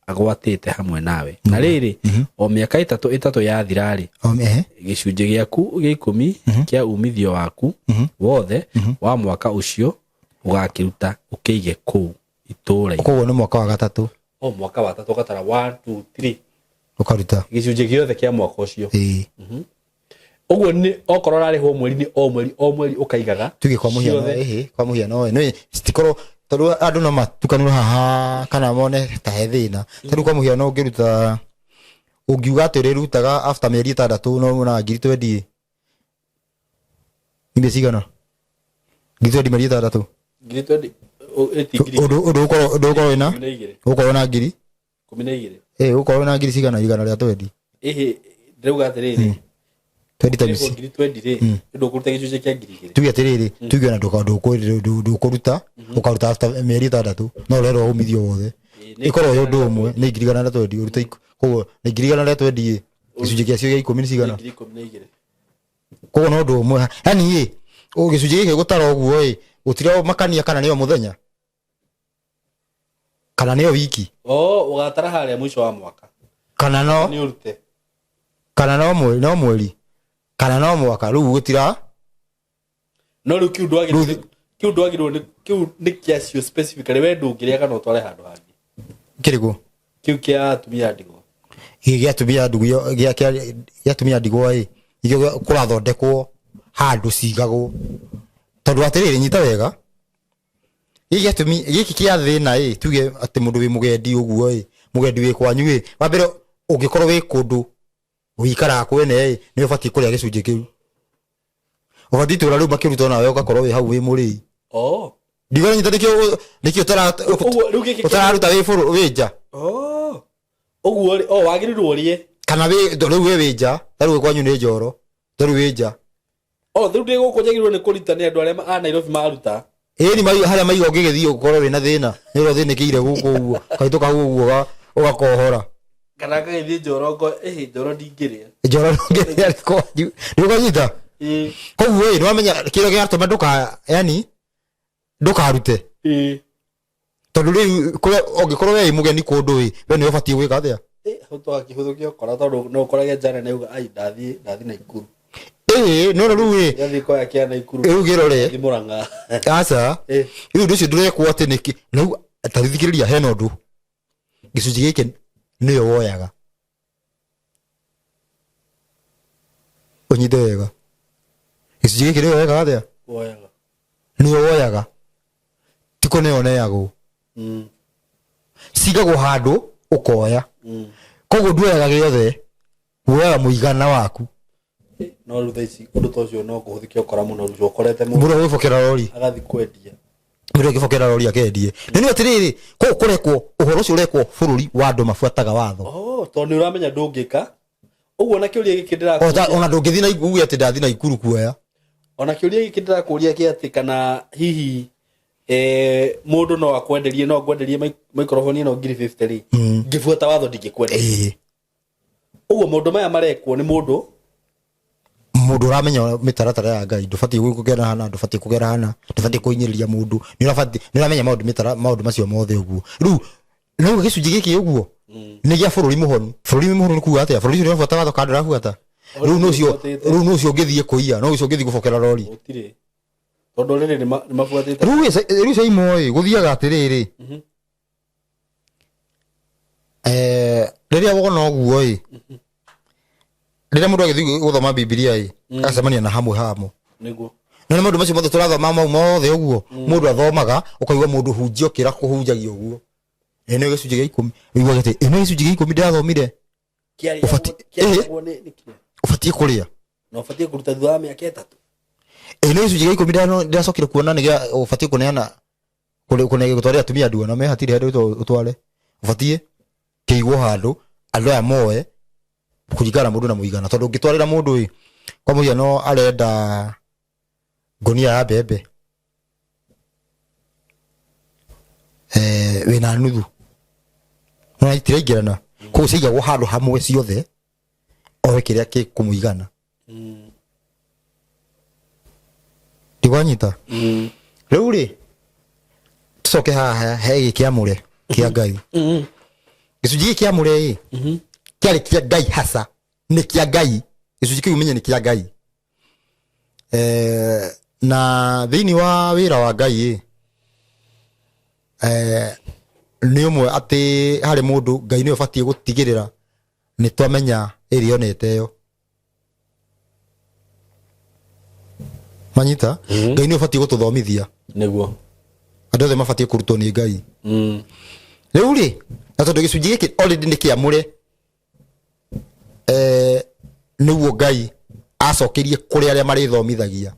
agwatĩte hamwe nawe. Na rĩrĩ, o mĩaka ĩtatũ ĩtatũ yathira-rĩ, gĩcunjĩ gĩaku gĩa ikũmi kĩa umithio waku wothe wa mwaka ũcio ũgakĩruta ũkĩige kũu itũũra-inĩ. Koguo nĩ mwaka wa gatatũ. O mwaka wa gatatũ ũgatara 1 2 3. Ũkaruta. Gĩcunjĩ gĩothe kĩa mwaka ũcio. Ũguo nĩ okorwo ũrarĩhwo mweri nĩ o mweri o mweri ũkaigaga. Tuge kwa mũhiano, ciothe. ĩhĩ, kwa mũhiano, ĩ, nĩ citikorwo tondũ andũ no matukanĩrwo haha kana mone ta he thĩna. Ta rĩu kwa mũhiano ũngĩruta, ũngiuga atĩ ũrĩrutaga after mĩeri ĩtandatũ no wonaga ngiri twendi. Nĩ mbia cigana? Ngiri twendi mĩeri ĩtandatũ. Ngiri twendi, ĩti ngiri Ũndũ ũgũkorwo wĩna? Ikũmi na igĩrĩ. Ũgũkorwo na ngiri? 12. Ũgũkorwo na ngiri cigana? Igana rĩa twendi. Ĩhĩ, ndĩrauga atĩrĩrĩ. Twendi times. Ngiri twendi rĩ, ndũkũruta gĩcunjĩ kĩa ngiri igĩrĩ. Tuge atĩrĩrĩ, tuge ona ndũkũruta, ũkaruta after mĩeri ĩtandatũ, no ũrerwo umithio wothe. Ĩkorwo ĩ ũndũ ũmwe, nĩ ngiri igana rĩa twendi, ũrute koguo nĩ ngiri igana rĩa twendi ĩ, gĩcunjĩ kĩacio gĩa ikũmi nĩ cigana? Ngiri ikũmi na igĩrĩ. Koguo no ũndũ ũmwe. Yani ĩ, gĩcunjĩ gĩkĩ gũtara ũguo ĩ, gũtirĩ makania kana nĩyo mũthenya? Kana nĩyo wiki? Oh, ũgatara harĩa mũico wa mwaka. Kana no Nĩ ũrute. Kana no mweri, no mweri. Kana no mwaka, rĩu gũtira. No rĩu kĩu ndwagĩrĩirwo, kĩu ndwagĩrĩirwo nĩ, kĩu nĩ kĩacio specifically, we ndũngĩrĩa kana ũtware handũ hangĩ. Kĩrĩkũ? Kĩu kĩa atumia a ndigwa. Gĩkĩ gĩa atumia a ndigwa, gĩa, kĩa, gĩa atumia a ndigwa ĩ, nĩkĩo kũrathondekwo handũ cigagwo. Tondũ atĩrĩrĩ, nyita wega. Gĩkĩ gĩatũmi, gĩkĩ kĩa thĩna ĩ, tuge atĩ mũndũ wĩ mũgendi ũguo ĩ, mũgendi wĩ kwanyu ĩ, wa mbere ũngĩkorwo wĩ kũndũ ũikaraga kwene ĩ, nĩ ũbatiĩ kũrĩa gĩcunjĩ kĩu. Ũbatiĩ itũũra rĩu makĩruta onawe ũgakorwo wĩ hau wĩ mũrĩi. Ndigwa nyita nĩkĩo, nĩkĩo Ũguo, rĩu gĩkĩ kĩa- ũtararuta wĩ bũrũ, wĩ nja. Ũguo rĩ, wagĩrĩirwo ũrĩe. Kana wĩ, rĩu we wĩ nja, ta rĩu kwanyu nĩ njoro, ta rĩu wĩ nja. Rĩu ndĩ gũkũ njagĩrĩirwo nĩ kũruta nĩ andũ arĩa a Nairobi maruta. Ĩĩ, ni harĩa maiga ũngĩgĩthiĩ ũkorwo wĩna thĩna, nĩ ũrĩa ũthĩnĩkĩire gũkũ ũguo, kaitũ kau ũguo ũgakohora. Kana ngagĩthiĩ njoro ngo, ĩhĩ, njoro ndingĩrĩa. Njoro ndũngĩrĩa nĩ kwanyu. Nĩ ũkũnyita? Ĩĩ. Koguo ĩ, nĩwamenya kĩrĩa gĩatũma ndũka, yani, ndũkarute. Ĩĩ. Tondũ rĩu kũrĩa ũngĩkorwo we wĩ mũgeni kũndũ ĩ, we nĩwe ũbatiĩ gwĩka atĩa? Hau twakĩhũthũkia ũkora tondũ no ũkorage jana nĩ auga ai ndathiĩ Naikuru. Ĩĩ, no rĩu ĩ, Ndathiĩ koya kĩa Naikuru. Rĩu gĩrore. Ndathiĩ Murang'a. Aca. Rĩu ũndũ ũcio ndũrekwo atĩ nĩkĩ? Rĩu ta thikĩrĩria hena ũndũ. Gĩcunjĩ gĩkĩ nĩyo woyaga. Ũnyite wega. Gĩcunjĩ gĩkĩ nĩyo woyaga atĩa? Woyaga. Nĩyo woyaga. Ti kũneo ũneagwo. Cigagwo handũ ũkoya. Koguo nduoyaga gĩothe, woyaga mũigana waku. No rĩu thaa ici ũndũ ta ũcio no kũhũthĩke ũkora mũno rĩu ũkorete mũndũ Mũndũ agĩbokera rori. agathiĩ kwendia. Mũndũ agĩbokera rori akendie. Na nĩ atĩrĩrĩ, koguo kũrekwo ũhoro ũcio ũrekwo bũrũri wa andũ mabuataga watho. Oh, tondũ nĩ ũramenya ndũngĩka. Ũguo na kĩũria gĩkĩ ndĩrakũria. Ona ndũngĩthiĩ na uge atĩ ndathiĩ Naikuru kuoya. Ona kĩũria gĩkĩ ndĩrakũria kĩa atĩ kana hihi mũndũ no akwenderie, no ngwenderie microphone ĩno ngiri 50 rĩ. Ngĩbuata watho ndingĩkwenderia. Ũguo maũndũ maya marekwo nĩ mũndũ Mũndũ ũramenya mĩtaratara ya Ngai, ndũbatiĩ kũgera hana, ndũbatiĩ kũgera hana, ndũbatiĩ kũhinyĩrĩria mũndũ, nĩ ũrabatiĩ, nĩ ũramenya maũndũ mĩtara, maũndũ macio mothe ũguo. Rĩu, rĩu gĩcunjĩ gĩkĩ ũguo, nĩ gĩa bũrũri mũhonu. Bũrũri mũhonu nĩ kuga atĩa? Bũrũri ũcio nĩũrabuata watho kana ndũrabuata? Rĩu nũ ũcio, rĩu nũ ũcio ũngĩthiĩ kũiya, nũ ũcio ũngĩthiĩ gũbokera rori? Gũtirĩ. Tondũ rĩrĩ nĩ mabuatĩte. Rĩu rĩu Caimo ĩ, gũthiaga atĩrĩrĩ. Rĩrĩa wona ũguo ĩ, rĩrĩa mũndũ agĩthiĩ gũthoma Bibilia ĩ, agacemania na hamwe hamo. Nĩguo. Na nĩ maũndũ macio mothe tũrathoma mau mothe ũguo, mũndũ athomaga, ũkaigua mũndũ hunjia ũkĩra kũhunjagia ũguo. Ĩ nĩ gĩcunjĩ gĩa ikũmi. Ũiguaga atĩ, ĩ nĩ gĩcunjĩ gĩa ikũmi ndĩrathomire. Kĩarĩagwo Ũbatiĩ- nĩ kĩrĩa? Ũbatiĩ kũrĩa. Na ũbatiĩ kũruta thutha wa mĩaka ĩtatũ. Ĩ nĩ gĩcunjĩ gĩa ikũmi ndĩracokire kuona nĩ gĩa ũbatiĩ kũneana kũne gũtwarĩra atumia nduona me hatirĩ handũ ũtware. Ũbatiĩ kĩigwo handũ andũ aya moe kũringana na mũndũ na mũigana, tondũ ũngĩtwarĩra mũndũ ĩ, kwa mũhiano arenda ngũnia ya mbembe, wĩna nuthu, no itiraingĩrana, koguo ciaigagwo handũ hamwe ciothe oe kĩrĩa gĩkũmũigana. Ndigwanyita. Rĩu rĩ, tũcoke haha he gĩkĩ kĩamũre kĩa Ngai. Gĩcunjĩ gĩkĩ kĩamũre ĩ, kĩarĩ kĩa Ngai hasa, nĩ kĩa Ngai. Gĩcunjĩ kĩu ũmenye nĩ kĩa Ngai. Na thĩinĩ wa wĩra wa Ngai ĩ, nĩ ũmwe atĩ harĩ mũndũ Ngai nĩwe ũbatiĩ gũtigĩrĩra nĩ twamenya ĩrĩa onete ĩyo. Manyita? Ngai nĩwe ũbatiĩ gũtũthomithia. Nĩguo. Andũ othe mabatiĩ kũrutwo nĩ Ngai. Rĩu rĩ, na tondũ gĩcunjĩ gĩkĩ already nĩ kĩamũre, nĩguo Ngai acokerie kũrĩ arĩa marĩthomithagia.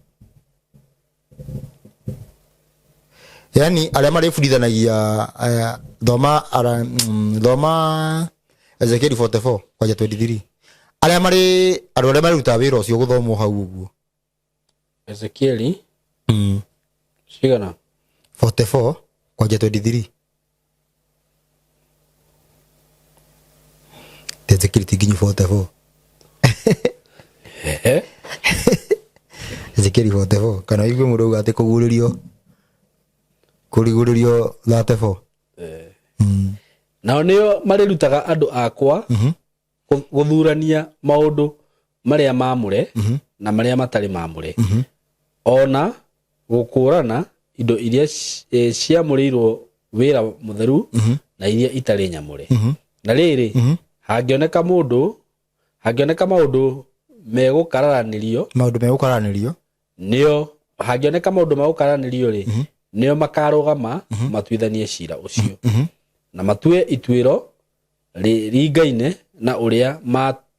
Yaani arĩa marĩbundithanagia, thoma ara, thoma Ezekiel 44 kwanja 23. Arĩa marĩ, andũ arĩa marĩrutaga wĩra ũcio gũthomwo hau ũguo. Ezekiel cigana? 44 kwanja 23. Ezekiel ti nginyu 44. Ehe. Ezekiel 44 kana ũigue mũndũ auga atĩ kũrigũrĩrio 34. Nao nĩo marĩrutaga andũ akwa gũthurania maũndũ marĩa mamũre na marĩa matarĩ mamũre. Ona gũkũrana indo iria ciamũrĩirwo wĩra mũtheru na iria itarĩ nyamũre. Na rĩrĩ, hangĩoneka maũndũ megũkararanĩrio, Maũndũ megũkararanĩrio. Nĩo, hangĩoneka maũndũ megũkararanĩrio rĩ, nĩo makarũgama matuithanie cira ũcio. Na matue ituĩro ringaine na ũrĩa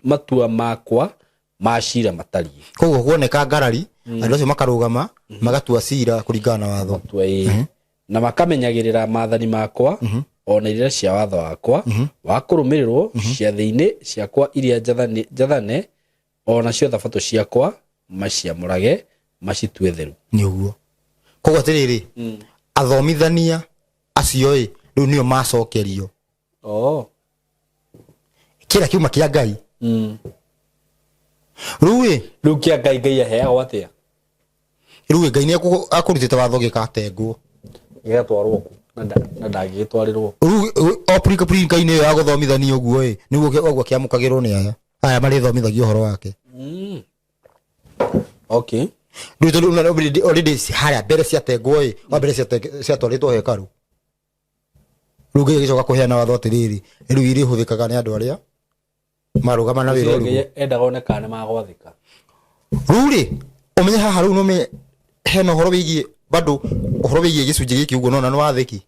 matua makwa ma cira matariĩ. Koguo kuoneka ngarari, andũ acio makarũgama, magatua cira kũringana na watho. Matua ĩĩ. Na makamenyagĩrĩra maathani makwa, ona irĩra cia watho wakwa, wa kũrũmĩrĩrwo ciathĩ-inĩ ciakwa iria njathane, ona cio thabatũ ciakwa maciamũrage macitue theru. Nĩ ũguo. Koguo atĩrĩrĩ, athomithania acio ĩ, rĩu nĩo macokerio. Kĩrĩa kiuma kĩa Ngai. Rĩu ĩ, Rĩu kĩa Ngai, Ngai aheagwo atĩa? Rĩu ĩ, Ngai nĩ akũrutĩte watho gĩkatengwo. Gĩgatwarwo kũ? Na ndangĩgĩtwarĩrwo. Rĩu o prinka-inĩ ĩyo ya gũthomithania ũguo ĩ, nĩguo ũguo kĩamũkagĩrwo nĩ aya marĩthomithagia ũhoro wake. Okay. Rĩu tondũ already harĩa mbere ciatengwo ĩ, wa mbere ciatwarĩtwo hekarũ. Rĩu Ngai agĩcoka kũheana watho atĩrĩrĩ, rĩu irĩhũthĩkaga nĩ andũ arĩa marũgama na wĩra ũrĩkũ. Endaga one kana nĩ magwathĩka. Rĩu rĩ, ũmenye haha rĩu nĩũmenye hena ũhoro wĩgiĩ bado ũhoro wĩgiĩ gĩcunjĩ gĩkĩ ũguo nona nĩ wathĩki.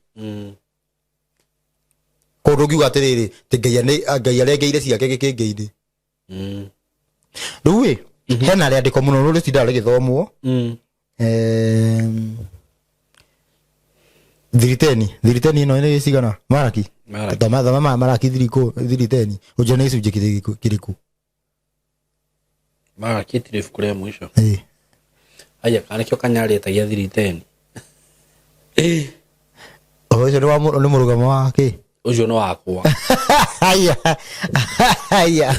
Koguo ndũngiuga atĩrĩrĩ, atĩ Ngai arengeire ciake gĩkĩngĩ-inĩ. Rĩu ĩ, hena rĩandĩko mũno rĩu rĩtindaga rĩgĩthomwo. Thiriteni, thiriteni ĩno nĩ cigana? Maraki. Maraki. Thoma, thoma Maraki thirikũ, thiriteni. Ũnjĩre nĩ gĩcunjĩ kĩrĩkũ? Maraki ĩtirĩ ibuku rĩa mũico. Ĩĩ. Aya, kana nĩkĩo kanyarĩtagia thiriteni. Ũhoro ũcio nĩ mũrũgamo wa kĩ? Ũcio nĩ wakwa. Aya. Aya.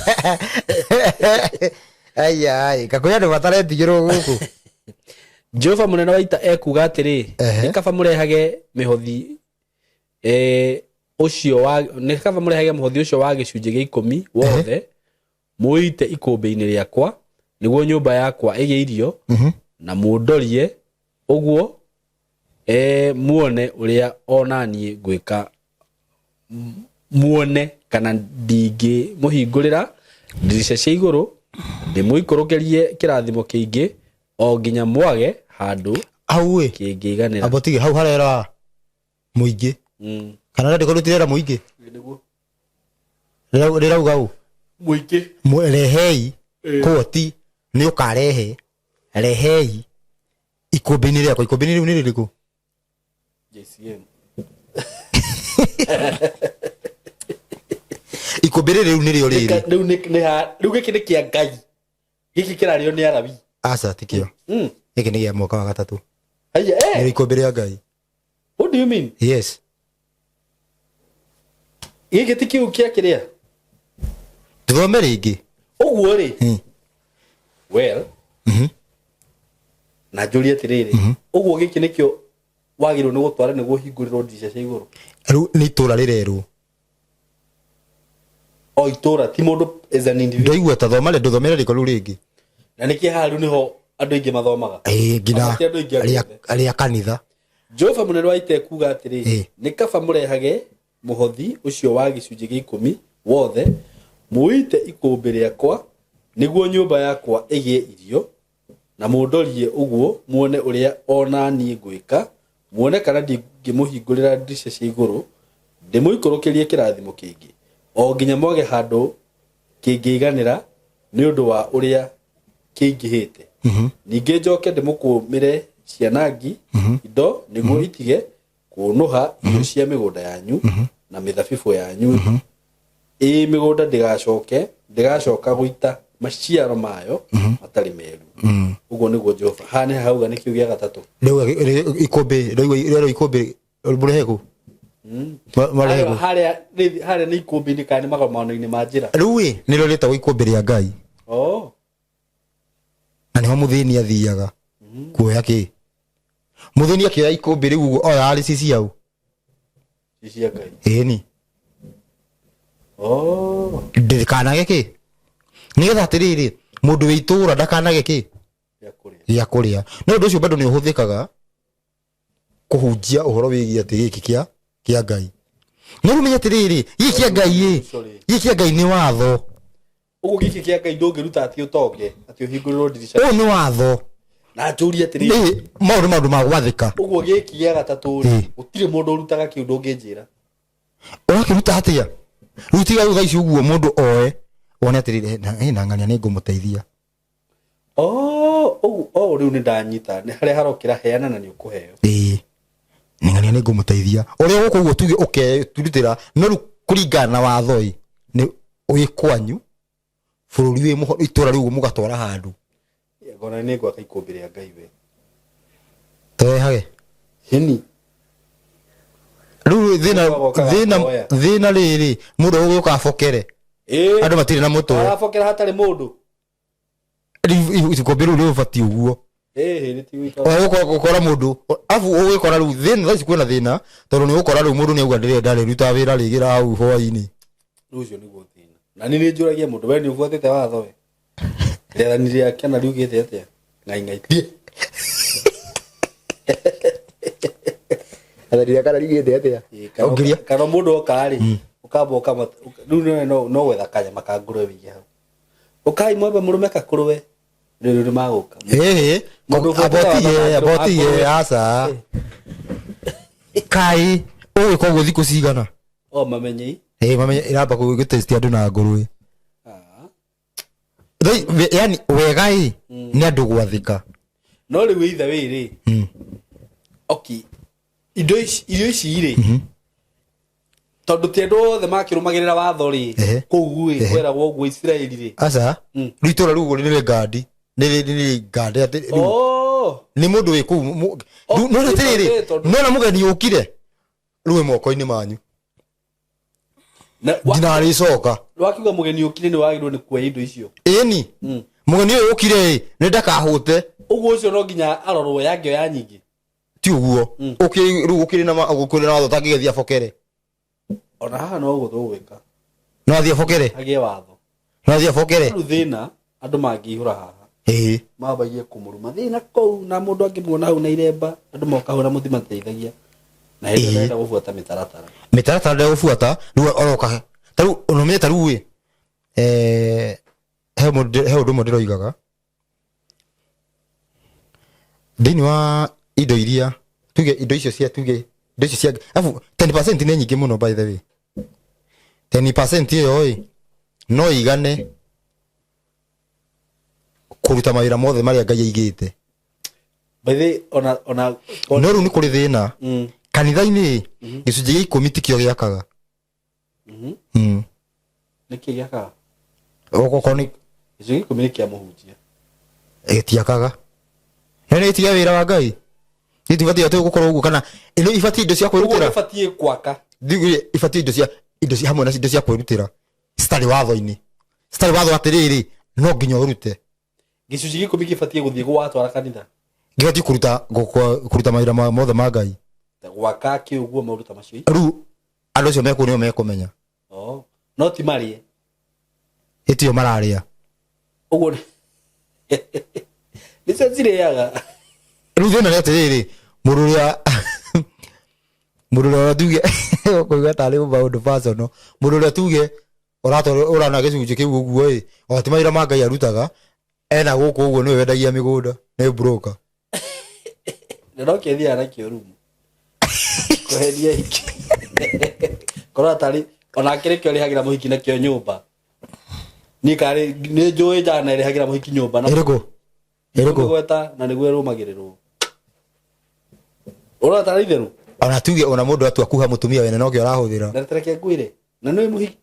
Aya, aya. Kakwĩ andũ mataretigĩrwo gũkũ. Jehova mũnene wa ita ekuga atĩrĩ, nĩ kaba mũrehage mĩhothi, ũcio wa, nĩ kaba mũrehage mũhothi ũcio wa gĩcunjĩ gĩa ikũmi wothe, mũũite ikũmbĩ-inĩ rĩakwa, nĩguo nyũmba yakwa ĩgĩe irio, na mũndorie ũguo, muone ũrĩa o na niĩ ngwĩka, muone kana ndingĩmũhingũrĩra ndirica cia igũrũ, ndĩmũikũrũkĩrie kĩrathimo kĩingĩ, o nginya mwage handũ Hau ĩ. kĩngĩiganĩra. Amba ũtige, hau harera mũingĩ. Kana rĩandĩko rĩtirera mũingĩ? Nĩguo. Rĩrauga ũũ? Mũingĩ. Rehei, kũoti nĩ ũkarehe, rehei ikũmbĩ-inĩ rĩakwa. Ikũmbĩ-inĩ rĩu nĩ rĩrĩkũ? JCM. Ikũmbĩ rĩrĩ rĩu nĩrĩo rĩrĩ. Rĩu nĩ ha, rĩu gĩkĩ nĩ kĩa Ngai. Gĩkĩ kĩrarĩo nĩ Alawi. Aca, ti kĩo. Gĩkĩ nĩ gĩa mwaka wa gatatũ. Haiya, eh. Nĩ ikũmbĩ rĩa Ngai. What do you mean? Yes. Gĩkĩ ti kĩu kĩa kĩrĩa? Tũthome rĩngĩ. Ũguo rĩ. Well. Na njũrie atĩrĩrĩ, ũguo gĩkĩ nĩkĩo wagĩrĩirwo nĩ gũtwara nĩguo ũhingũrĩrwo ndirica cia igũrũ? Rĩu nĩ itũra rĩrerwo. O itũra, ti mũndũ as an individual. Ndaigua ta thoma rĩ, ndũthomere rĩko rĩu rĩngĩ. Na nĩkĩ haha rĩu nĩho andũ aingĩ mathomaga? Ĩĩ, nginya Ona ti andũ aingĩ andũ othe. rĩa kanitha. Jehova mũnene wa ita ekuuga atĩrĩ, nĩ kaba mũrehage mũhothi ũcio wa gĩcunjĩ gĩa ikũmi wothe, mũũite ikũmbĩ rĩakwa, nĩguo nyũmba yakwa ĩgĩe irio, na mũndorie ũguo muone ũrĩa o na niĩ ngwĩka, muone kana ndingĩmũhingũrĩra ndirica cia igũrũ, ndĩmũikũrũkĩrie kĩrathimo kĩingĩ, o nginya mwage handũ kĩngĩiganĩra nĩ ũndũ wa ũrĩa kĩingĩhĩte. Ningĩ njoke ndĩmũkũmĩre cianangi indo nĩguo itige kũnũha irio cia mĩgũnda yanyu na mĩthabibũ yanyu. Ĩĩ, mĩgũnda ndĩgacoka gũita maciaro mayo matarĩ meru. Ũguo nĩguo Jehova. Haha nĩ hauga nĩ kiu gĩa gatatũ. Rĩu ikũmbĩ, rĩu ikũmbĩ mũrehe kũ? Marehe kũ? Harĩa nĩ ikũmbĩ-inĩ kana nĩ magomano-inĩ ma njĩra? Rĩu ĩ, nĩrĩo rĩtagwo ikũmbĩ rĩa Ngai. Na nĩho mũthĩni athiaga kuoya kĩ? Mũthĩni akĩoya ikũmbĩ rĩu ũguo oya arĩ ciciau. Cia Ngai. Ĩni. Ndĩkanage kĩ? Nĩgetha atĩrĩrĩ, mũndũ wĩ itũũra ndakanage kĩ? Gĩa kũrĩa. No ũndũ ũcio bado nĩ ũhũthĩkaga kũhunjia ũhoro wĩgiĩ atĩ gĩkĩ kĩa Ngai. No ũmenye atĩrĩrĩ, gĩkĩ kĩa Ngai ĩ, gĩkĩ kĩa Ngai nĩ watho. Ũguo gĩkĩ kĩa Ngai ndũngĩruta atĩ ũtonge, atĩ ũhingũrĩrwo ndirica. Ũyũ nĩ watho. Na njũrie atĩrĩrĩ. Ĩ, maũndũ nĩ maũndũ ma gwathĩka. Ũguo gĩkĩ gĩa gatatũ rĩ, gũtirĩ mũndũ ũrutaga kĩu ndũngĩnjĩra. Ũrakĩruta atĩa? Rĩu tiga rĩu thaa ici ũguo mũndũ oe, wone atĩrĩrĩ, na ng'ania nĩ ngũmũteithia. Oh, ũguo, oh, rĩu nĩ ndanyita. Nĩ harĩa harokĩra heana na nĩ ũkũheo. Ĩĩ. Nĩ ng'ania nĩ ngũmũteithia. Ũrĩa gũkũ ũguo tuge ũkerutĩra, no rĩu kũringana na watho ĩ, nĩ wĩ kwanyu, bũrũri wĩ mũho, itũra rĩu mũgatwara handũ. Ngona nĩ ngwaka ikũmbĩ rĩa Ngai we. Tũrehage. Hĩni. Rĩu Ũgoka gakoya. thĩna rĩrĩ, mũndũ ũgũka abokere. Ĩĩ. Andũ matirĩ na mũtwe. Arabokera hatarĩ mũndũ. Rĩu ikũmbĩ rĩu rĩũbatiĩ ũguo. Ĩhĩ, nĩ ti gwĩka. Ũgũkora mũndũ abu ũgĩkora rĩu thĩna thaa ici kwĩna thĩna tondũ nĩ ũgũkora rĩu mũndũ nĩ auga ndĩrenda rĩruta wĩra rĩgĩra hau hwainĩ. Rĩu ũcio nĩguo thĩna. Na niĩ nĩ njũragia mũndũ, we nĩ ũbuatĩte watho we? Rĩathani rĩa kĩana riugĩte atĩa? Ngai ngai thiĩ. Athani rĩa kana riugĩte atĩa? Ĩĩ, kana Ũngĩria kana mũndũ oka rĩ, ũkamba ũkama rĩu nĩ no gwetha kanyama ka ngũrwe wĩige hau. Ũkai mwambe mũrũme kakũrwe. Rĩu nĩ magũka. Ĩhĩ, Mũndũ ũbuatĩte watho abotige abotige akũrwe. aca. Kai ũgwĩka ũguo thikũ cigana? O mamenyei. Ĩĩ mamenye ĩramba gũtesti andũ na ngũrwe. Ah. Yani wega ĩ nĩ andũ gwathĩka. No rĩu either way rĩ, okay, indo ici irio ici rĩ, tondũ ti andũ othe makĩrũmagĩrĩra watho rĩ, Ehe. kũu rĩ kweragwo ũguo Isiraeli rĩ. Aca Mm. rĩu itũra rĩu nĩ ngandi nĩ nĩ ngandi atĩ rĩu Oh, nĩ mũndũ wĩ kũu Oh, rĩu no atĩrĩrĩ tondũ- nona mũgeni ũkire rĩu wĩ moko-inĩ manyu na ndinarĩcoka wakiuga mũgeni ũkire nĩ wagĩrĩirwo nĩ kuoya indo icio. Ĩni mũgeni ũyũ ũkire ĩ nĩ ndakahũte. Ũguo ũcio no nginya arorwo yangĩoya nyingĩ. Ti ũguo ũkĩ rĩu gũkĩrĩ na gũkĩrĩ na watho ũtangĩgĩthiĩ abokere. Ona haha no ũguo tũgwĩka. No athiĩ abokere. Hagĩe watho. No athiĩ abokere. Rĩu thĩna andũ mangĩihũra haha. Ĩĩ. Mambagie kũmũruma thĩna kũu na mũndũ angĩmuona hau na iremba andũ moka hau na mũtimateithagia. Na hĩndĩ ĩyo ndĩrenda gũbuata mĩtaratara. Mĩtaratara ndegũbuata rĩu oroka ta rĩu ũnomenya ta rĩu ĩ he mũndũ he ũndũ ũmwe ndĩroigaga thĩinĩ wa indo iria tuge indo icio cia tuge indo icio cia afu 10% nĩ nyingĩ mũno by the way. 10% ĩyo ĩ no igane kũruta mawĩra mothe marĩa Ngai aigĩte. By the way, ona ona No rĩu nĩ kũrĩ thĩna kanitha-inĩ gĩcunjĩ gĩa ikũmi tikĩo gĩakaga. Nĩkĩ gĩakaga? Okorwo nĩ Gĩcunjĩ gĩa ikũmi nĩ kĩa mũhunjia. Gĩtiakaga. No nĩ gĩtiga wĩra wa Ngai. Gĩtibatiĩ atĩ gũkorwo ũguo kana ĩno ibatiĩ indo cia Ũguo kwĩrutĩra. gĩbatiĩ gwaka. Ndiugire ibatiĩ indo cia indo cia hamwe na indo cia kwĩrutĩra citarĩ watho-inĩ. Citarĩ watho atĩrĩrĩ no nginya ũrute. Gĩcunjĩ gĩa ikũmi gĩbatiĩ gũthiĩ gwatwara kanitha. Gĩbatiĩ kũruta kũruta mawĩra mothe ma Ngai. Gwaka kĩ ũguo maũndũ ta macio. Rĩu andũ acio mekũu nĩo mekũmenya. Oh, no ti marĩe. Ĩtio mararĩa. Ũguo nĩcio cirĩaga. Rĩu thĩna nĩ atĩrĩrĩ mũndũ ũrĩa mũndũ ũrĩa tuge kũigua tarĩ maũndũ personal mũndũ ũrĩa tuge ũratwara ũrana gĩcunjĩ kĩu ũguo ĩ o ti mawĩra ma Ngai arutaga ena gũkũ ũguo nĩwe wendagia mĩgũnda nĩ broker. Na no kĩathiaga nakĩo rumu kũhenia hiki korwo atarĩ onake nĩkĩo arĩhagĩra mũhiki nakĩo nyũmba. Niĩ karĩ nĩ njũĩ njana ĩrĩhagĩra mũhiki nyũmba na Ĩrĩkũ? Ĩrĩkũ? Gweta na nĩguo ĩrũmagĩrĩrwo. Ũrona tarĩ itherũ. Ona tuge ona mũndũ atua kuha mũtumia wene nokĩo arahũthĩra. Na reke ngwĩre na nĩ mũhiki.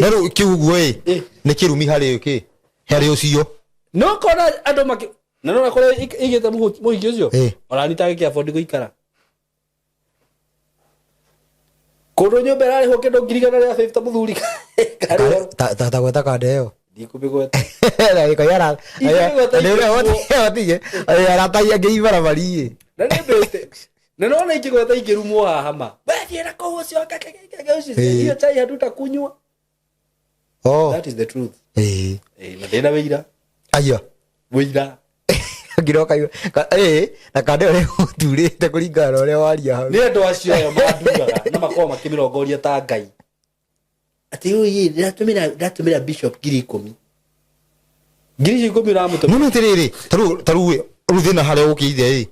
No rĩu kĩu ũguo ĩ Ĩ. nĩ kĩrumi harĩ kĩ harĩ ũcio. No kona andũ makĩ na nona kũrĩa ĩigĩte mũhiki ũcio Ĩ. ona niĩ itangĩkĩ afford gũikara kũndũ nyũmba ĩrarĩhwo kĩndũ ngiri igana rĩa 50 mũthuri karĩho. Ta gweta kanda ĩyo. Ndikũmĩgweta. Ndagĩka Ikũmĩgweta ĩra aratagia ngei barabari ĩ. Na nĩ mbĩte na nona ingĩgweta ingĩrumwo haha ma wethiĩ na kũu ũcio ũcio Ĩ. hiyo chai hatutakunywa. Oh. That is the truth. Ĩ. Eh, na ndĩna wĩira. Aya. Wĩira. Ngiroka ĩ na kanda ĩyo ũturĩte kũringana na ũrĩa waria hau. Nĩ andũ acio ayo manduraga na makoragwo makĩmĩrongoria ta Ngai atĩ ũyũ ndĩratũmĩra bishop 10,000 ngiri icio ikũmi ũramũtũmĩra. Nĩ atĩrĩrĩ tarĩu tarĩu rĩu thĩna harĩa ũkĩire ĩ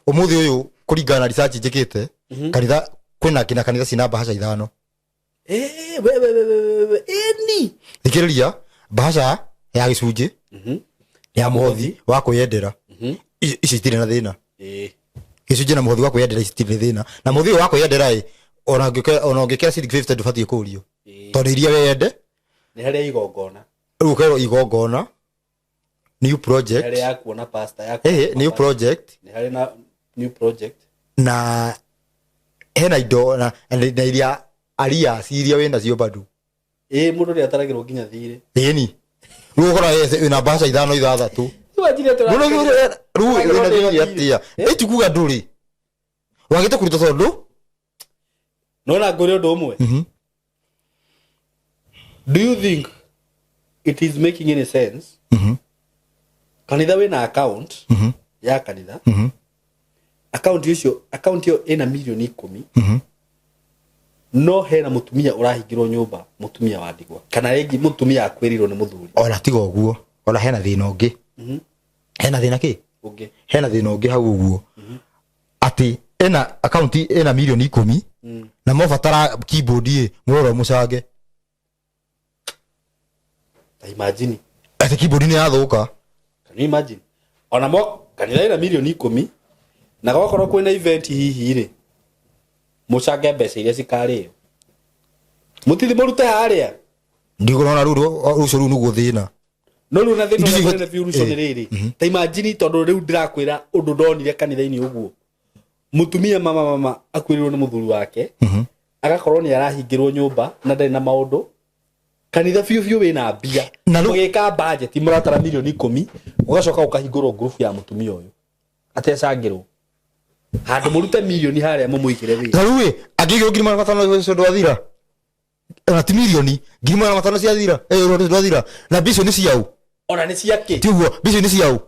ũmũthĩ ũyũ kũringana na research njĩkĩte kanitha kwĩna nginya kanitha cina mbahaca ithano. Eh, we we we we we ĩni. Thikĩrĩria mbahaca ya gĩcunjĩ ya mũhothi wa kwĩyendera icio itirĩ na thĩna. Gĩcunjĩ na mũhothi wa kwĩyendera ici itirĩ thĩna na mũhothi ũyũ wa kwĩyendera ĩ ona ũngĩkĩra ciringi 50 ndũbatiĩ kũrio tondũ iria weyende Nĩ harĩa igongona. Rĩu ũkerwo igongona new project. Nĩ harĩa ya kuona pastor ya Ĩhĩ, new project. Nĩ harĩ na new project. Na hena indo na na iria arias iria wĩnacio bado. Ĩĩ mũndũ nĩ ataragĩrwo nginya thirĩ. Ĩni rĩu ũkora wĩna mbaca ithano ithathatũ. Wanjirie tũra- Rĩu wĩna thiri atĩa ĩtikuga ndũrĩ wagĩte kũruta tondũ Nona ngwĩre ũndũ ũmwe. Do you think it is making any sense? Kanitha wĩna account ya kanitha. Account ũcio, account ĩyo ĩna mirioni 10. No hena mũtumia ũrahingĩrwo nyũmba, mũtumia wa ndigwa kana rĩngĩ mũtumia akwĩrĩirwo nĩ mũthuri. Ona tiga ũguo, ona hena thĩna ũngĩ, hena thĩna kĩ ũngĩ. Hena thĩna ũngĩ hau ũguo atĩ ĩna akaunti ĩna mirioni 10 na mobatara keyboard ĩ mũrora mũcange. Ta imagine. Atĩ keyboard nĩ yathũka. Can you imagine? Ona mo kanitha ĩna mirioni 10 na gwakorwo kwĩna event hihi rĩ, mũcange mbeca iria cikarĩo, mũtithi mũrute harĩa. Ndigũrona rĩu rũcio rĩu nĩguo thĩna. No rĩu na thĩna Indo ũrĩa icio mũnene biũ rũcio nĩ rĩrĩ, ta imagine, tondũ rĩu ndĩrakwĩra ũndũ ndonire kanitha-inĩ ũguo, mũtumia mama akuĩrĩirwo nĩ mũthuri wake, agakorwo nĩ arahingĩrwo nyũmba na ndarĩ na maũndũ, kanitha biũ biũ wĩna mbia. Na rĩu- Mũgĩka budget mũratara mirioni 10, ũgacoka ũkahingũrwo ngurubu ya mũtumia ũyũ atecangĩrwo handũ mũrute mirioni harĩa mũmũigĩre wĩra. Na rĩu ĩ angĩigĩrwo 500,000 ũcio ndwathira, ona ti mirioni 500,000 ciathira, ũcio ndwathira na mbia icio nĩ ciaũ? Ona nĩ ciakĩ? Ti ũguo, mbia icio nĩ ciaũ?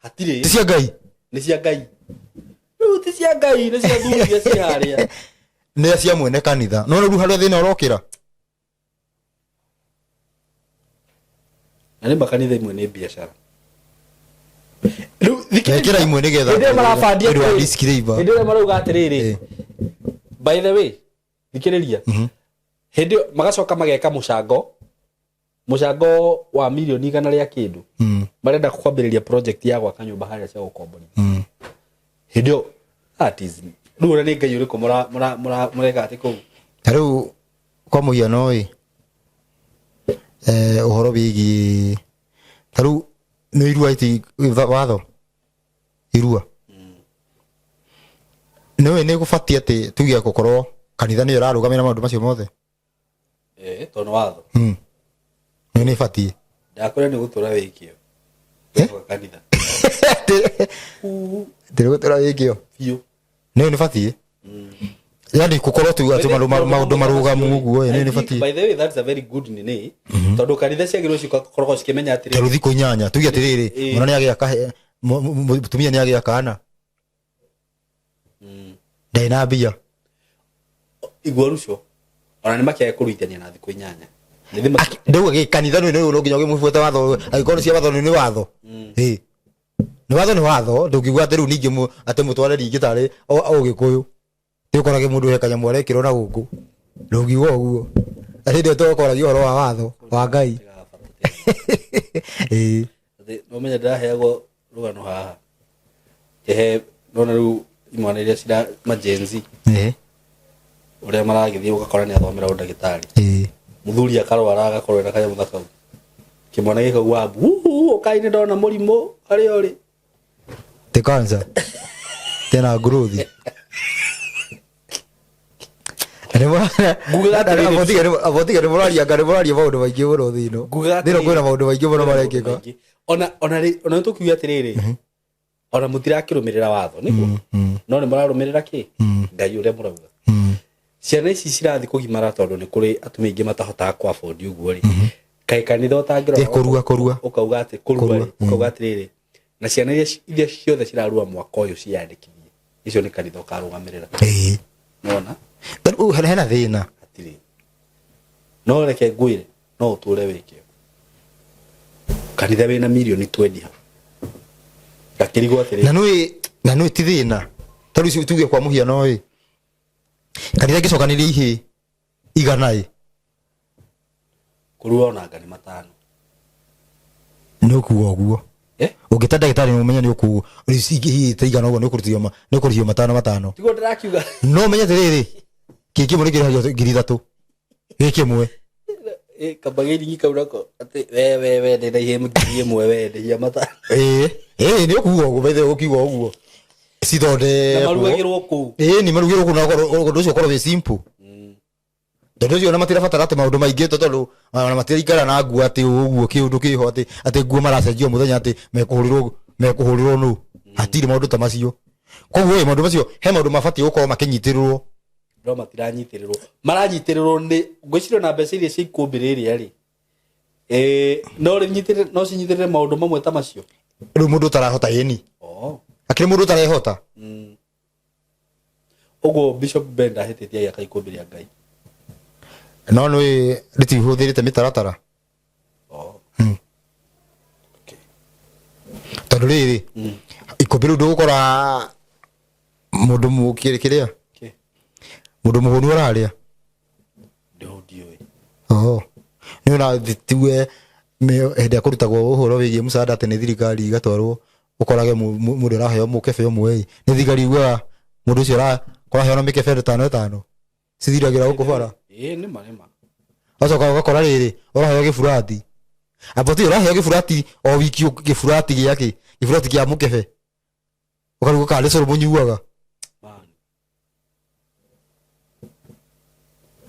Hatirĩ. Ti cia Ngai? Nĩ cia Ngai, rĩu ti cia Ngai, nĩ cia thuri iria ciĩ harĩa. Nĩ cia mwene kanitha, no rĩu harĩa thĩna ũrokĩra. Na nĩ makanitha imwe nĩ biacara rĩu thikĩrĩria. Mekĩra imwe nĩgetha Hĩndĩ ĩrĩa marabandia nĩ ũndũ wa atĩrĩrĩ- disclaimer. Hĩndĩ ĩrĩa marauga atĩrĩrĩ, by the way, thikĩrĩria, hĩndĩ ĩyo magacoka mageka mũcango wa mirioni 100 rĩa kĩndũ, marenda kwambĩrĩria project ya gwaka nyũmba harĩa cia gũkomborithia. Hĩndĩ ĩyo that is rĩu ũrĩa nĩ Ngai ũrĩkũ mũreka atĩ kũu? Ta rĩu kwa mũhiano ĩ ũhoro wĩgiĩ ta rĩu nĩ irua iti watho irua nĩũĩ nĩ gũbatiĩ atĩ tuge gũkorwo kanitha nĩyo ĩrarũgamĩra maũndũ macio mothe. Eh, tondũ nĩ watho. Nĩ ĩbatiĩ. Ndakwĩra nĩ gũtũra wĩkĩo kanitha. Ndĩrĩgũtũra wĩkĩo. Biũ. Nĩyo nĩ batiĩ, yani gũkorwo tu atĩ maũndũ marũgamu ũguo ĩ, nĩ batiĩ. By the way, that's a very good nini, tondũ kanitha ciagĩrĩirwo cikoragwo cikĩmenya atĩrĩrĩ, Ta rĩu thikũ 8 tuge atĩrĩrĩ, mwana nĩ agĩa kahe mũtumia nĩ agĩa kana ndarĩ na mbia. Igua ruco, ona nĩ makĩage kũruithania na thikũ 8. Nĩ thima. Ndauga gĩ kanitha nĩ no nginya ũgĩmũbuata watho, angĩkorwo nĩ cia watho nĩ watho. Ĩ nĩ watho, nĩ watho, ndũngiuga atĩ rĩu ningĩ atĩ mũtware ningĩ tarĩ ũgĩkũyũ ti ũkorage mũndũ he kanyamũ arekĩrwo na gũkũ, ndũngiuga ũguo na hĩndĩ ĩyo tũkoragia ũhoro wa watho wa Ngai. Ĩ. No menya ndĩraheagwo rũgano haha kĩhe nona rĩu imwana iria cira majenzi ũrĩa maragĩthiĩ ũgakora nĩ athomera ũndagĩtarĩ, mũthuri akarwara agakorwo ena kanyamũ ta kau, kĩmwana gĩkaugua mbu ũkai nĩ ndona mũrimũ harĩa ũrĩ. Ti cancer tena growth. Ngugaga atĩrĩrĩ- Abotiga nĩ mũraria nga nĩ mũraria maũndũ maingĩ mũno thĩ ĩno. Ngugaga Thĩ ĩno atĩrĩrĩ- kwĩna maũndũ maingĩ mũno marekĩka. Maingĩ. Ona nĩ tũkiuga atĩrĩrĩ, ona mũtirakĩrũmĩrĩra watho nĩguo, no nĩ mũrarũmĩrĩra kĩ Ngai ũrĩa mũrauga. Ciana ici cirathiĩ kũgimara tondũ nĩ kũrĩ atumia aingĩ matahotaga kũ afford ũguo rĩ, kaĩ kanitha ũtangĩrora? Ĩ, kũrua, kũrua. Ũkauga atĩ kũrua Kũrua, rĩ, ũkauga atĩrĩrĩ, na ciana iria ciothe cirarua mwaka ũyũ ciyandĩkithie, icio nĩ kanitha ũkarũgamĩrĩra. Nona. Rĩu hena thĩna. Hatirĩ, no reke ngwĩre, no ũtũre wĩke kanitha wĩna mirioni 20 hau gakĩrigwo atĩrĩ. Na nĩ ti thĩna, ta rĩu tuge kwa mũhiano ĩ kanitha ĩngĩcokanĩria ihĩ 100 ĩ. Kũrua onanga nĩ matano. Nĩ ũkuga ũguo. Eh? Ũngĩta ndagĩtarĩ nĩ ũmenye nĩ ũku ihĩ ta 100 ũguo nĩ ũkũrutithio matano matano. Tiguo ndĩrakiuga. No ũmenye atĩrĩrĩ, kĩ kĩmwe nĩ kĩrĩhagio 3,000 gĩ kĩmwe. Eh, kamba gĩringi kau nako atĩ we ndĩna ihĩ 1,000, we ndĩhia matano. Ĩĩ, nĩ ũkuga ũguo bethe ũkiuga ũguo Na cithondekwo. marugagĩrwo kũu. Ĩĩ, nĩ marugĩrwo kũu na ũndũ ũcio ũkorwo wĩ simple. Tondũ ũcio ona matirabatara atĩ maũndũ maingĩ, tondũ ona matiraikara na nguo atĩ ũguo kĩũndũ kĩho atĩ nguo maracenjio mũthenya atĩ mekũhũrĩrwo nũ. Hatirĩ maũndũ ta macio. Koguo ĩ maũndũ macio, he maũndũ mabatiĩ gũkorwo makĩnyitĩrĩrwo. No matiranyitĩrĩrwo, maranyitĩrĩrwo nĩ ngwĩciria na mbeca iria cia ikũmbĩ rĩrĩa rĩ, no rĩnyitĩrĩre, no cinyitĩrĩre maũndũ mamwe ta macio. Rĩu mũndũ ũtarahota ĩni. Oh. Akĩrĩ mũndũ ũtarehota. Ũguo Bishop Ben ndahĩtĩtie agĩaka ikũmbĩ rĩa Ngai. No nĩ rĩtihũthĩrĩte mĩtaratara. Oh. Okay. Tondũ rĩrĩ, ikũmbĩ rĩu ndũgũkora mũndũ kĩrĩa Okay. Mũndũ mũhũnu ararĩa. Ndiũĩ. Oh. Nĩ ũrathitiwe hĩndĩ ĩrĩa kũrutagwo ũhoro wĩgiĩ mũcaara atĩ nĩ thirikari igatwarwo, ũkorage mũndũ araheo mũkebe ũmwe ĩ, nĩ thirikari iguaga mũndũ ũcio kũraheo na mĩkebe ĩtano ĩtano cithiragĩra gũkũ bara. Ĩĩ, nĩma nĩma. Ũgacoka ũgakora rĩrĩ, ũraheo gĩburati, ambati ũraheo gĩburati o wiki, gĩburati gĩakĩ, gĩburati kĩa mũkebe, ũkarigwo kana nĩ cũrũ mũnyuaga. Man.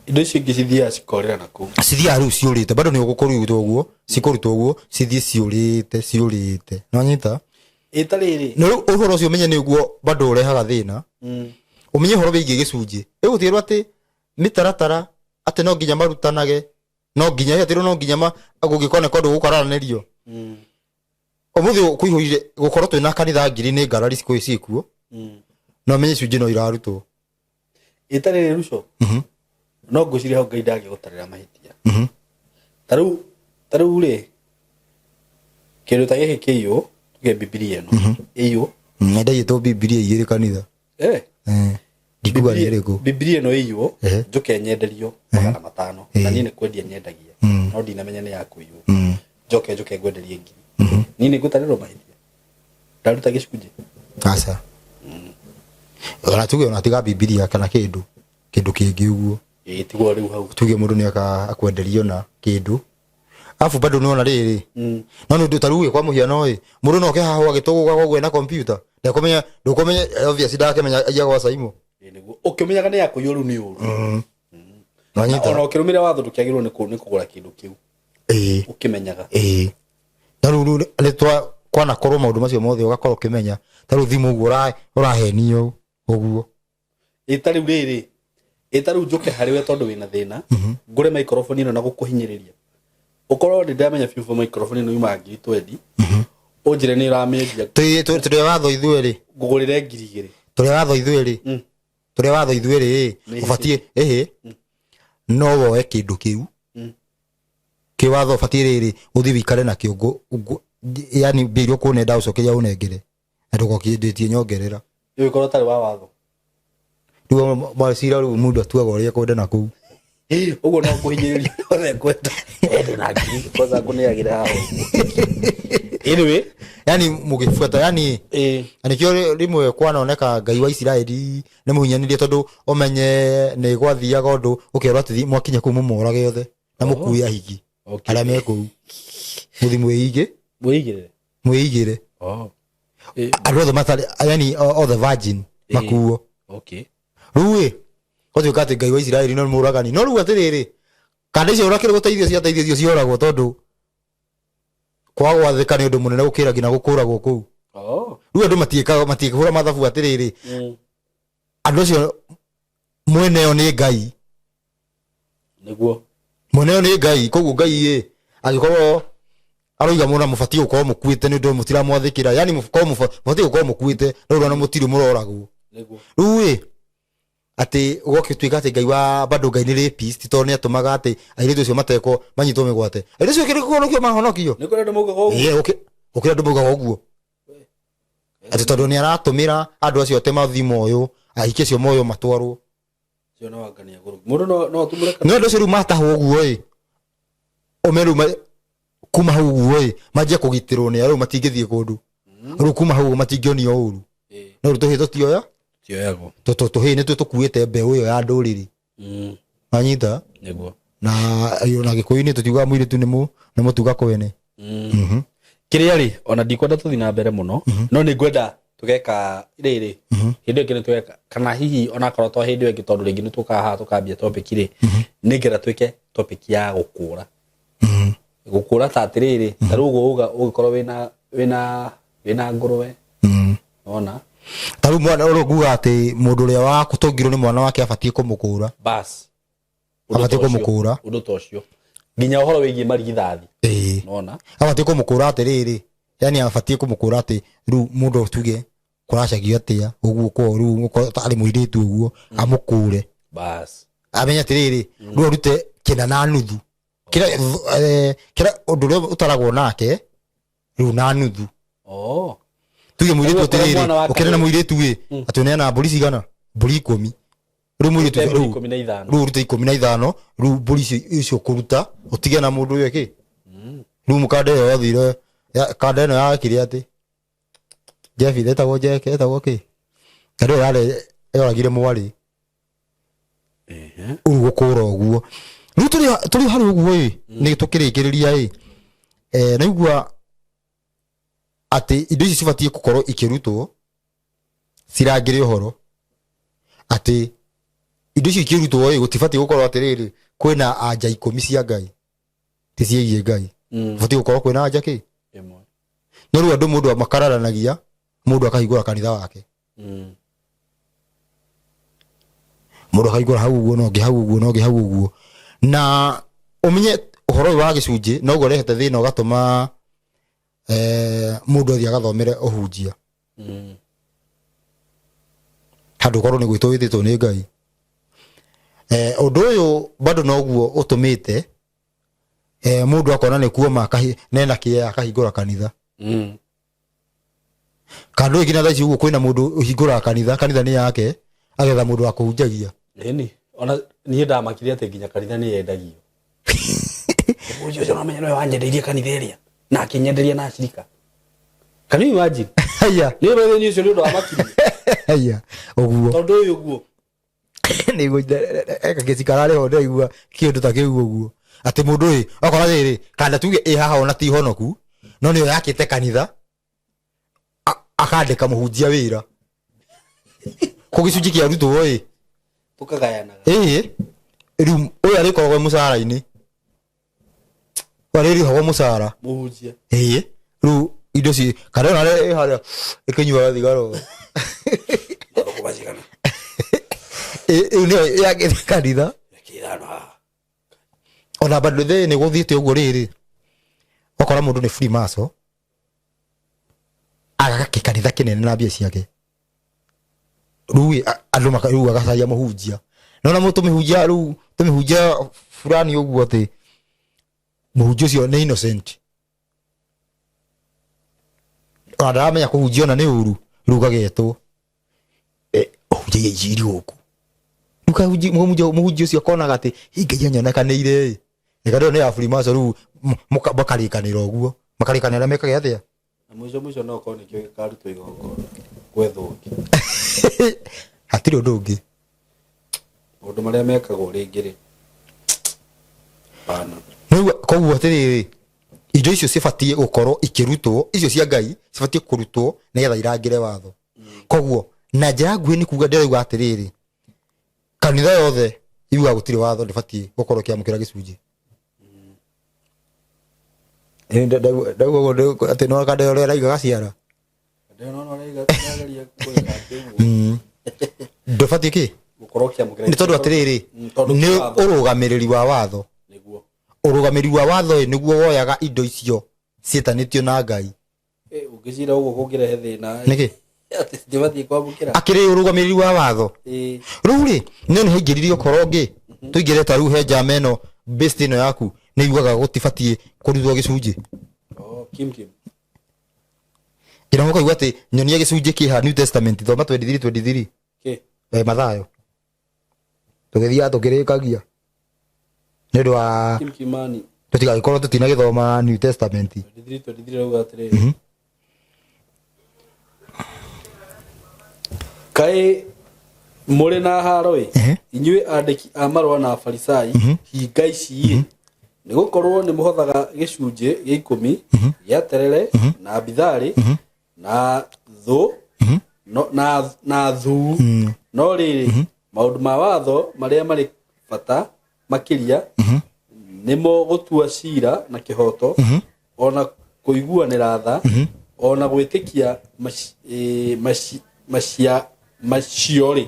Indo icio ingĩ cithiaga cikorĩra na kũu. Cithiaga rĩu ciũrĩte, bado nĩ ũgũkũrutwo ũguo, cikũrutwo ũguo, cithiĩ ciũrĩte ciũrĩte, nĩwanyita? Ĩ ta rĩrĩ. Na rĩu ũhoro ũcio ũmenye nĩ ũguo bado ũrehaga thĩna. Ũmenye ũhoro wĩgiĩ gĩcunjĩ ĩgũtigĩrwo atĩ mĩtaratara atĩ no nginya marutanage, no nginya atĩ no nginya gũgĩkoneka ũndũ gũkararanĩrio. Ũmũthĩ kũihũire gũkorwo twĩna kanitha ngiri nĩ ngarari cikũ ciĩkuo. No menye icunjĩ no irarutwo. Ĩ ta rĩrĩ Ruco, no ngwĩciria hau Ngai ndangĩgũtarĩra mahĩtia. Ta rĩu rĩ, kĩndũ ta gĩkĩ kĩiyũ, tuge Bibilia ĩno ĩiyũ. Ndaiyĩtwo Bibilia igĩrĩ kanitha. Ndikuga nĩ ĩrĩkũ. Bibilia ĩno ĩiyũ, njoke nyenderio 500, na niĩ nĩ kwendia nyendagia, no ndinamenya nĩ ya kũiywo, njoke ngwenderie 1000, niĩ nĩ ngũtarĩrwo mahĩtia ndaruta gĩcunjĩ? Aca, ona tuge ona tiga Bibilia kana kĩndũ kĩngĩ ũguo. Ĩĩ, tigwo rĩu hau. Tuge mũndũ nĩ akwenderio na kĩndũ, afu bado nĩwona rĩrĩ, no nĩ ũndũ ta rĩu kwa mũhiano ĩ, mũndũ no oke haha agĩtũgũgaga ũguo na kompiuta, ndekũmenya, ndũkũmenya, obviously ndakĩmenya aiya gwa Saimo. Ĩĩ, nĩguo ũkĩmenyaga nĩ ya kũiywo rĩu nĩ ũru. Nĩwanyita? Ona ũkĩrũmĩrĩra watho ndũkĩagĩrĩirwo nĩ kũgũra kĩndũ kĩu ũkĩmenyaga. Ĩĩ, ta rĩu nĩ twa kwanakorwo maũndũ macio mothe ũgakorwo ũkĩmenya, ta rĩu thimũ ũguo ũrahenio ũguo. Ĩ ta rĩu rĩrĩ, ĩ ta rĩu njũke harĩ we tondũ wĩna thĩna, ngũre microphone ĩno na gũkũhinyĩrĩria, ũkorwo nĩ ndamenya biũ biũ microphone ĩno yumaga 20,000, ũnjĩre nĩ ũramĩendia. Tũrĩ watho ithuĩ rĩ. Ngũgũrĩre 2000. Tũrĩ watho ithuĩ rĩ. Tũrĩ watho ithuĩ rĩ. Nĩ. Ũbatiĩ ĩhĩ no woe kĩndũ kĩu kĩ watho, ũbatiĩ rĩrĩ ũthiĩ wĩikare nakĩo, yani mbia iria ũkũne ndagũcokeria ũnengere na ndũgokĩndĩtie nyongerera. Ũgĩkorwo ũtarĩ wa watho. Rĩu macira, rĩu mũndũ atuaga ũrĩa ekwenda na kũu. Ũguo no ngũhinyĩrĩria othe ngwenda ende na ngiri kwanza ngũneagĩra haha ũguo. Anyway. Yani mũgĩbuata yani. Na nĩkĩo rĩmwe kwanoneka Ngai wa Isiraeli nĩ mũhinyanĩrie, tondũ ũmenye nĩ gwathiaga ũndũ ũkerwo atĩ mwakinya kũu mũmorage othe na mũkue ahiki arĩa me kũu, mũthi mwĩigĩ. Mwĩigĩrĩre. Mwĩigĩre. Oh. Andũ othe matarĩ, yani othe virgin makuo. Rĩu ĩ gwatuĩka atĩ Ngai wa Isiraeli no mũragani, no rĩu atĩrĩrĩ, kanda icio ũrakĩrĩ gũteithio ciateithio icio cioragwo, tondũ kwaga gwathĩka nĩ ũndũ mũnene gũkĩra nginya gũkũragwo kũu. Rĩu andũ matiĩkaga, matiĩkũhũra mathabu atĩrĩrĩ, andũ acio mweneo nĩ Ngai. Nĩguo. Mweneo nĩ Ngai, koguo Ngai ĩ angĩkorwo aroiga mũna mũbatiĩ gũkorwo mũkuĩte nĩ ũndũ mũtiramwathĩkĩra, yani mũkorwo mũbatiĩ gũkorwo mũkuĩte, no rĩu ona mũtirĩ mũroragwo. Rĩu ĩ atĩ gũgĩtuĩka atĩ Ngai wa bado Ngai nĩ rapist, tondũ nĩ atũmaga atĩ airĩtu acio matekwo manyitwo mĩgwate, airĩtu acio kĩrĩ kũhonokio mahonokio. Nĩ kũrĩ andũ maugaga ũguo. Ĩĩ, gũkĩra andũ maugaga ũguo atĩ tondũ nĩ aratũmĩra andũ acio atĩ mathiĩ moyo, ahiki acio moyo matwarwo. Cio no angania gũrũ mũndũ no atumũre kanua. Nĩ ũndũ ũcio rĩu matahwo ũguo ĩ, ũme rĩu kuma hau ũguo ĩ manjie kũgitĩrwo nĩ rĩu matingĩthiĩ kũndũ, rĩu kuma hau ũguo matingĩonio ũru. No rĩu tũhĩ tũtioya. Tioyagwo. Tũhĩ nĩtuo tũkuĩte mbeũ ĩyo ya ndũrĩrĩ. Wanyita? Nĩguo. Na ona Gĩkũyũ-inĩ tũtiugaga mũirĩtu nĩ mũtuga kwene. Kĩrĩa rĩ, ona ndikwenda tũthiĩ na mbere mũno, no nĩ ngwenda Tũgeka rĩrĩ hĩndĩ ĩyo ĩngĩ nĩ tũgeka, kana hihi onakorwo to hĩndĩ ĩyo ĩngĩ, tondũ rĩngĩ nĩ tũkaga haha tũkambia topic rĩ, nĩ ngenda twĩke topic ya gũkũra. Gũkũra ta atĩrĩrĩ, ta rĩu ũguo uga ũngĩkorwo wĩna ngũrwe, ona Ta rĩu mwana ũrĩa nguga atĩ mũndũ ũrĩa wakũtũngirwo nĩ mwana wake abatiĩ kũmũkũra. Bas. Ũndũ Abatiĩ ta ũcio. kũmũkũra. Ũndũ ta ũcio, nginya ũhoro wĩgiĩ marigithathi. Ĩĩ. Nona. Abatiĩ kũmũkũra atĩrĩrĩ, yani abatiĩ kũmũkũra atĩ rĩu mũndũ tuge kũracagio atĩa ũguo, kwa rĩu ũkorwo arĩ mũirĩtu ũguo amũkũre. Bas. Amenye atĩrĩrĩ, rĩu arute kĩna na nuthu kĩrĩa, kĩrĩa ũndũ ũrĩa ũtaragwo nake rĩu na nuthu. Oh. Tuge mũirĩtu Rĩu okorwo atĩrĩrĩ, mwana wa ũkĩrĩ na kahĩĩ. Mũirĩtu ĩ atĩ ũneana mbũri cigana, mbũri 10 rĩu mũirĩtu Rute mbũri rĩu 15. Rĩu ũrute 15, rĩu mbũri icio ũkũruta ũtige na mũndũ ũyũ ĩkĩ rĩu mũkanda ĩyo yathire kanda ĩno yakire atĩ Jeff etagwo Jeke, etagwo kĩ, na rĩu yarĩ yoragire mwarĩ. Rĩu gũkũra ũguo rĩu tũrĩ harĩ ũguo ĩ nĩ tũkĩrĩkĩrĩria ĩ, naigua atĩ indo ici cibatiĩ gũkorwo ikĩrutwo cirangĩre ũhoro atĩ indo icio ikĩrutwo ĩ gũtibatiĩ gũkorwo atĩrĩrĩ kwĩna anja 10 cia Ngai ti ciĩgiĩ Ngai. Batiĩ gũkorwo kwĩna anja kĩ? Ĩmwe. No rĩu andũ mũndũ makararanagia, mũndũ akahingũra kanitha wake. Mũndũ akahingũra hau ũguo, na ũngĩ hau ũguo, na ũngĩ hau ũguo, na ũmenye ũhoro ũyũ wa gĩcunjĩ noguo ũrehete thĩna ũgatũma mũndũ athiĩ agathomere ũhunjia handũ ũkorwo nĩ gwĩtwo wĩtĩtwo nĩ Ngai. Ũndũ ũyũ bado noguo ũtũmĩte mũndũ akona nĩ kuoma nena kĩea akahingũra kanitha. Kandũ ĩngĩ na thaa ici ũguo kwĩna mũndũ ũhingũraga kanitha, kanitha nĩ yake, agetha mũndũ wa kũhunjagia. Ĩni ona niĩ ndamakire atĩ nginya kanitha nĩ yendagio. Mũhunjia ũcio nomenya nĩwe wanyendeirie kanitha ĩrĩa na akĩnyenderia na acirika. Can you imagine? Haya. Nĩ ũndũ ũcio, nĩ ũndũ wa makirie. Haya, ũguo. Tondũ ũyũ ũguo. Nĩguo eka gĩcikara rĩho ndaigua kĩndũ ta kĩu ũguo atĩ mũndũ ĩ okora rĩrĩ kanda tuge ĩ haha ona ti honoku no nĩyo yakĩte kanitha, akandĩka mũhunjia wĩra kũ gĩcunjĩ kĩa arutwo ĩ. Tũkagayanaga. Ĩĩ, rĩu ũyũ arĩkoragwo mũcara-inĩ, ũyũ arĩrĩhagwo mũcara. Mũhunjia. Ĩĩ, rĩu indo ci kana ona ĩ harĩa ĩkĩnyuaga thigaro. Thũkũma cigana? Ĩ, rĩu nĩyo yakĩte kanitha. 500 haha. Ona bado thĩ nĩ gũthiĩte ũguo rĩrĩ, wakora mũndũ nĩ Freemason agaka kanitha kĩnene na mbia ciake, rĩu ĩ, andũ rĩu agacaria mũhunjia nona mũndũ tũmĩhunjia, rĩu tũmĩhunjia fulani ũguo atĩ mũhunjia ũcio nĩ innocent, ona ndaramenya kũhunjia ona nĩ ũru, rĩu gagetwo ũhunjagia injiri gũkũ, rĩu mũhunjia ũcio akonaga atĩ "Hĩ, Ngai anyonekanĩire ĩ ĩka ndĩyo nĩ ya Freemason." Rĩu makarĩkanĩra ũguo, makarĩkanĩra mekage atĩa? Na mũico mũico no korwo nĩkĩo gĩkarutwo igongona gwethwo ũngĩ. Hatirĩ ũndũ ũngĩ. Maũndũ marĩa mekagwo rĩngĩ rĩ bana. Rĩu koguo atĩrĩrĩ, indo icio cibatiĩ gũkorwo ikĩrutwo, icio cia Ngai cibatiĩ kũrutwo nĩgetha irangĩre watho. Koguo na njĩra nguhĩ nĩ kuga ndĩrauga atĩrĩrĩ, kanitha yothe yugaga gũtirĩ watho ndĩbatiĩ gũkorwo ĩkĩamũkĩra gĩcunjĩ. Ĩ, ndauga ũguo atĩ no kanda ũrĩa araiga gaciara. Ndĩrona ona ũrageria gwĩka atĩ ũguo. Ndũbatiĩ kĩ? Gũkorwo ũkĩamũkĩra Nĩ tondũ atĩrĩrĩ, tondũ nĩ ti watho. ũrũgamĩrĩri wa watho. Nĩguo. Ũrũgamĩrĩri wa watho ĩ nĩguo woyaga indo icio ciĩtanĩtio na Ngai. Ũngĩcira ũguo kũngĩrehe thĩna. Nĩkĩ? Atĩ ndĩbatiĩ kwamũkĩra. Akĩrĩ ũrũgamĩrĩri wa watho. Rĩu rĩ nĩ nĩ haingĩririe ũkoro ũngĩ tũingĩre ta rĩu he njama ĩno based ĩno yaku nĩ yugaga gũtibatiĩ kũrutwo gĩcunjĩ. Oh, kim kim. Nginya mũkaigua atĩ nyonia gĩcunjĩ kĩha New Testament, thoma 23 23. Kĩ? Mathayo tũgĩthiaga tũkĩrĩkagia nĩ ũndũ wa Kim Kimani. Tũtigagĩkorwo tũtinagĩthoma New Testament. 23 23 rauga atĩrĩrĩ, kaĩ mũrĩ na haro ĩ inyuĩ andĩki a marũa na Afarisai, hinga ici ĩ, nĩ gũkorwo nĩ mũhothaga gĩcunjĩ gĩa 10 gĩa terere na bitharĩ na thũ. No, na thuu. No rĩrĩ, maũndũ ma watho marĩa marĩ bata makĩria nĩmo gũtua cira na kĩhoto, ona kũiguanĩra tha, ona gwĩtĩkia macio rĩ,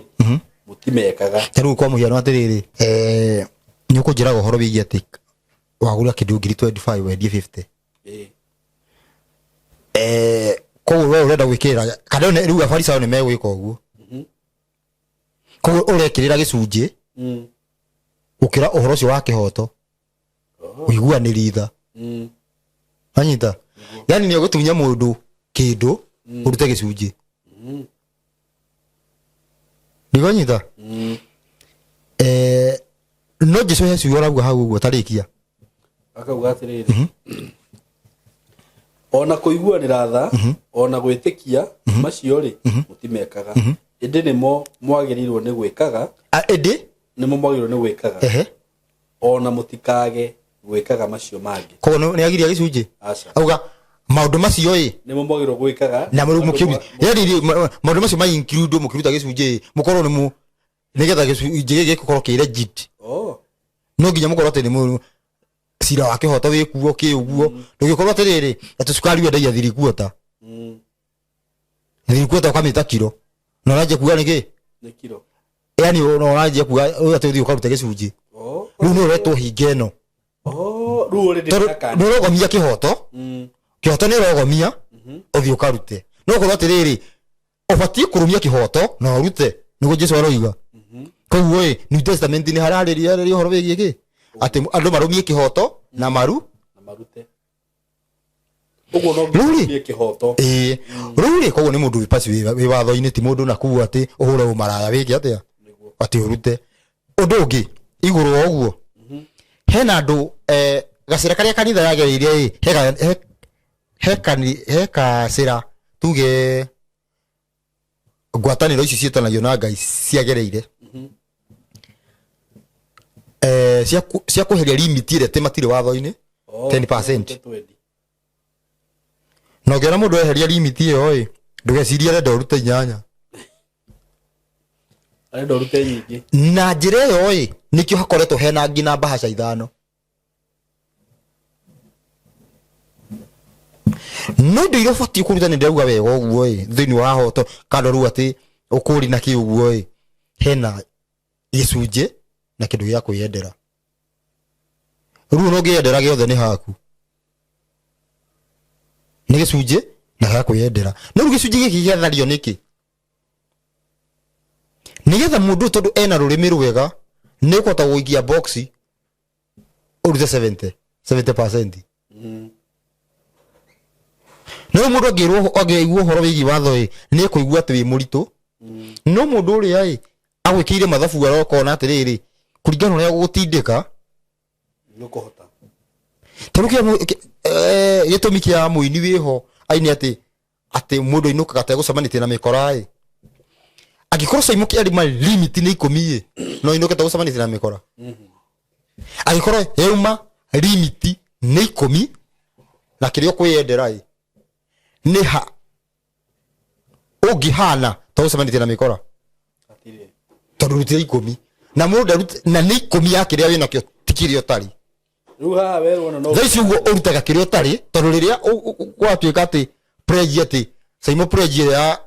mũtimekaga. Ta rĩu kwa mũhiano atĩrĩrĩ, nĩ ũkũnjĩraga ũhoro wĩgiĩ atĩ wagũra kĩndũ ngiri 25 wendie 50. Koguo we ũrenda gwĩkĩrĩra kana rĩu abarisayo nĩ megwĩka ũguo. Koguo ũrekĩrĩra gĩcunjĩ gũkĩra ũhoro ũcio wa kĩhoto, ũiguanĩri tha. Anyita, yani nĩ ũgũtunya mũndũ kĩndũ ũrute gĩcunjĩ. Ndigonyita. No Jesu he ciugo arauga hau ũguo tarĩkia. Akauga atĩrĩrĩ, ona kũiguanĩra tha, ona gwĩtĩkia macio rĩ, mũtimekaga, ĩndĩ nĩmo mwagĩrĩirwo nĩ gwĩkaga. Ah, ĩndĩ Nĩmo mwagĩrĩirwo nĩ gwĩkaga, ona mũtikage gwĩkaga macio mangĩ. Koguo nĩ agiria gĩcunjĩ. Aca. Auga maũndũ macio ĩ Nĩmo mwagĩrĩirwo gwĩkaga. Na Andũ mũkĩruta, yani maũndũ macio ma include mũkĩruta gĩcunjĩ, mũkorwo nĩ mu nĩgetha gĩcunjĩ gĩkĩ gĩkorwo kĩ legit. No nginya mũkorwo atĩ nĩ cira wa kĩhoto wĩkuo kĩ ũguo. Ndũgĩkorwo atĩrĩrĩ atĩ cukari wendagia thirikuota, thirikuota ũkamĩta kiro na ũranjia kuga nĩkĩ? Nĩ kiro. Yani ona ũranjia kuga atĩ ũthiĩ ũkarute gĩcunjĩ. Rĩu nĩ ũretwo hinga ĩno. Rĩu already tondũ nĩ nĩ ũrogomia kĩhoto. Kĩhoto nĩ ũrogomia ũthiĩ ũkarute, no ũkorwo atĩrĩrĩ ũbatiĩ kũrũmia kĩhoto na ũrute, nĩguo Jesu aroiga. Koguo ĩ New Testament nĩ hararĩria arĩria ũhoro wĩgiĩ kĩ atĩ andũ marũmie kĩhoto na maru Na marute ũguo no Rĩu rĩ- nginya kĩhoto. Ĩĩ, rĩu rĩ, koguo nĩ mũndũ wĩ pasi wĩ watho-inĩ, ti mũndũ na kuga atĩ ũhũre ũmaraya wĩke atĩa. Nĩguo. Atĩ ũrute ũndũ ũngĩ igũrũ wa ũguo. Hena andũ, gacĩra karĩa kanitha yagereire ĩ, he kacĩra tuge ngwatanĩro ici ciĩtanagio na Ngai ciagereire, cia kweheria limit ĩrĩa atĩ matirĩ watho-inĩ. 10%. Twendi. Na ũngĩona mũndũ eheria limit ĩyo ĩ, ndũgecirie arenda ũrute inyanya. Arenda ũrute nyingĩ. Na njĩra ĩyo ĩ nĩkĩo hakoretwo hena nginya mbahaca ithano. No indo iria ũbatiĩ kũruta nĩ ndĩrauga wega ũguo ĩ thĩinĩ wa hoto kando rĩu atĩ ũkũri na kĩ ũguo ĩ hena gĩcunjĩ na kĩndũ gĩa kwĩyendera. Rĩu ona ũngĩyendera gĩothe nĩ haku, nĩ gĩcunjĩ na gĩa kwĩyendera. No rĩu gĩcunjĩ gĩkĩ gĩathario nĩkĩ? Nĩgetha mũndũ ũyũ tondũ ena rũrĩmĩ rwega nĩ ũkũhota gũikia box ũrute 70%. No rĩu mũndũ angĩrwo angĩigua ũhoro wĩgiĩ watho ĩ nĩ ekũigua atĩ wĩ mũritũ. No mũndũ ũrĩa ĩ agwĩkĩire mathabu arokona atĩrĩrĩ kũringana na ũrĩa gũgũtindĩka Nĩ ũkũhota. Ta rĩu gĩtũmi kĩa mũini wĩho aine atĩ mũndũ ainũkaga ategũcemanĩtie na mĩkora ĩ, angĩkorwo Simon kĩarĩ ma limit nĩ ikũmi ĩ, no ainũke ategũcemanĩtie na mĩkora. Angĩkorwo yauma limit nĩ ikũmi na kĩrĩa ũkwĩyendera ĩ nĩ ha ũngĩhana ta ũcemanĩtie na mĩkora? Hatirĩ. Tondũ rutire ikũmi na mũndũ na nĩ ikũmi ya kĩrĩa wĩnakĩo ti kĩrĩa ũtarĩ. Rĩu haha werwo na no Thaa ici ũguo ũrutaga kĩrĩa ũtarĩ, tondũ rĩrĩa gwatuĩka atĩ pledge atĩ Simon pledge ĩrĩa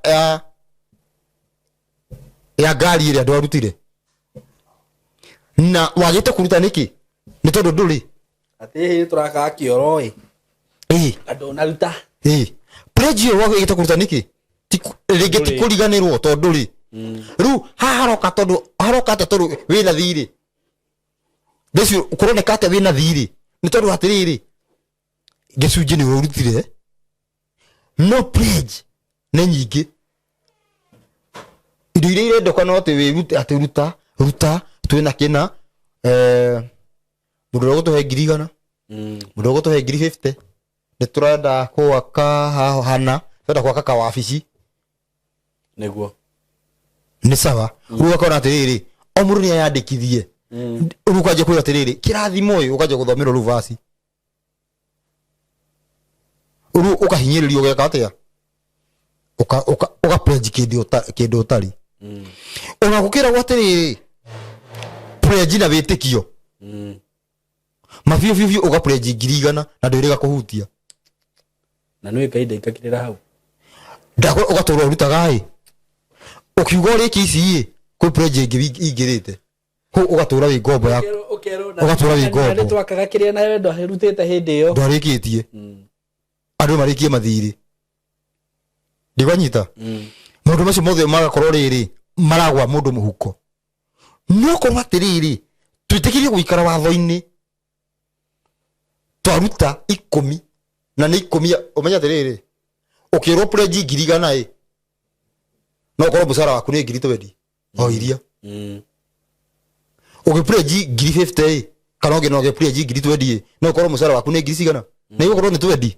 ya ngari ĩrĩa ndwarutire na wagĩte kũruta nĩkĩ? Nĩ tondũ ndũrĩ. Atĩ hĩ tũrakaga kĩoro ĩ. Ĩĩ. Na ndũnaruta. Ĩĩ, pledge ĩyo wagĩte kũruta nĩkĩ? Rĩngĩ ti Ndũrĩ. kũriganĩrwo tondũ ndũrĩ. Rĩu haha haroka tondũ haroka atĩa? Tondũ wĩna thirĩ. Thaa ici kũroneka atĩa wĩna thirĩ? Nĩ tondũ atĩrĩrĩ gĩcunjĩ nĩ ũrutire no pledge nĩ nyingĩ, indo iria irendeka no atĩ wĩrute atĩ ruta ruta twĩna kĩna, mũndũ ũrĩa ũgũtũhe ngiri igana, mũndũ ũrĩa ũgũtũhe ngiri 50, nĩ tũrenda gwaka haha hana, tũrenda gwaka kawabici. Nĩguo. Nĩ sawa. Rĩu ũgakora atĩrĩrĩ o mũndũ nĩ ayandĩkithie. Rĩu ũkanjia kwĩra atĩrĩrĩ kĩrathimo ĩ ũkanjia gũthomerwo rĩu vaci, rĩu ũkahinyĩrĩrio ũgeka atĩa? Ũga pledge kĩndũ ũtarĩ. Ona gũkĩragwo atĩrĩrĩ, pledge na wĩtĩkio mabiũ biũ biũ, ũga pledge 100,000 na ndwĩrĩga kũhutia. Na nĩ Ngai ndaingagĩrĩra hau. Ndakwa ũgatũra ũrutaga ĩ, ũkiuga ũrĩkie ici ĩ, kwĩ pledge ĩngĩ ingĩrĩte kũu, ũgatũra wĩ ngombo ya ũgatũra wĩ ngombo. Nĩ twakaga kĩrĩa nawe ndwarutĩte hĩndĩ ĩyo. Ndwarĩkĩtie, andũ marĩkie mathirĩ, ndigwanyita. Maũndũ macio mothe magakorwo rĩrĩ maragwa mũndũ mũhuko. No korwo atĩrĩrĩ, twĩtĩkĩrie gũikara watho-inĩ, twaruta 10 na nĩ 10. Ũmenye atĩrĩrĩ, ũkĩrwo pledge 100,000 ĩ, no ũkorwo mũcara waku nĩ 20,000 o iria. Ũgĩ pledge 50,000 ĩ, kana ũngĩ no ũgĩ pledge 20,000 ĩ, no ũkorwo mũcara waku nĩ ngiri cigana, na igũkorwo nĩ 20.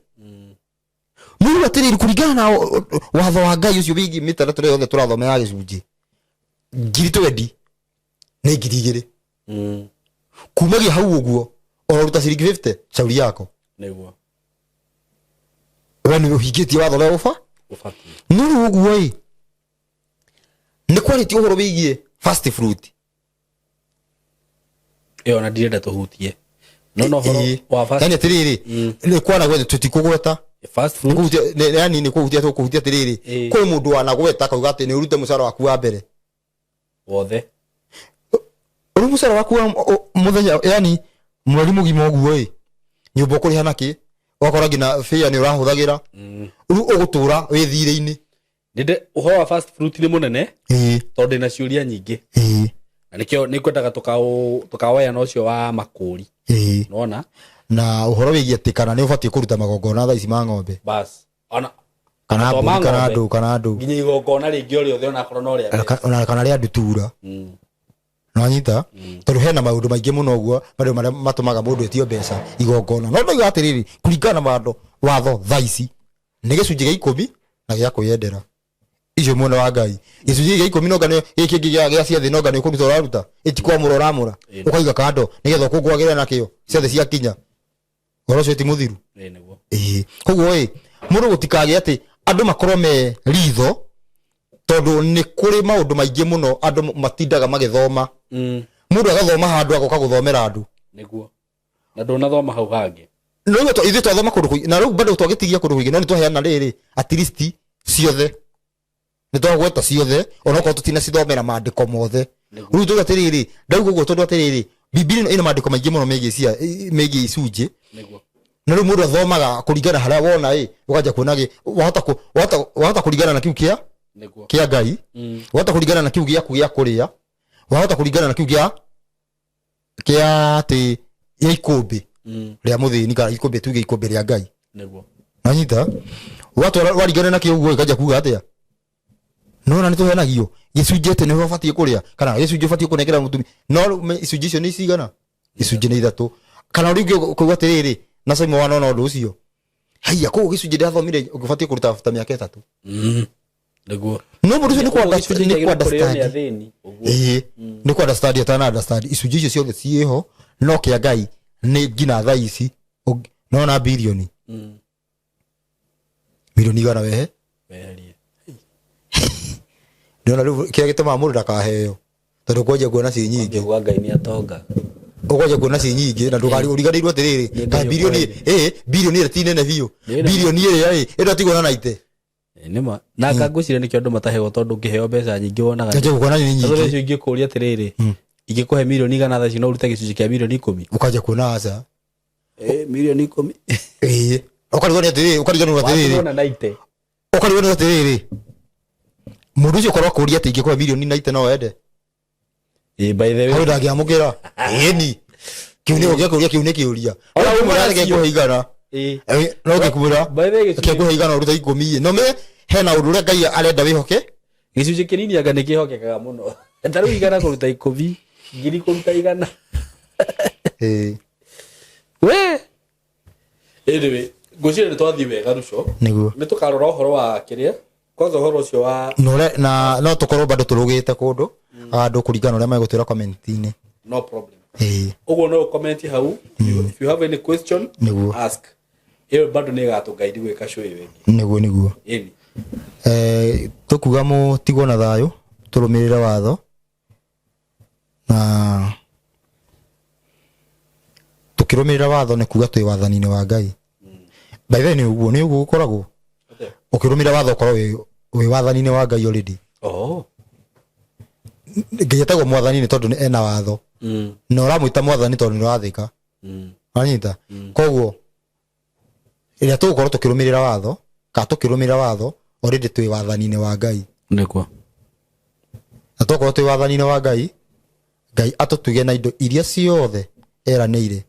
Nĩ atĩrĩrĩ, kũringana na watho wa Ngai ũcio wĩgiĩ mĩtaratara yothe tũrathoma ya gĩcunjĩ, 20,000 nĩ 2,000. Kumagia hau ũguo ũraruta ciringi 50, shauri yako. Nĩguo. We nĩ ũhingĩtie watho ũrĩa ũba ũbatiĩ. No rĩu ũguo ĩ, nĩ kwarĩtio ũhoro wĩgiĩ first fruit. Ĩyo ona ndirenda tũhutie, no ũhoro wa first Yani atĩrĩrĩ, nĩ kwanagweta, tũtikũgweta. First fruit. Yani nĩ kũhutia tũkũhutia atĩrĩrĩ, kwĩ mũndũ wanagweta akauga atĩ nĩ ũrute mũcara waku wa mbere wothe. Rĩu mũcara waku wa mũthenya, yani mweri mũgima ũguo ĩ, nyũmba ũkũrĩha nakĩ, ũgakora nginya bĩa nĩ ũrahũthagĩra. Rĩu ũgũtũra wĩ thirĩ-inĩ. Ndinde ũhoro wa first fruit nĩ mũnene, tondũ ndĩna ciũria nyingĩ, na nĩkĩo nĩngwendaga tũkawoya na ũcio wa makũri. Nona. Na ũhoro wĩgiĩ atĩ kana nĩ ũbatiĩ kũruta magongona thaa ici ma ng'ombe, bas ona kana to ma mbũri, kana ng'ombe. ndũ, kana ndũ, nginya igongona rĩngĩ o rĩothe, onakorwo no rĩa mbeca. Ona kana rĩa ndutura. Nwanyita, tondũ hena maũndũ maingĩ mũno ũguo, maũndũ marĩa matũmaga mũndũ etio mbeca igongona. No ndauga atĩrĩrĩ, kũringana na watho thaa ici nĩ gĩcunjĩ gĩa 10 na gĩa kwĩyendera icio mwena wa Ngai. Gĩcunjĩ gĩa 10 nonga nĩ gĩkĩ kĩngĩ gĩa ciathĩ, nonga nĩ ũkũruta ũraruta, ĩtikwamũra ũramũra, ũkaiga kando nĩgetha ũkũngũagĩre nakĩo ciathĩ ciakinya. Ũhoro ũcio ti mũthiru. Ĩĩ, nĩguo. Ĩĩ, koguo ĩ, mũndũ gũtikagĩe atĩ andũ makorwo me ritho, tondũ nĩ kũrĩ maũndũ maingĩ mũno andũ matindaga magĩthoma. Mũndũ agathoma handũ, agoka gũthomera andũ. Nĩguo, na ndũnathoma hau hangĩ. No rĩu ithuĩ twathoma kũndũ kũingĩ, na rĩu bado twagĩtigia kũndũ kũingĩ, no nĩ twaheana rĩrĩ, at least ciothe nĩ twagweta ciothe, onokorwo tũtinacithomera maandĩko mothe. Rĩu tuge atĩrĩrĩ, ndauga ũguo tondũ atĩrĩrĩ, Bibilia ĩno ĩna maandĩko maingĩ mũno megiĩ cia megiĩ icunjĩ. Na rĩu mũndũ athomaga kũringana harĩa wona ĩ, ũkanjia kuona gĩ wahota kũringana na kiu kĩa kĩa Ngai, wahota kũringana na kiu gĩaku gĩa kũrĩa, wahota kũringana na kiu kĩa atĩ ya ikũmbĩ rĩa mũthĩni, kana ikũmbĩ, tuge ikũmbĩ rĩa Ngai. Nanyita watwara waringana na kĩo ũguo, ĩkanjia kuga atĩa, nona nĩ tũhenagio gĩcunjĩ atĩ nĩ ũbatiĩ kũrĩa, kana gĩcunjĩ ũbatiĩ kũnengera mũtumia. No rĩu icunjĩ icio nĩ cigana? Icunjĩ nĩ ithatũ. Kana rĩu ũkauga atĩrĩrĩ, na Simon wanona ũndũ ũcio, haiya, koguo gĩcunjĩ ndĩrathomire ũbatiĩ kũruta ta mĩaka 3. Nĩguo. No mũndũ ũcio nĩ Ũguo gĩcunjĩ nĩ kĩagĩrĩirwo ku kũrĩo nĩ understand. athĩni ũguo. Ĩĩ, nĩ ku understand atana understand icunjĩ icio ciothe ciĩho, no kĩa Ngai nĩ nginya thaa ici nona bilioni, 100,000,000 wehe. Weherie. Ndĩrona rĩu kĩrĩa gĩtũmaga mũndũ ndakaheo, tondũ kwanjia kuona ciĩ nyingĩ. Kuga Ngai nĩ atonga. Ũkwanjia kuona ciĩ nyingĩ na ndũkari ũriganĩirwo atĩrĩrĩ, Nĩ ta Ngai bilioni ũkũheire. ĩ, bilioni ĩrĩa ti nene biũ, Nĩ nene. bilioni ĩrĩa ĩ ĩno tigwo na naite. Ĩ, nĩma na anga ngwĩciria nĩkĩo andũ mataheo, tondũ ũngĩheo mbeca nyingĩ wonaga Njanjia kuona nĩ tondũ nyingĩ. icio ingĩkũria atĩrĩrĩ, ingĩkũhe 100,000,000 thaa ici, no ũrute gĩcunjĩ kĩa 10,000,000? Ũkanjia kuona aca. Ĩ, 10,000,000. Ĩ, ũkarigwo nĩ atĩrĩrĩ, ũkariganĩrwo atĩrĩrĩ, Watigwo na naite. Ũkarigwo nĩ atĩrĩrĩ, mũndũ ũcio korwo akũria atĩ ingĩkũhe mirioni naite no wende? Ĩ, by the way, hau ndangĩamũkĩra. Ĩni kĩu nĩ ũngĩakũria, kĩu nĩ kĩũria. Ona Ona uma ũmwĩra nacio. reke ngũhe 100. Ĩ. No ngĩkwĩra By the way, reke ngũhe 100 ũrute 10 ĩ, no me hena ũndũ ũrĩa Ngai arenda wĩhoke. Gĩcunjĩ kĩnini anga nĩ kĩhokekaga mũno, ta rĩu 100 kũruta 10, 1,000 kũruta 100. Ĩĩ. We, anyway, ngwĩciria nĩ twathiĩ wega ruco. Nĩguo. Nĩ tũkarora ũhoro wa kĩrĩa kwanza, ũhoro ũcio wa na na no tũkorwo bado tũrũgĩte kũndũ andũ kũringana na ũrĩa megũtwĩra comment-inĩ. No problem. Ĩĩ. Ũguo no comment hau if you have any question. Nĩguo. Ask, ĩyo bado nĩ ĩgatũguide gwĩka show ĩyo ĩngĩ. Nĩguo. Ĩni. Tũkuga mũtigwo na thayũ, tũrũmĩrĩre watho na tũkĩrũmĩrĩra watho nĩ kuga twĩ wathani-inĩ wa Ngai. By the way, nĩ ũguo, nĩ ũguo gũkoragwo. Ũkĩrũmĩrĩra watho ũkorwo wĩ wathani-inĩ wa Ngai already. Oh. Ngai etagwo mwathani nĩ tondũ ena watho. Na ũramwĩta mwathani tondũ nĩ ũrathĩka. Wanyita? Koguo ĩrĩa tũgũkorwo tũkĩrũmĩrĩra watho, kana tũkĩrũmĩrĩra watho, already twĩ wathani-inĩ wa Ngai. Nĩguo. Na twakorwo twĩ wathani-inĩ wa Ngai, Ngai atũtuge na indo iria ciothe eranĩire,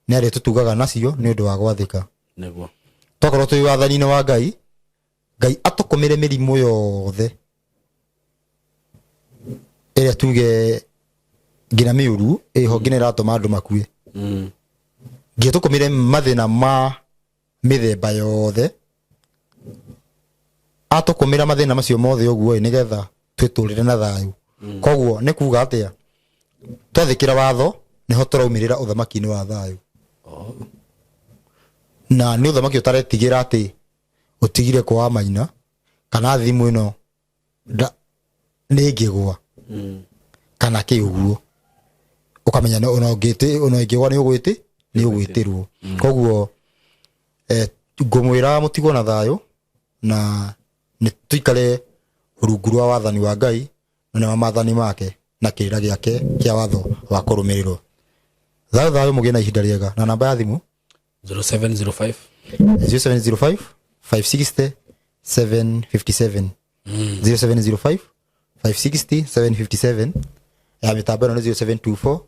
nĩ arĩtũtugaga nacio nĩ ũndũ wa gwathĩka. Nĩguo. Twakorwo twĩ wathani-inĩ wa Ngai, Ngai atũkũmĩre mĩrimũ yothe ĩrĩa tuge nginya mĩũru ĩho nginya ĩratũma andũ makue. Nginya tũkũmĩre mathĩna ma mĩthemba yothe, atũkũmĩra mathĩna macio mothe ũguo ĩ, nĩgetha twĩtũrĩre na thayũ. Koguo nĩ kuga atĩa, twathĩkĩra watho nĩho tũraumĩrĩra ũthamaki-inĩ wa thayũ. Na nĩ ũthamaki ũtaretigĩra atĩ ũtigire kwa maina kana thimũ ĩno nĩ ĩngĩgwa kana kĩ ũguo, ũkamenya ona ona ĩngĩgwa nĩ ũgwĩtĩ, nĩ ũgwĩtĩrwo. Koguo ngũmwĩra mũtigwo na thayũ na nĩ tũikare rungu rwa wathani wa Ngai na nĩ wa maathani make na kĩrĩra gĩake kĩa watho wa kũrũmĩrĩrwo. Thayũ thayũ, mũgĩe na ihinda rĩega. Na namba ya thimũ 0705 0705 560 757. 0705 560 757. Ya mĩtambo ĩno nĩ 0724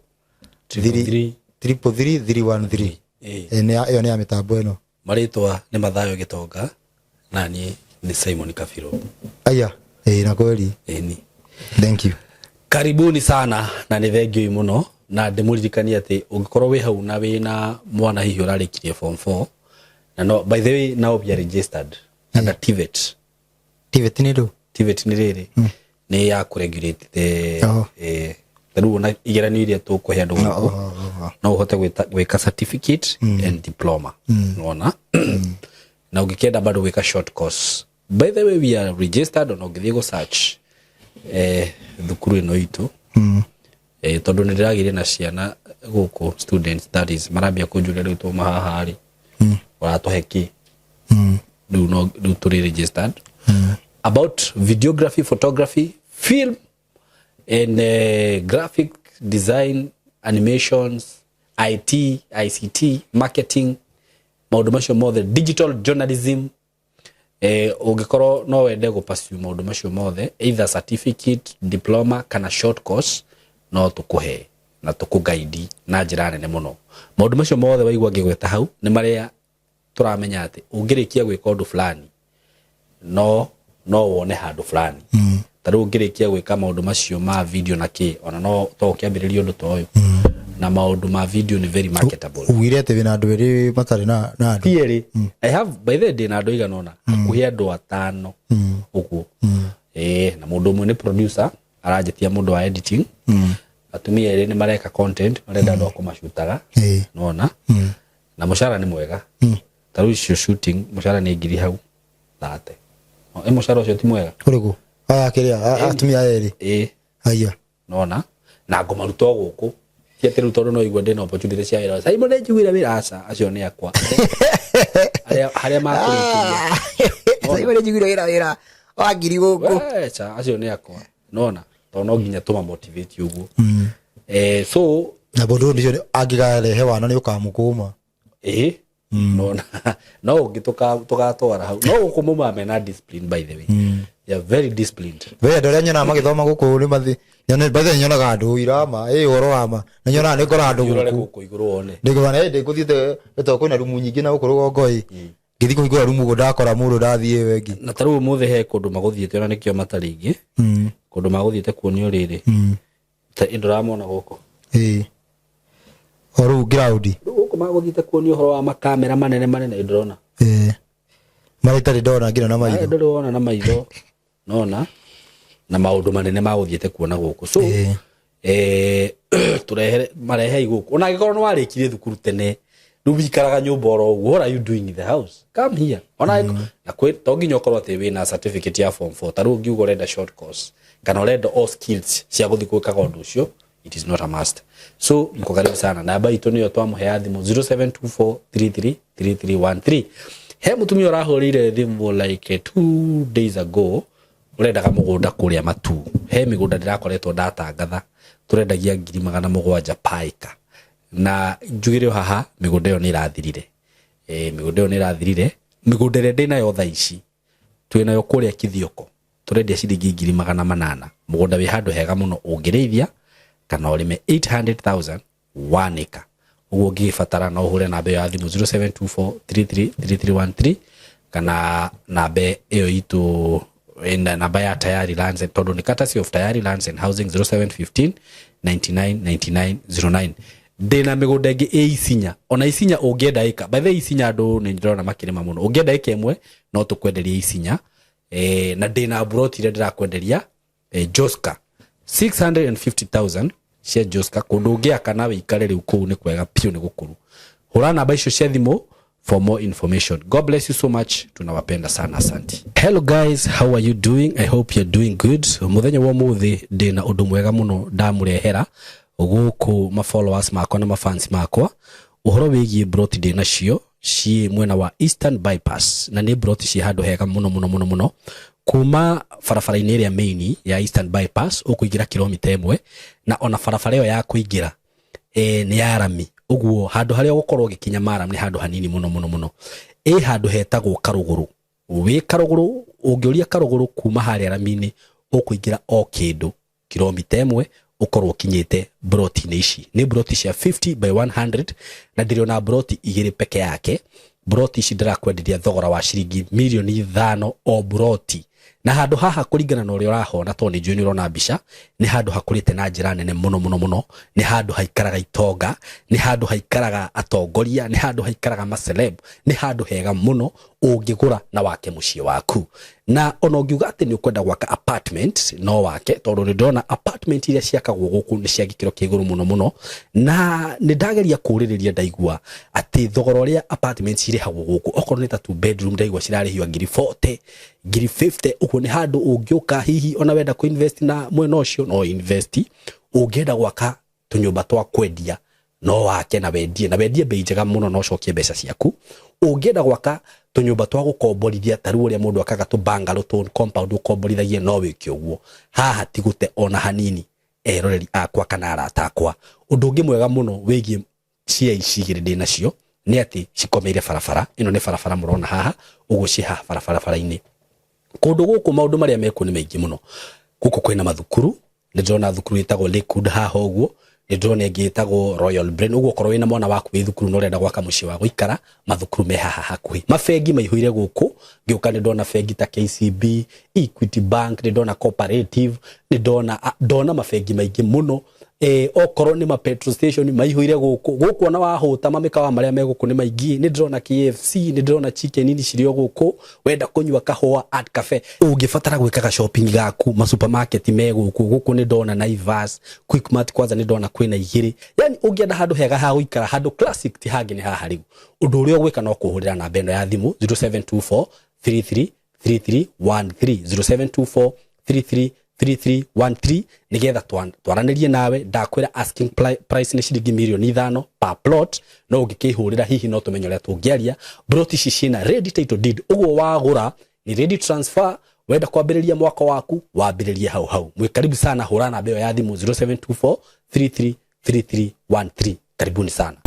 3 333 313. Ĩyo nĩ ya mĩtambo ĩno. Marĩtwa nĩ Mathayo Gĩtonga na niĩ nĩ Simon Kabiro. Aya, na kweli. Ĩni. Thank you. Karibuni sana na nĩ thengiũ mũno, na ndĩmũririkanie atĩ ũngĩkorwo wĩ hau na wĩna mwana hihi ũrarĩkirie form 4 na no, by the way, now we are registered under TVET. TVET nĩ ndũ? TVET nĩ rĩrĩ, nĩ ya kũregulate the ta rĩu ona igeranio iria tũkũhe andũ gũkũ, no ũhote gwĩka certificate and diploma, nĩwona? Na ũngĩkĩenda bado gwĩka short course, by the way, we are registered. Ona ũngĩthiĩ gũ search thukuru ĩno itũ, tondũ nĩ ndĩragĩire na ciana gũkũ, students that is, marambia kũnjũria rĩu twauma haha rĩ, ũratũhe kĩ? Rĩu no rĩu tũrĩ registered about videography, photography, film and graphic design, animations, IT, ICT, marketing, maũndũ macio mothe, digital journalism. Ũngĩkorwo no wende gũ pursue maũndũ macio mothe, either certificate, diploma kana short course, no tũkũhe na tũkũguide na njĩra nene mũno. Maũndũ macio mothe waigua ngĩgweta hau nĩ marĩa tũramenya atĩ ũngĩrĩkia gwĩka ũndũ fulani no wone handũ fulani. Ta rĩu ũngĩrĩkia gwĩka maũndũ macio ma video na kĩ, ona no to ũkĩambĩrĩria ũndũ ta ũyũ, na maũndũ ma video nĩ very marketable. Ugire atĩ wĩna andũ erĩ matarĩ na andũ. Ti erĩ. I have, by the way, ndĩna andũ aigana ũna, hakuhĩ andũ atano ũguo. Na mũndũ ũmwe nĩ producer, aranjĩtia mũndũ wa editing. Atumia erĩ nĩ mareka content, marenda andũ a kũmacutaga. Nona na mũcara nĩ mwega. Ta rĩu icio shooting, mũcara nĩ ngiri hau 30. Ĩ mũcara ũcio ti mwega? Ũrĩkũ? Aya kĩrĩa atumia aya erĩ? Ĩĩ. Aya. Nona na ngũmaruta o gũkũ, ti atĩ rĩu tondũ no igua ndĩna opportunity cia wĩra, Simon nĩ njiguire wĩra, aca, acio nĩ akwa harĩa makũrĩkĩria. Simon nĩ njiguire wĩra wa ngiri gũkũ. Aca, acio nĩ akwa, nona tondũ no nginya tũma motivate ũguo. So na mũndũ ũcio angĩkarehe wana nĩ ũkamũkũma. Ĩĩ, nona no ũngĩ tũgatwara hau no gũkũ maumaga mena discipline. By the way, they are very disciplined. We andũ arĩa nyonaga magĩthoma gũkũ nĩ mathi by the way, nyonaga andũ irama ĩ ũhoro wa ma na nyonaga nĩ ngora andũ ũrore gũkũ gũkũ igũrũ wone. Ndĩngũra nĩ ndĩngũthiĩte tondũ kwĩna rumu nyingĩ na gũkũ rũgongo ĩ, ngĩthiĩ kũhingũra rumu ũguo ndakora mũndũ ndathiĩ ĩyo ĩngĩ. Na ta rĩu ũmũthĩ he kũndũ magũthiĩte, ona nĩkĩo matarĩ ingĩ kũndũ magũthiĩte kuonio rĩrĩ, ta ndũramona gũkũ. Ĩĩ, o rĩu ground. Rĩu gũkũ magũthiĩte kuonio ũhoro wa makamera manene manene, ndũrona? Ĩĩ, marĩa itarĩ ndona nginya na maitho. Ndũrĩ wona na maitho, nona na maũndũ manene magũthiĩte kuona gũkũ. So tũrehere marehei gũkũ, ona angĩkorwo nĩ warĩkirie thukuru tene. Rĩu wikaraga nyũmba oro ũguo, what are you doing in the house? Come here. Ona na kwĩ to nginya ũkorwo atĩ wĩna certificate ya form 4. Ta rĩu ũngiuga ũrenda short course kana ũrenda all skills cia gũthiĩ gwĩkaga ũndũ ũcio, it is not a must. So mko karibu sana. Namba itũ nĩyo twamũhea thimũ, 0724333313. He mũtumia ũrahũrĩire thimũ like 2 days ago, ũrendaga mũgũnda kũrĩa Matu. He mĩgũnda ndĩrakoretwo ndatangatha, tũrendagia 700,000 paika, na njugĩre o haha mĩgũnda ĩyo nĩ ĩrathirire. Mĩgũnda ĩyo nĩ ĩrathirire. Mĩgũnda ĩrĩa ndĩnayo thaa ici, twĩnayo kũrĩa Kithioko, tũrendia ciringi 800,000, mũgũnda wĩ handũ hega mũno ũngĩrĩithia kana ũrĩme, 800,000 one acre. Ũguo ũngĩgĩbatara no ũhũre namba ĩyo ya thimũ 0724333313 kana namba ĩyo itũ ĩna namba ya Tayari Lands, tondũ nĩ courtesy of Tayari Lands and Housing, 0715 99 99 09. Ndĩna mĩgũnda ĩngĩ ĩ Isinya, ona Isinya ũngĩenda ĩka. By the way, Isinya andũ nĩ ndĩrona makĩrĩma mũno. Ũngĩenda ĩka ĩmwe no tũkwenderie Isinya. Na ndĩna mburoti iria ndĩrakwenderia Joska, 650,000 cia Joska, kũndũ ũngĩaka na wĩikare rĩu kũu nĩ kwega piũ, nĩ gũkũru. Hũra namba icio cia thimũ for more information. God bless you so much, tunawapenda sana, asante. Hello guys, how are you doing? I hope you're doing good. Muthenya wa mũthĩ ndĩna ũndũ mwega mũno ndamũrehera gũkũ ma followers makwa na ma fans makwa, ũhoro wĩgiĩ broti ndĩ nacio ciĩ mwena wa Eastern Bypass, na nĩ broti ciĩ handũ hega mũno mũno mũno mũno. Kuma barabara-inĩ ĩrĩa main ya Eastern Bypass ũkũingĩra kilomita 1, na ona barabara ĩyo ya kũingĩra nĩ ya rami, ũguo handũ harĩa ũgũkorwo ũgĩkinya maram nĩ handũ hanini mũno mũno mũno. Ĩ handũ hetagwo Karũgũrũ. Wĩ Karũgũrũ, ũngĩũria Karũgũrũ kuma harĩa rami-inĩ, ũkũingĩra o kĩndũ kilomita 1, ũkorwo ũkinyĩte broti-inĩ ici. Nĩ broti cia 50 by 100, na ndĩrĩ broti igĩrĩ peke yake. Broti ici ndĩrakwenderia thogora wa ciringi 5 mirioni o broti. Na handũ haha, kũringana na ũrĩa ũrahona, tondũ nĩ njũĩ nĩ ũrona mbica, nĩ handũ hakũrĩte na njĩra nene mũno mũno mũno. Nĩ handũ haikaraga itonga, nĩ handũ haikaraga atongoria, nĩ handũ haikaraga maceleb. Nĩ handũ hega mũno ũngĩgũra na wake mũciĩ waku. Na ona ũngiuga atĩ nĩ ũkwenda gwaka apartment, no wake, tondũ nĩ ndĩrona apartment iria ciakagwo gũkũ nĩ cia gĩkĩro kĩa igũrũ mũno mũno. Na nĩ ndageria kũũrĩrĩria, ndaigua atĩ thogora ũrĩa apartment cirĩhagwo gũkũ, okorwo nĩ ta two bedroom, ndaigua cirarĩhio ngiri 40, ngiri 50. Ũguo nĩ handũ ũngĩũka hihi ona wenda kũ invest na mwena ũcio no invest. Ũngĩenda gwaka tũnyũmba twa kwendia no wake na wendie, na wendie bei njega mũno na ũcokie mbeca ciaku. Ũngĩenda gwaka tũnyũmba twa gũkomborithia, ta rĩu ũrĩa mũndũ akaga tũ bungalow, tũ compound ũkomborithagie, no wĩke ũguo. Haha ti gũte ona hanini, eroreri akwa kana arata akwa. Ũndũ ũngĩ mwega mũno wĩgiĩ cia ici igĩrĩ ndĩ nacio nĩ atĩ cikomeire barabara ĩno. Nĩ barabara mũrona haha ũguo, ciĩ haha barabara-inĩ. Kũndũ gũkũ maũndũ marĩa mekuo nĩ maingĩ mũno. Gũkũ kwĩna mathukuru, nĩ ndĩrona thukuru ĩtagwo Lakewood haha ũguo, nĩ ndĩrona ĩngĩ ĩtagwo Royal Brain. Ũguo okorwo wĩna mwana waku wĩ thukuru na ũrenda gwaka mũciĩ wa gũikara, mathukuru me haha hakuhĩ. Mabengi maihũire gũkũ. Ngĩũka nĩ ndona bengi ta KCB, Equity Bank, nĩ ndona Cooperative, nĩ ndona ndona mabengi maingĩ mũno. Okorwo nĩ ma petrol station maihũire gũkũ. Gũkũ ona wahũta, mamĩkawa marĩa me gũkũ nĩ maingĩ. Nĩ ndĩrona KFC, nĩ ndĩrona Chicken Inn cirĩ o gũkũ. Wenda kũnyua kahũa, Art Cafe. Ũngĩbatara gwĩkaga shopping gaku, ma supermarket me gũkũ. Gũkũ nĩ ndona Naivas, Quickmart, kwanza nĩ ndona kwĩna igĩrĩ. Yani ũngĩenda handũ hega ha gũikara, handũ classic, ti hangĩ nĩ haha. Rĩu ũndũ ũrĩa ũgwĩka no kũhũrĩra namba ĩno ya thimũ, 0724 33 3313, 0724 33 3313, nigetha twaranĩrie nawe. Ndakwĩra asking price nĩ ciringi 5 mirioni per plot, no ũngĩkĩhũrĩra hihi no tũmenye ũrĩa tũngĩaria. Plot ici ciĩna ready title deed, ũguo wagũra ni ready transfer. Wenda kwambĩrĩria mwaka waku, wambĩrĩrie hau hau. Mwĩ karibu sana. Hũra namba ĩyo ya thimũ, 0724 33 3313. Karibuni sana.